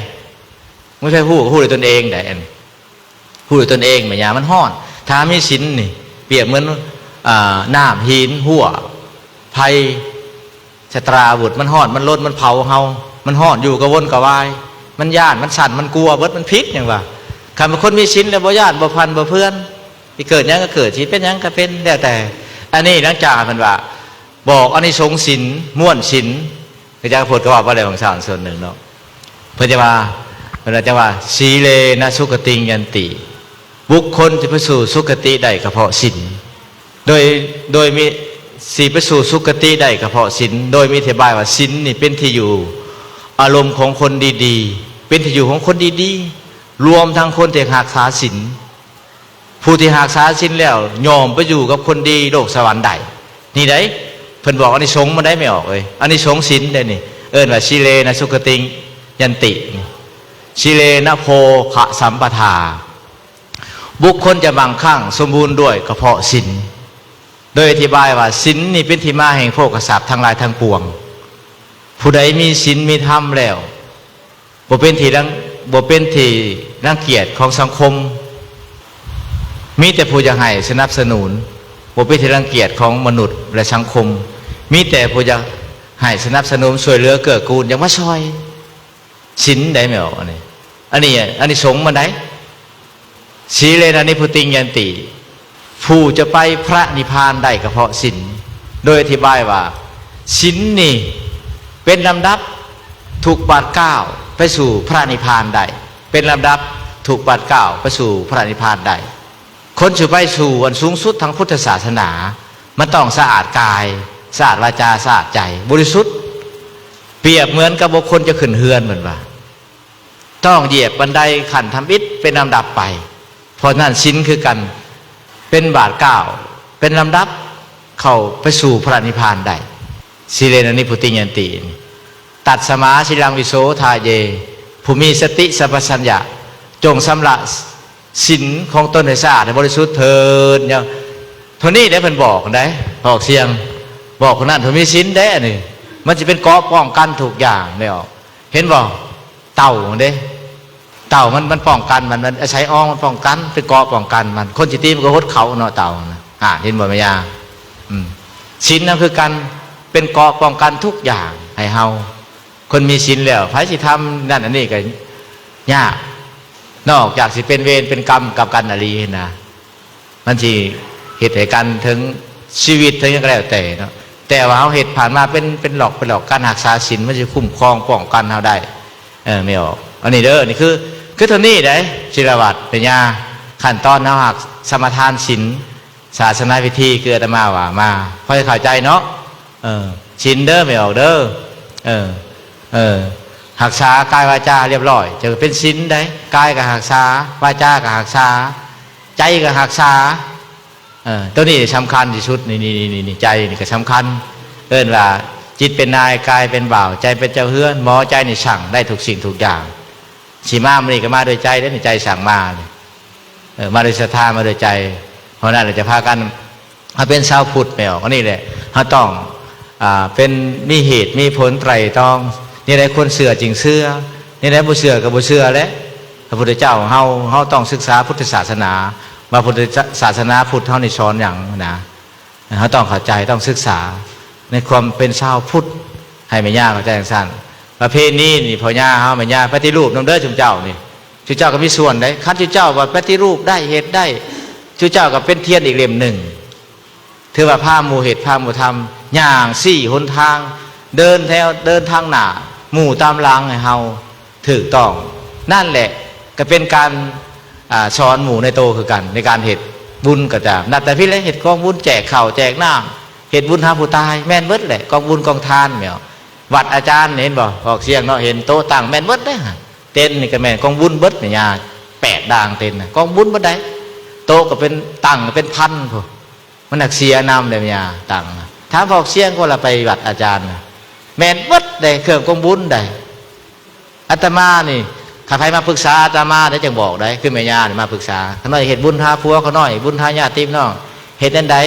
ບໍ່ໃຊ່ຮູ້ ຮູ້ດ້ວຍຕົນເອງໃດ ອັນ ຮູ້ດ້ວຍຕົນເອງ ແມ່ຍ່າ ມັນຮ້ອນ. ຖ້າມີສິນນີ້ ປຽບເໝືອນ ອ່າ ນ້ຳ ຫີນ ຮົ້ວ ໄຟ ສັດຕຣາອາວຸດ ມັນຮ້ອນ ມັນລົນ ມັນເຜົາເຮົາ ມັນຮ້ອນ ຢູ່ກະວົນກະວາຍ ມັນຢ້ານ ມັນສັ່ນ ມັນກົວເບິດ ມັນຜິດຫຍັງວະ. ຄັນເປັນຄົນມີສິນແລ້ວ ບໍ່ຢ້ານ ບໍ່ຜັ່ນ ບໍ່ເຜືອນ ຊິເກີດຫຍັງກໍເກີດ ຊິເປັນຫຍັງກໍເປັນ ແລ້ວແຕ່. ອັນນີ້ຫຼັງຈາກເພິ່ນວ່າ ບອກອານິສົງສິນ ມ້ວນສິນ ອາຈານກະພົດກໍເວົ້າໄປແລ້ວ ບາງສານສ່ວນໜຶ່ງເນາະ ເພິ່ນຈະວ່າ ເພິ່ນຈະວ່າ ສີເລນະສຸຄະຕິງຍັນຕິ ບຸກຄົນຈະໄປສູ່ສຸຄະຕິໄດ້ກໍເພາະສິນ ໂດຍ ໂດຍມີ ຊິໄປສູ່ສຸຄະຕິໄດ້ກໍເພາະສິນ ໂດຍມີອະທິບາຍວ່າ ສິນນີ້ເປັນທີ່ຢູ່ອາລົມຂອງຄົນດີໆ ເປັນທີ່ຢູ່ຂອງຄົນດີໆ ລວມທັງຄົນທີ່ຮັກສາສິນ. ຜູ້ທີ່ຮັກສາສິນແລ້ວ ຍອມໄປຢູ່ກັບຄົນດີໂລກສະຫວັນໄດ້. ນີ້ໃດ ເພິ່ນບອກອານິສົງມັນໄດ້ ແມ່ອອກເອີຍ ອານິສົງສິນໄດ໋ນີ້ ເອີ້ນວ່າ ສີເລນະສຸຄະຕິງຍັນຕິ ສີເລນະໂພຄະສຳປະທາ ບຸກຄົນຈະໝັ້ງຄັ່ງສົມບູນດ້ວຍກະເພາະສິນ ໂດຍອະທິບາຍວ່າ ສິນນີ້ເປັນທີ່ມາແຫ່ງໂພຄະຊັບທັງຫຼາຍທັງປວງ. ຜູ້ໃດມີສິນມີທຳແລ້ວ ບໍ່ເປັນທີ່ລັງ ບໍ່ເປັນທີ່ລັງກຽດຂອງສັງຄົມ ມີແຕ່ຜູ້ຢາກໃຫ້ສະໜັບສະໜູນ ບໍ່ເປັນທີ່ລັງກຽດຂອງມະນຸດ ແລະ ສັງຄົມ ມີແຕ່ຜູ້ຢາກໃຫ້ສະໜັບສະໜູນ ຊ່ວຍເຫຼືອເກື້ອກູນ ຢາກມາຊ່ອຍ. ສິນໄດ໋ ແມ່ອອກ ອັນນີ້ ອັນນີ້ ອານິສົງມັນໄດ໋ ສີເລນະນິບພຸຕິງຍັນຕິ ຜູ້ຈະໄປພະນິບພານໄດ້ກໍເພາະສິນ ໂດຍອະທິບາຍວ່າ ສິນນີ້ເປັນລຳດັບທຸກບາດກ້າວໄປສູ່ພະນິບພານໄດ້ ເປັນລຳດັບທຸກບາດກ້າວໄປສູ່ພະນິບພານໄດ້. ຄົນຊິໄປສູ່ອັນສູງສຸດທາງພຸດທະສາສະໜາ ມັນຕ້ອງສະອາດກາຍ ສະອາດວາຈາ ສະອາດໃຈ ບໍລິສຸດ. ປຽບເໝືອນກັບບຸກຄົນຈະຂຶ້ນເຮືອນ ເພິ່ນວ່າ ຕ້ອງຢຽບບັນໄດຂັ້ນທຳອິດເປັນລຳດັບໄປ. ເພາະນັ້ນ ສິນຄືກັນ ເປັນບາດກ້າວ ເປັນລຳດັບເຂົ້າໄປສູ່ພະນິບພານໄດ້. ສີເລນະນິບພຸຕິງຍັນຕິ ຕັດສະມາສີລັງວິໂສທາເຍ ຜູ້ມີສະຕິສຳປະຊັນຍະ ຈົ່ງຊຳລະສິນຂອງຕົນໃຫ້ສະອາດໃຫ້ບໍລິສຸດເຖີດ. ເທົ່ານີ້ໄດ໋ ເພິ່ນບອກໄດ໋ ອອກສຽງ ບອກຄົນນັ້ນ ເພິ່ນມີສິນເດ້ ອັນນີ້ ມັນຊິເປັນເກາະປ້ອງກັນທຸກຢ່າງແລ້ວ. ເຫັນບໍ່? ເຕົ່າເດ້ ເຕົ່າມັນ ມັນປ້ອງກັນ ມັນ ມັນອາໄສອອງ ມັນປ້ອງກັນ ເປັນເກາະປ້ອງກັນມັນ. ຄົນຊິຕີມັນກໍຫົດເຂົ່າເນາະ ເຕົ່ານະ. ອ່າ ເຫັນບໍ່ແມ່ຍ່າ? ອືມ ສິນນັ້ນຄືກັນ ເປັນເກາະປ້ອງກັນທຸກຢ່າງໃຫ້ເຮົາ. ຄົນມີສິນແລ້ວ ໃຜຊິທຳນັ້ນອັນນີ້ກໍຍາກ ນອກຈາກຊິເປັນເວນເປັນກຳກັບກັນອີ່ຫຼີຫັ້ນນະ. ມັນຊິເຮັດໃຫ້ກັນເຖິງຊີວິດ ເຖິງຫຍັງກໍແລ້ວແຕ່ເນາະ. ແຕ່ວ່າເຮົາເຮັດຜ່ານມາເປັນ ເປັນຫຼອກ ເປັນຫຼອກ ການຮັກສາສິນມັນຊິຄຸ້ມຄອງປ້ອງກັນເຮົາໄດ້. ເອີ ແມ່ອອກ ອັນນີ້ເດີ ນີ້ຄື ຄືເທົ່ານີ້ໄດ໋ ສິລະວັດ ແມ່ຍ່າ. ຂັ້ນຕອນເຮົາຮັກສະມາທານສິນ ສາສະໜາວິທີ ຄືອາດຕະມາວ່າມາ ພໍໃຫ້ເຂົ້າໃຈເນາະ. ເອີ ສິນເດີ ແມ່ອອກເດີ ເອີ ເອີ ຮັກສາກາຍວາຈາຮຽບຮ້ອຍ ຈະເປັນສິນໄດ໋. ກາຍກໍຮັກສາ ວາຈາກໍຮັກສາ ໃຈກໍຮັກສາ. ເອີ ໂຕນີ້ສຳຄັນທີ່ສຸດ ນີ້ ນີ້ ນີ້ ໃຈນີ້ກໍສຳຄັນ. ເອີ້ນວ່າ ຈິດເປັນນາຍ ກາຍເປັນບ່າວ ໃຈເປັນເຈົ້າເຮືອນ. ໝໍໃຈນີ້ສັ່ງໄດ້ທຸກສິ່ງທຸກຢ່າງ. ຊິມາມື້ນີ້ກໍມາດ້ວຍໃຈເດ້ ໃນໃຈສັ່ງມານີ້. ເອີ ມາດ້ວຍສັດທາ ມາດ້ວຍໃຈ. ເພາະນັ້ນລະຈະພາກັນມາເປັນຊາວພຸດແມ່ອອກ. ອັນນີ້ແຫຼະ ເຮົາຕ້ອງ ອ່າ ເປັນ ມີເຫດມີຜົນໄຕຣຕອງ. ແນວໃດຄວນເຊື່ອຈຶ່ງເຊື່ອ, ແນວໃດບໍ່ເຊື່ອກໍບໍ່ເຊື່ອແຫຼະ. ພະພຸດທະເຈົ້າເຮົາ ເຮົາຕ້ອງສຶກສາພຸດທະສາສະໜາ ວ່າພຸດທະສາສະໜາພຸດເຮົານີ້ສອນຫຍັງນະ. ເຮົາຕ້ອງເຂົ້າໃຈ ຕ້ອງສຶກສາໃນຄວາມເປັນຊາວພຸດ ໃຫ້ແມ່ຍ່າເຂົ້າໃຈຈັ່ງຊັ້ນ. ປະເພນີນີ້ ພໍ່ຍ່າເຮົາແມ່ຍ່າປະຕິຮູບນຳເດີ ຊຸມເຈົ້ານີ້. ຊຸມເຈົ້າກໍມີສ່ວນໃດ໋. ຄັນຊຸມເຈົ້າວ່າປະຕິຮູບໄດ້ ເຮັດໄດ້ ຊຸມເຈົ້າກໍເປັນທຽນອີກເຫຼັ້ມໜຶ່ງ. ຖືວ່າພາໝູ່ເຮັດ ພາໝູ່ທຳ ຍ່າງຊີ້ຫົນທາງ ເດີນແຖວ ເດີນທາງໜ້າ ໝູ່ຕາມຫຼັງໃຫ້ເຮົາຖືກຕ້ອງ. ນັ້ນແຫຼະກໍເປັນການ ອ່າ ສອນໝູ່ໃນໂຕຄືກັນ ໃນການເຮັດບຸນກໍຕາມ. ນັບແຕ່ພີ້ແຫຼະ ເຮັດກອງບຸນ ແຈກເຂົ້າແຈກນ້ຳ ເຮັດບຸນຫາຜູ້ຕາຍ ແມ່ນເບິດແຫຼະ. ກອງບຸນກອງທານແມ່ນບໍ່? ວັດອາຈານເຫັນບໍ່ ພອກສຽງເນາະ ເຫັນໂຕະຕັ້ງ ແມ່ນເບິດເດ້. ເຕັນນີ້ກໍແມ່ນກອງບຸນເບິດແມ່ຍ່າ ແປດດ່າງເຕັນນະ ກອງບຸນເບິດໃດ. ໂຕະກໍເປັນ ຕັ່ງເປັນພັນພຸ້ນ. ມັນໜັກເສຍນຳເດ້ແມ່ຍ່າ ຕັ້ງນະ. ຖາມພອກສຽງກໍລະໄປວັດອາຈານນະ ແມ່ນເບິດໃດ ເຄື່ອງກອງບຸນໃດ. ອາດຕະມານີ້ ຖ້າໃຜມາປຶກສາອາດຕະມາໄດ້ ຈັ່ງບອກໄດ້. ຄືແມ່ຍ່ານີ້ມາປຶກສາ ຂ້ານ້ອຍເຮັດບຸນຫາຜົວຂ້ານ້ອຍ ບຸນຫາຍາດຕິພີ່ນ້ອງ ເຮັດແນວໃດ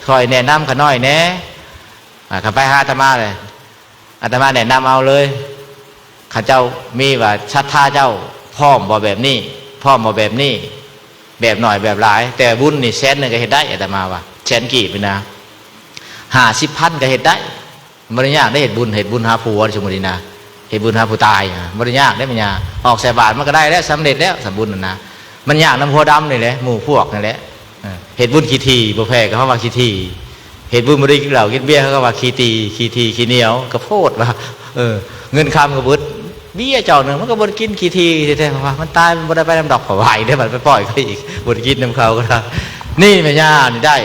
ຂ້ອຍແນະນຳຂ້ານ້ອຍແດ່. ອ່າ ຄັນໄປຫາອາດຕະມາເລີຍ ອາດຕະມາແນະນຳເອົາເລີຍ. ຄັນເຈົ້າມີວ່າສັດທາເຈົ້າພ້ອມບໍ່ແບບນີ້ ພ້ອມບໍ່ແບບນີ້ ແບບໜ້ອຍແບບຫຼາຍ ແຕ່ບຸນນີ້ແສນໜຶ່ງກໍເຮັດໄດ້. ອາດຕະມາວ່າແສນກີບນີ້ນະ ຫ້າສິບພັນກໍເຮັດໄດ້. ບໍ່ໄດ້ຍາກເດ້ ເຮັດບຸນ ເຮັດບຸນຫາຜົວ ສົມມຸດນີ້ນະ ເຮັດບຸນຫາຜູ້ຕາຍນະ ບໍ່ໄດ້ຍາກເດ້ແມ່ຍ່າ. ອອກໃສ່ບາດມັນກໍໄດ້ແລ້ວ ສຳເລັດແລ້ວ ສຳບຸນນັ້ນນະ. ມັນຍາກນຳຜົວດຳນີ້ແຫຼະ ໝູ່ພວກນີ້ແຫຼະ. ເອີ ເຮັດບຸນຂີ້ຖີ່ ບໍ່ແພ້ກັບເຮົາວ່າຂີ້ຖີ່ ເຮັດບຸນບໍ່ໄດ້ກິນເຫຼົ້າກິນເບຍ ເຂົາກໍວ່າຂີ້ຕີ້ ຂີ້ຖີ່ ຂີ້ໜຽວ ກໍໂພດວ່າ. ເອີ ເງິນຄຳກໍເບິດ ເບຍຈອກໜຶ່ງ ມັນກໍບໍ່ໄດ້ກິນ ຂີ້ຖີ່ແທ້ໆ ເພາະວ່າມັນຕາຍ ມັນບໍ່ໄດ້ໄປນຳດອກ ເຂົາວ່າໄດ້ ບັດໄປປ່ອຍເຂົາອີກ ບໍ່ໄດ້ກິນນຳເຂົາກໍໄດ້. ນີ້ແມ່ຍ່ານີ້ໄດ້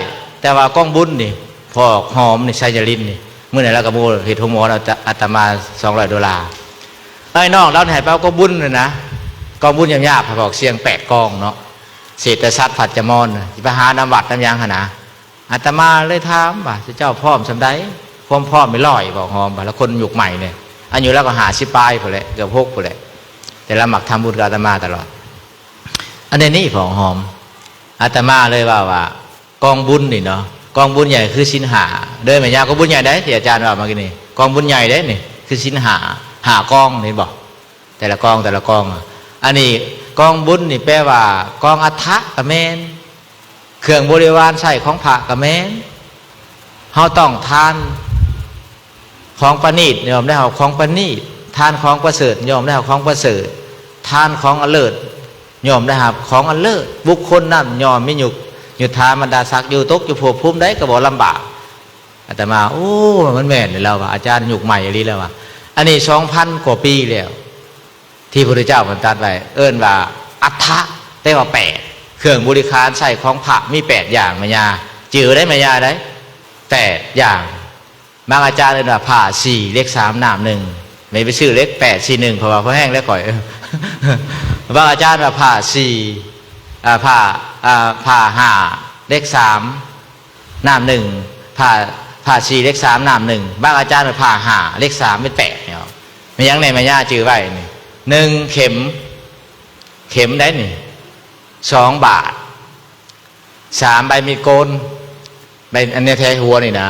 ແຕ່ວ່າກອງບຸນນີ້ ພໍ່ຫອມນີ້ ໄຊຍະລິນນີ້ ມື້ນັ້ນລາວກໍໂມເຮັດໂຮງໝໍ ອາດຕະມາສອງຮ້ອຍໂດລາ. ເອີຍ ນ້ອງລາວນີ້ໃຫ້ໄປເອົາກອງບຸນນັ້ນນະ ກອງບຸນຍາບໆ ພະພອກສຽງແປດກອງເນາະ ເສດຕະສັດ ພັດຈະມອນ ຊິໄປຫານຳວັດນຳຫຍັງຫັ້ນນະ. ອາດຕະມາເລີຍຖາມວ່າ ເຈົ້າພ້ອມສ່ຳໃດ? ຄວາມພ້ອມມີຮ້ອຍ ບອກຫອມວ່າ ລະຄົນຍຸກໃໝ່ນີ້ ອາຍຸລາວກໍຫ້າສິບປາຍພຸ້ນແຫຼະ ເກືອບຫົກພຸ້ນແຫຼະ ແຕ່ລາວມັກທຳບຸນກັບອາດຕະມາຕະຫຼອດ. ອັນນີ້ນີ້ບອກຫອມ ອາດຕະມາເລີຍເວົ້າວ່າ ກອງບຸນນີ້ເນາະ ກອງບຸນໃຫຍ່ຄືສິນຫ້າເດີແມ່ຍ່າ. ກອງບຸນໃຫຍ່ໃດທີ່ອາຈານເວົ້າມາກີ້ນີ້ ກອງບຸນໃຫຍ່ເດ້ນີ້ ຄືສິນຫ້າ ຫ້າກອງ ເຫັນບໍ່? ແຕ່ລະກອງ ແຕ່ລະກອງ. ອັນນີ້ກອງບຸນນີ້ແປວ່າ ກອງອັດຖະກະແມ່ນ ເຄື່ອງບໍລິວານໃຊ້ຂອງພະກະແມ່ນ. ເຮົາຕ້ອງທານຂອງປະນີດ ຍ່ອມໄດ້ຮັບຂອງປະນີດ, ທານຂອງປະເສີດ ຍ່ອມໄດ້ຮັບຂອງປະເສີດ, ທານຂອງອັນເລີດ ຍ່ອມໄດ້ຮັບຂອງອັນເລີດ. ບຸກຄົນນັ້ນຍ່ອມມີຍຸກ ຍຸດຖາບັນດາສັກ ຢູ່ຕົກຢູ່ພວບພູມໃດກໍບໍ່ລຳບາກ. ອາດຕະມາ ໂອ້ ມັນແມ່ນແລ້ວວ່າ ອາຈານຍຸກໃໝ່ອີ່ຫຼີແລ້ວວ່າ. ອັນນີ້ສອງພັນກວ່າປີແລ້ວ ທີ່ພະພຸດທະເຈົ້າເພິ່ນຕັດໄວ້ ເອີ້ນວ່າອັດຖະ ແປວ່າແປດ ເຄື່ອງບໍລິຂານໃຊ້ຂອງພະມີແປດຢ່າງແມ່ຍ່າ ຈື່ໄດ້ແມ່ຍ່າໄດ້ ແປດຢ່າງ. ບາງອາຈານເອີ້ນວ່າຜ້າສີ່ ເຫຼັກສາມ ນ້ຳໜຶ່ງ ແມ່ນໄປຊື້ເຫຼັກແປດສີ່ໜຶ່ງ ເພາະວ່າພໍແຮງແລ້ວຂ້ອຍ. ບາງອາຈານວ່າຜ້າສີ່ ອ່າ ຜ້າ ອ່າ ຜ້າຫ້າ ເຫຼັກສາມ ນ້ຳໜຶ່ງ ຜ້າ ຜ້າສີ່ ເຫຼັກສາມ ນ້ຳໜຶ່ງ. ບາງອາຈານວ່າຜ້າຫ້າ ເຫຼັກສາມ ເປັນແປດເນາະ. ແມ່ນຫຍັງແດ່ແມ່ຍ່າຈື່ໄວ້ນີ້? ໜຶ່ງ ເຂັມ ເຂັມໄດ໋ນີ້ ສອງ ບາດ ສາມ ໃບມີດໂກນ ໃບອັນນີ້ແທຫົວນີ້ນະ.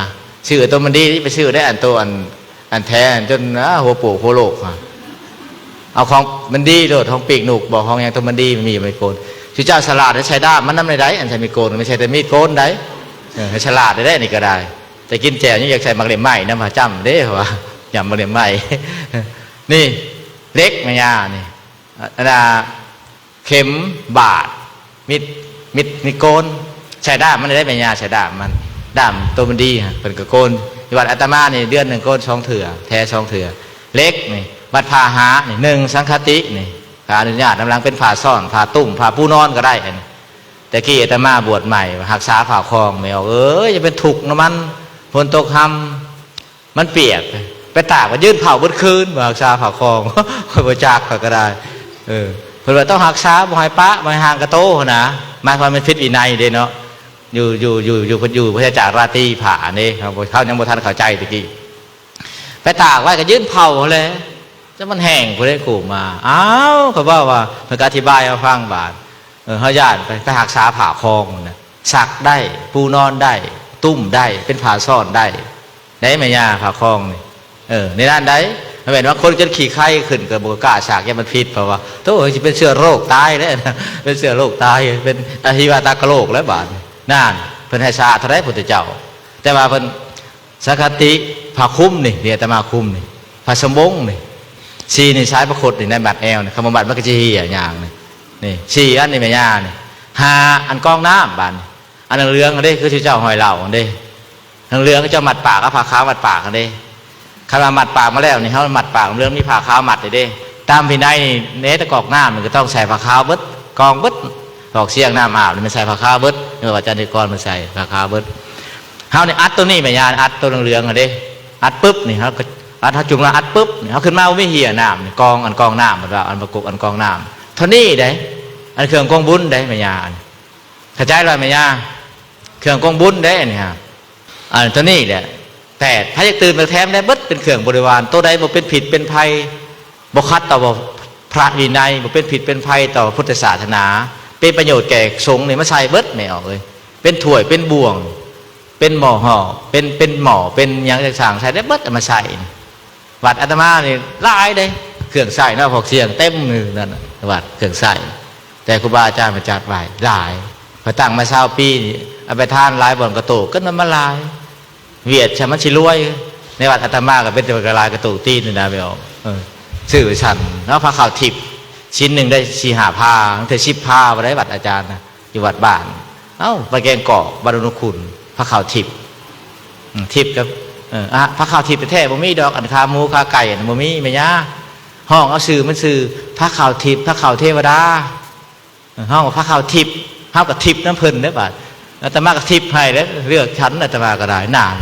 ຊື້ຕົວມັນດີ ໄປຊື້ໄດ້ອັນໂຕອັນ ອັນແທອັນຈົນ ອ່າ ຫົວໂປກຫົວໂລກ ເອົາຂອງມັນດີໂລດ ຂອງປີກນົກບໍ ຂອງຫຍັງໂຕມັນດີ ມັນມີໃບໂກນ. ຊຸເຈົ້າສະຫຼາດໃຊ້ດ້າມມັນນຳໄດ້ ອັນໃຊ້ມີດໂກນ ມັນໃຊ້ແຕ່ມີດໂກນໄດ໋. ເອີ ໃຫ້ສະຫຼາດໄດ້ ອັນນີ້ກໍໄດ້ ແຕ່ກິນແຈ່ວຍັງຢາກໃສ່ໝາກເຫຼັ້ມໄມ້ນຳ ຫາຈ້ຳເດ້ ເພາະວ່າຫຍ້ຳໝາກເຫຼັ້ມໄມ້. ນີ້ເຫຼັກແມ່ຍ່ານີ້ ອັນນ່າ ເຂັມ ບາດ ມີດ ມີດ ມີດໂກນ ໃສ່ດ້າມມັນໄດ້ແມ່ຍ່າ ໃສ່ດ້າມມັນ ດ້າມໂຕມັນດີຫັ້ນ ເພິ່ນກໍໂກນ. ຢູ່ວັດອາດຕະມານີ້ ເດືອນໜຶ່ງໂກນສອງເທື່ອ ແທສອງເທື່ອ. ເຫຼັກນີ້ ວັດພາຫານີ້ ໜຶ່ງ ສັງຄະຕິນີ້ ພາອະນຸຍາດນຳຫຼັງ ເປັນຜ້າຊ້ອນ ຜ້າຕຸ້ມ ຜ້າປູນອນກໍໄດ້. ອັນນີ້ ແຕ່ກີ້ອາດຕະມາບວດໃໝ່ ຮັກສາຜ້າຄອງ ແມ່ອອກເອີຍ ຢ່າໄປທຸກນຳມັນ ຝົນຕົກຮຳ ມັນປຽກ ໄປຕາກ ໄປຢືນເຝົ້າເບິດຄືນ ບໍ່ຮັກສາຜ້າຄອງ. ຂ້ອຍບໍ່ຈັກ ຂ້ອຍກໍໄດ້. ເອີ ເພິ່ນວ່າຕ້ອງຮັກສາ ບໍ່ໃຫ້ປະ ບໍ່ໃຫ້ຫ່າງກະໂຕຫັ້ນນະ ໝາຍຄວາມແມ່ນຜິດວິໄນເດ້ເນາະ. ຢູ່ ຢູ່ ຢູ່ ຢູ່ ຢູ່ພະຍາຈາກລາຕີຜ້າເດ້ ເຮົາ ເຮົາຍັງບໍ່ທັນເຂົ້າໃຈຕະກີ້. ໄປຕາກໄວ້ກໍຢືນເຝົ້າຫັ້ນແຫຼະ ຈະມັນແຫ້ງພຸ້ນເດ້ ກູ້ມາ. ອ້າວ ຂ້ອຍເວົ້າວ່າ ເພິ່ນກໍອະທິບາຍໃຫ້ເຮົາຟັງບາດ. ເ ເອີ ເຮົາຢ້ານໄປ ໄປຮັກສາຜ້າຄອງນະ ຊັກໄດ້ ປູນອນໄດ້ ຕຸ້ມໄດ້ ເປັນຜ້າຊ້ອນໄດ້ ໄດ້ແມ່ຍ່າຜ້າຄອງນີ້. ເອີ ໃນນັ້ນໄດ້ ບໍ່ແມ່ນວ່າຄົນຈົນຂີ້ໄຄຂຶ້ນກໍບໍ່ກ້າຊັກ ຢ້ານມັນຜິດ ເພາະວ່າ ໂທ້ ຊິເປັນເຊື້ອໂລກຕາຍແລ້ວນະ ເປັນເຊື້ອໂລກຕາຍ ເປັນອະຫິວາຕະກະໂລກແລ້ວບາດນີ້. ນັ້ນ ເພິ່ນໃຫ້ສະອາດເທົ່າໃດພຸດທະເຈົ້າ. ແຕ່ວ່າເພິ່ນ ສັງຄະຕິ ຜ້າຄຸມນີ້ ທີ່ອາດຕະມາຄຸມນີ້ ຜ້າສະບົງນີ້ ສີ່ນີ້ ສາຍພະຄົດນີ້ ໃນບັດແອວນີ້ ຄຳວ່າບັດມັນກໍຊິເຫ່ຍຍ່າງນີ້ ນີ້ ສີ່ອັນນີ້ແມ່ຍ່ານີ້ ຫ້າອັນກອງນ້ຳ. ບາດນີ້ ອັນເຫຼືອງໆຫັ້ນເດ້ ຄືເຈົ້າຫ້ອຍເຫຼົ້າຫັ້ນເດ້ ເຫຼືອງໆເຈົ້າມັດປາກ ເອົາຜ້າຂາວມັດປາກຫັ້ນເດ້. ຄັນວ່າມັດປາກມາແລ້ວນີ້ ເຮົາມັດປາກເຫຼືອງ ມີຜ້າຂາວມັດນີ້ເດ້. ຕາມວິໄນນີ້ ໃນຕະກອກນ້ຳນີ້ກໍຕ້ອງໃສ່ຜ້າຂາວເບິດ ກອງເບິດ ອອກສຽງນ້ຳອາບນີ້ ມັນໃສ່ຜ້າຂາວເບິດ ເອີ ວ່າຈັນທິກອນມັນໃສ່ຜ້າຂາວເບິດ. ເຮົານີ້ອັດໂຕນີ້ແມ່ຍ່າ ອັດໂຕເຫຼືອງໆຫັ້ນເດ້ ອັດປຶບນີ້ ເຮົາກໍອັດ ເຮົາຈຸ່ມແລ້ວອັດປຶບນີ້ ເຮົາຂຶ້ນມາບໍ່ມີເຫ່ຍນ້ຳນີ້ ກອງ ອັນກອງນ້ຳ ເພິ່ນວ່າ ອັນປະກົກ ອັນກອງນ້ຳ ເທົ່ານີ້ເດ້. ອັນເຄື່ອງກອງບຸນເດ້ແມ່ຍ່າ ເຂົ້າໃຈແລ້ວແມ່ຍ່າ ເຄື່ອງກອງບຸນເດ້ອັນນີ້ຮະ. ອັນໂຕນີ້ແຫຼະ ແປດ ໃຜຢາກຕື່ມຢາກແຖມໄດ້ເບິດ ເປັນເຄື່ອງບໍລິວານ ໂຕໃດບໍ່ເປັນພິດເປັນໄພ ບໍ່ຂັດຕໍ່ພະວິໄນ ບໍ່ເປັນພິດເປັນໄພຕໍ່ພຸດທະສາສະໜາ ເປັນປະໂຫຍດແກ່ສົງນີ້ ມາໃສ່ເບິດແມ່ອອກເອີຍ. ເປັນຖ້ວຍ ເປັນບ່ວງ ເປັນໝໍ້ຫໍ້ ເປັນ ເປັນໝໍ້ ເປັນຫຍັງຕ່າງໆ ໃສ່ໄດ້ເບິດ ເອົາມາໃສ່. ວັດອາດຕະມານີ້ຫຼາຍເດ້ ເຄື່ອງໃຊ້ເນາະ ພວກສຽງເຕັມຢູ່ນັ້ນນະ ວັດເຄື່ອງໃຊ້ ແຕ່ຄູບາອາຈານມາຈັດໄວ້ຫຼາຍ. ຂ້ອຍຕັ້ງມາຊາວປີນີ້ ເອົາໄປທານຫຼາຍບ່ອນກະໂຕກ ກໍນຳມາຫຼາຍ. ຫວຽດຊະມັນຊິລວຍ ໃນວັດອາດຕະມາກໍເປັນແຕ່ວ່າກະລາຍກະໂຕກຕີນນີ້ນະ ໄປອອກ ເອີ ຊື້ໄປຊັ້ນເນາະ. ຜ້າຂາວທິບ ຊິນໜຶ່ງໄດ້ສີ່ຫ້າພາ ບາງເທື່ອສິບພາບໍ່ໄດ້ ວັດອາຈານນະ ຢູ່ວັດບ້ານ ເອົ້າ ໄປແກງກອກ ວັດອຸດົມຄຸນ ຜ້າຂາວທິບ ອືມ ທິບກັບ ເອີ ອະ ຜ້າຂາວທິບແທ້ໆບໍ່ມີດອກ ອັນຂາໝູຂາໄກ່ຫັ້ນບໍ່ມີແມ່ຍ່າ. ຮ້ອງເອົາຊື່ມັນຊື່ຜ້າຂາວທິບ ຜ້າຂາວເທວະດາ ເອີ ຮ້ອງວ່າຜ້າຂາວທິບ ເຮົາກໍທິບນຳເພິ່ນເດ້ບາດ. ອາດຕະມາກໍທິບໃຫ້ແລ້ວ ເລືອກສັນອາດຕະມາກໍໄດ້ ນານ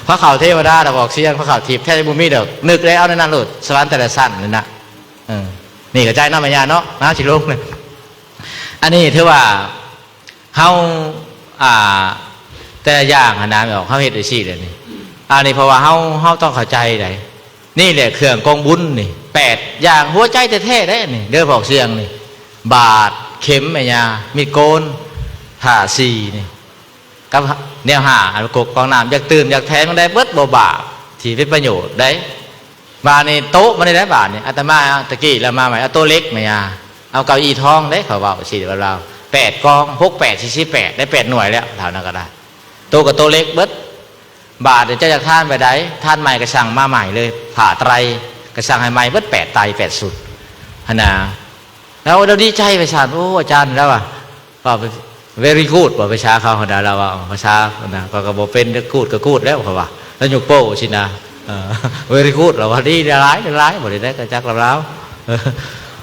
ຜ້າຂາວເທວະດາດອກ ອອກສຽງຜ້າຂາວທິບ ແທ້ບໍ່ມີດອກ ນຶກແລ້ວເອົາໃນນັ້ນໂລດ ສະຫວັນແຕ່ລະຊັ້ນນີ້ນະ. ເອີ ນີ້ເຂົ້າໃຈເນາະແມ່ຍ່າເນາະ ມາຊິລົງ ອັນນີ້ຖືວ່າ ເຮົາ ອ່າ ແຕ່ລະຢ່າງຫັ້ນນະ ແມ່ອອກ ເຮົາເຮັດໄດ້ຊີ້ແຫຼະນີ້ ອັນນີ້ເພາະວ່າເຮົາ ເຮົາຕ້ອງເຂົ້າໃຈໃດ໋. ນີ້ແຫຼະເຄື່ອງກອງບຸນນີ້ ແປດຢ່າງ ຫົວໃຈແທ້ໆເດ້ນີ້ ເດີ ພວກສຽງນີ້ ບາດ ເຂັມແມ່ຍ່າ ມີດໂກນ ຜ້າສີນີ້ ກັບແນວຫ້າ ອັນປະກົກກອງນ້ຳ ຢາກຕື່ມຢາກແຖມໄດ້ເບິດ ບໍ່ບາບ ທີ່ເປັນປະໂຫຍດໃດ໋. ບາດນີ້ໂຕະມັນໄດ້ ບາດນີ້ອາດຕະມາຕະກີ້ລາວມາໃໝ່ ເອົາໂຕະເຫຼັກແມ່ຍ່າ ເອົາເກົ້າອີ່ທອງເດ້ ເຂົາເວົ້າຊີ້ ລາວ ແປດກອງ ຫົກແປດ ສີ່ສິບແປດ ໄດ້ແປດໜ່ວຍແລ້ວ ເທົ່ານັ້ນກໍໄດ້. ໂຕະກໍໂຕະເຫຼັກເບິດ. ບາດນີ້ເຈົ້າຢາກທານແບບໃດ ທານໃໝ່ກໍສັ່ງມາໃໝ່ເລີຍ ຜ້າໄຕຣກໍສັ່ງໃຫ້ໃໝ່ເບິດ ແປດໄຕຣ ແປດຊຸດຫັ້ນນະ. ລາວ ລາວດີໃຈໄປຊັ້ນ ໂອ້ ອາຈານ ລາວວ່າ ເວົ້າ very good ບໍ່ ພາສາເຂົາຫັ້ນນະ ລາວວ່າ ພາສາຫັ້ນນະ ຂ້ອຍກໍບໍ່ເປັນ good ກໍ good ແລ້ວ ເຂົາວ່າ ລາວຍົກໂປ້ຊີ້ນະ ເອີ very good ລາວວ່າ ດີຫຼາຍ ຫຼາຍ ບໍ່ໄດ້ ໄດ້ກະຈັກລາວ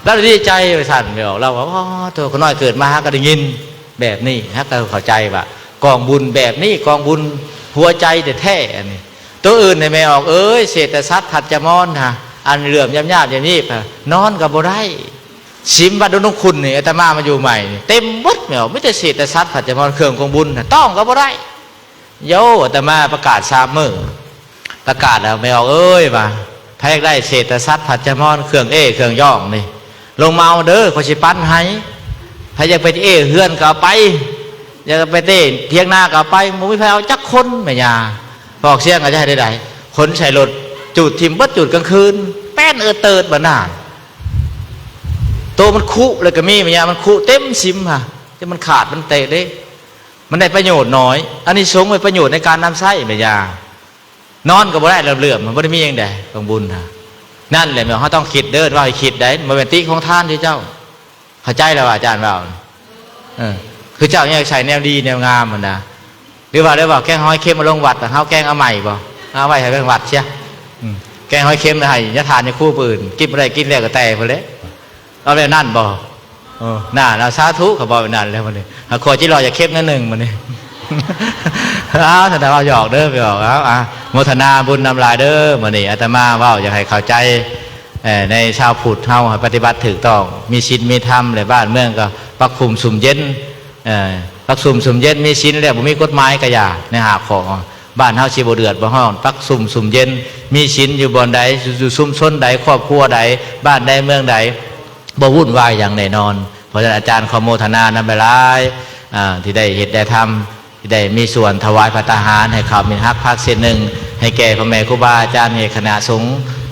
ລາວດີໃຈໄປຊັ້ນ ແມ່ອອກ ລາວວ່າ ໂອ້ ໂທ້ ຂ້ານ້ອຍເກີດມາຫາກໍໄດ້ຍິນແບບນີ້ ຫາກໍເຂົ້າໃຈວ່າກອງບຸນແບບນີ້ ກອງບຸນຫົວໃຈແທ້ໆ ອັນນີ້. ໂຕອື່ນໃຫ້ແມ່ອອກເອີຍ ເສດຕະສັດ ພັດຈະມອນຫະ ອັນເຫຼື້ອມຍາບໆ ຍາບໆ ຫະ ນອນກໍບໍ່ໄດ້. ສິມວັດອຸດົມຄຸນນີ້ ອາດຕະມາມາຢູ່ໃໝ່ນີ້ ເຕັມເບິດແມ່ອອກ ມີແຕ່ເສດຕະສັດ ພັດຈະມອນ ເຄື່ອງກອງບຸນນະ ຕ້ອງກໍບໍ່ໄດ້. ໂຢ ອາດຕະມາປະກາດສາມມື້ ປະກາດແລ້ວ ແມ່ອອກເອີຍ ວ່າ ໃຜຢາກໄດ້ເສດຕະສັດ ພັດຈະມອນ ເຄື່ອງເອ້ ເຄື່ອງຢອງນີ້ ລົງມາເອົາເດີ ຂ້ອຍຊິປັນໃຫ້. ໃຜຢາກໄປເອ້ເຮືອນກໍເອົາໄປ ຢາກໄປເຕ້ຖຽງນາກໍເອົາໄປ ບໍ່ມີໃຜເອົາຈັກຄົນ ແມ່ຍ່າ. ພວກສຽງກໍຈະໃຫ້ໄດ້ ຂົນໃສ່ລົດ ຈູດຖິ້ມເບິດ ຈູດກາງຄືນ ແປ້ນເອີດເຕີດບາດນັ້ນ. ໂຕມັນຄຸແລ້ວກໍມີ ແມ່ຍ່າ ມັນຄຸເຕັມສິມຫະ ຈະມັນຂາດມັນເຕະເດ້ ມັນໄດ້ປະໂຫຍດໜ້ອຍ. ອານິສົງເປັນປະໂຫຍດໃນການນຳໃຊ້ ແມ່ຍ່າ. ນອນກໍບໍ່ໄດ້ ເຫຼື້ອມໆ ມັນບໍ່ໄດ້ມີຫຍັງໃດ ຂອງບຸນຫະ. ນັ້ນແຫຼະ ແມ່ນເຮົາຕ້ອງຄິດເດີ ເວົ້າໃຫ້ຄິດໄດ໋ ບໍ່ແມ່ນຕິຂອງທ່ານເດ້ເຈົ້າ. ເຂົ້າໃຈແລ້ວວ່າອາຈານເວົ້າ ເອີ ຄືເຈົ້າຍັງໃສ່ແນວດີແນວງາມຫັ້ນນະ ຫຼືວ່າ ຫຼືວ່າແກງຫອຍເຄັມມາລົງວັດ ເຮົາແກງເອົາໃໝ່ບໍ່ ເອົາໄວ້ໃຫ້ເບິ່ງວັດເສຍ. ອືມ ແກງຫອຍເຄັມໃຫ້ຍາທ່ານຍາຄູຜູ້ອື່ນ ກິນບໍ່ໄດ້ ກິນແລ້ວກໍແຕ່ພຸ້ນແຫຼະ ເອົາແບບນັ້ນບໍ່? ເອີ ນັ້ນ ເອົາ ສາທຸ ເຂົາເວົ້າແບບນັ້ນແລ້ວມື້ນີ້ ຫາກຂ້ອຍຈິລໍຢາກເຄັມໜ້ອຍໜຶ່ງມື້ນີ້. ເອົາ ສະນັ້ນເວົ້າຫຍອກເດີ ໄປອອກ ເອົາ ອາ ໂມທະນາບຸນນຳຫຼາຍເດີ. ມື້ນີ້ອາດຕະມາເວົ້າຢາກໃຫ້ເຂົ້າໃຈ ເອີ ໃນຊາວພຸດເຮົາໃຫ້ປະຕິບັດຖືກຕ້ອງ ມີສິນມີທຳ ແລະ ບ້ານເມືອງກໍປັກຄຸມຊຸ່ມເຢັນ ເອີ ປັກຊຸມຊຸ່ມເຢັນ ມີສິນແລ້ວບໍ່ມີກົດໝາຍກໍຢ່າ ໃນຫ້າຂໍ້ ບ້ານເຮົາຊິບໍ່ເດືອດບໍ່ຮ້ອນ ປັກຊຸມຊຸ່ມເຢັນ ມີສິນຢູ່ບ່ອນໃດ ຢູ່ ຢູ່ຊຸມຊົນໃດ ຄອບຄົວໃດ ບ້ານໃດເມືອງໃດ ບໍ່ວຸ່ນວາຍຫຍັງແນ່ນອນ. ເພາະສະນັ້ນອາຈານຂໍໂມທະນານຳຫຼາຍໆ ອ່າ ທີ່ໄດ້ເຮັດໄດ້ທຳ ທີ່ໄດ້ມີສ່ວນຖວາຍພັດຕາຫານໃຫ້ເຂົ້າມິດຮັກພັກເສັ້ນໜຶ່ງ ໃຫ້ແກ່ພໍ່ແມ່ຄູບາອາຈານ ໃຫ້ຄະນະສົງ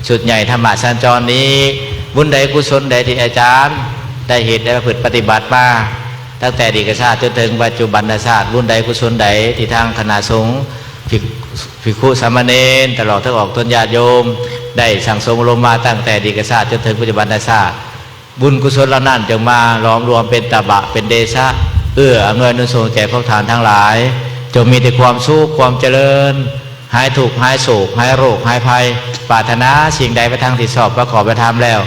ຊຸດໃຫຍ່ທຳມະສັນຈອນນີ້. ບຸນໃດກຸສົນໃດທີ່ອາຈານໄດ້ເຮັດໄດ້ປະພຶດປະຕິບັດມາ ຕັ້ງແຕ່ອະດີດກາລຊາດຈົນເຖິງປັດຈຸບັນນະຊາດ, ບຸນໃດກຸສົນໃດທີ່ທາງຄະນະສົງ ພິກ ພິກຂຸສາມະເນນ ຕະຫຼອດເຖິງອອກຕົນຍາດໂຍມ ໄດ້ສັ່ງສົມອົບຮົມມາຕັ້ງແຕ່ອະດີດກາລຊາດຈົນເຖິງປັດຈຸບັນນະຊາດ, ບຸນກຸສົນເຫຼົ່ານັ້ນຈົ່ງມາຫຼອມລວມເປັນຕະບະເປັນເດຊະ ເອື້ອອຳນວຍອຳນວນສົ່ງແກ່ພວກທ່ານທັງຫຼາຍ, ຈົ່ງມີແຕ່ຄວາມສຸກຄວາມຈະເລີນ, ຫາຍທຸກຫາຍໂສກ ຫາຍໂລກຫາຍໄພ, ປາດຖະໜາສິ່ງໃດໄປທາງທີ່ຊອບປະກອບດ້ວຍທຳແລ້ວ,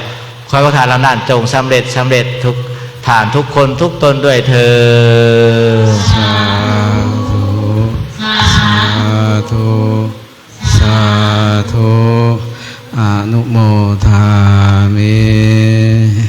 ຂໍໃຫ້ພວກທ່ານເຫຼົ່ານັ້ນຈົ່ງສຳເລັດ ສຳເລັດທຸກທ່ານທຸກຄົນທຸກຕົນດ້ວຍເທີ້ນ. ສາທຸ ສາທຸ ສາທຸ ອະນຸໂມທາມິ.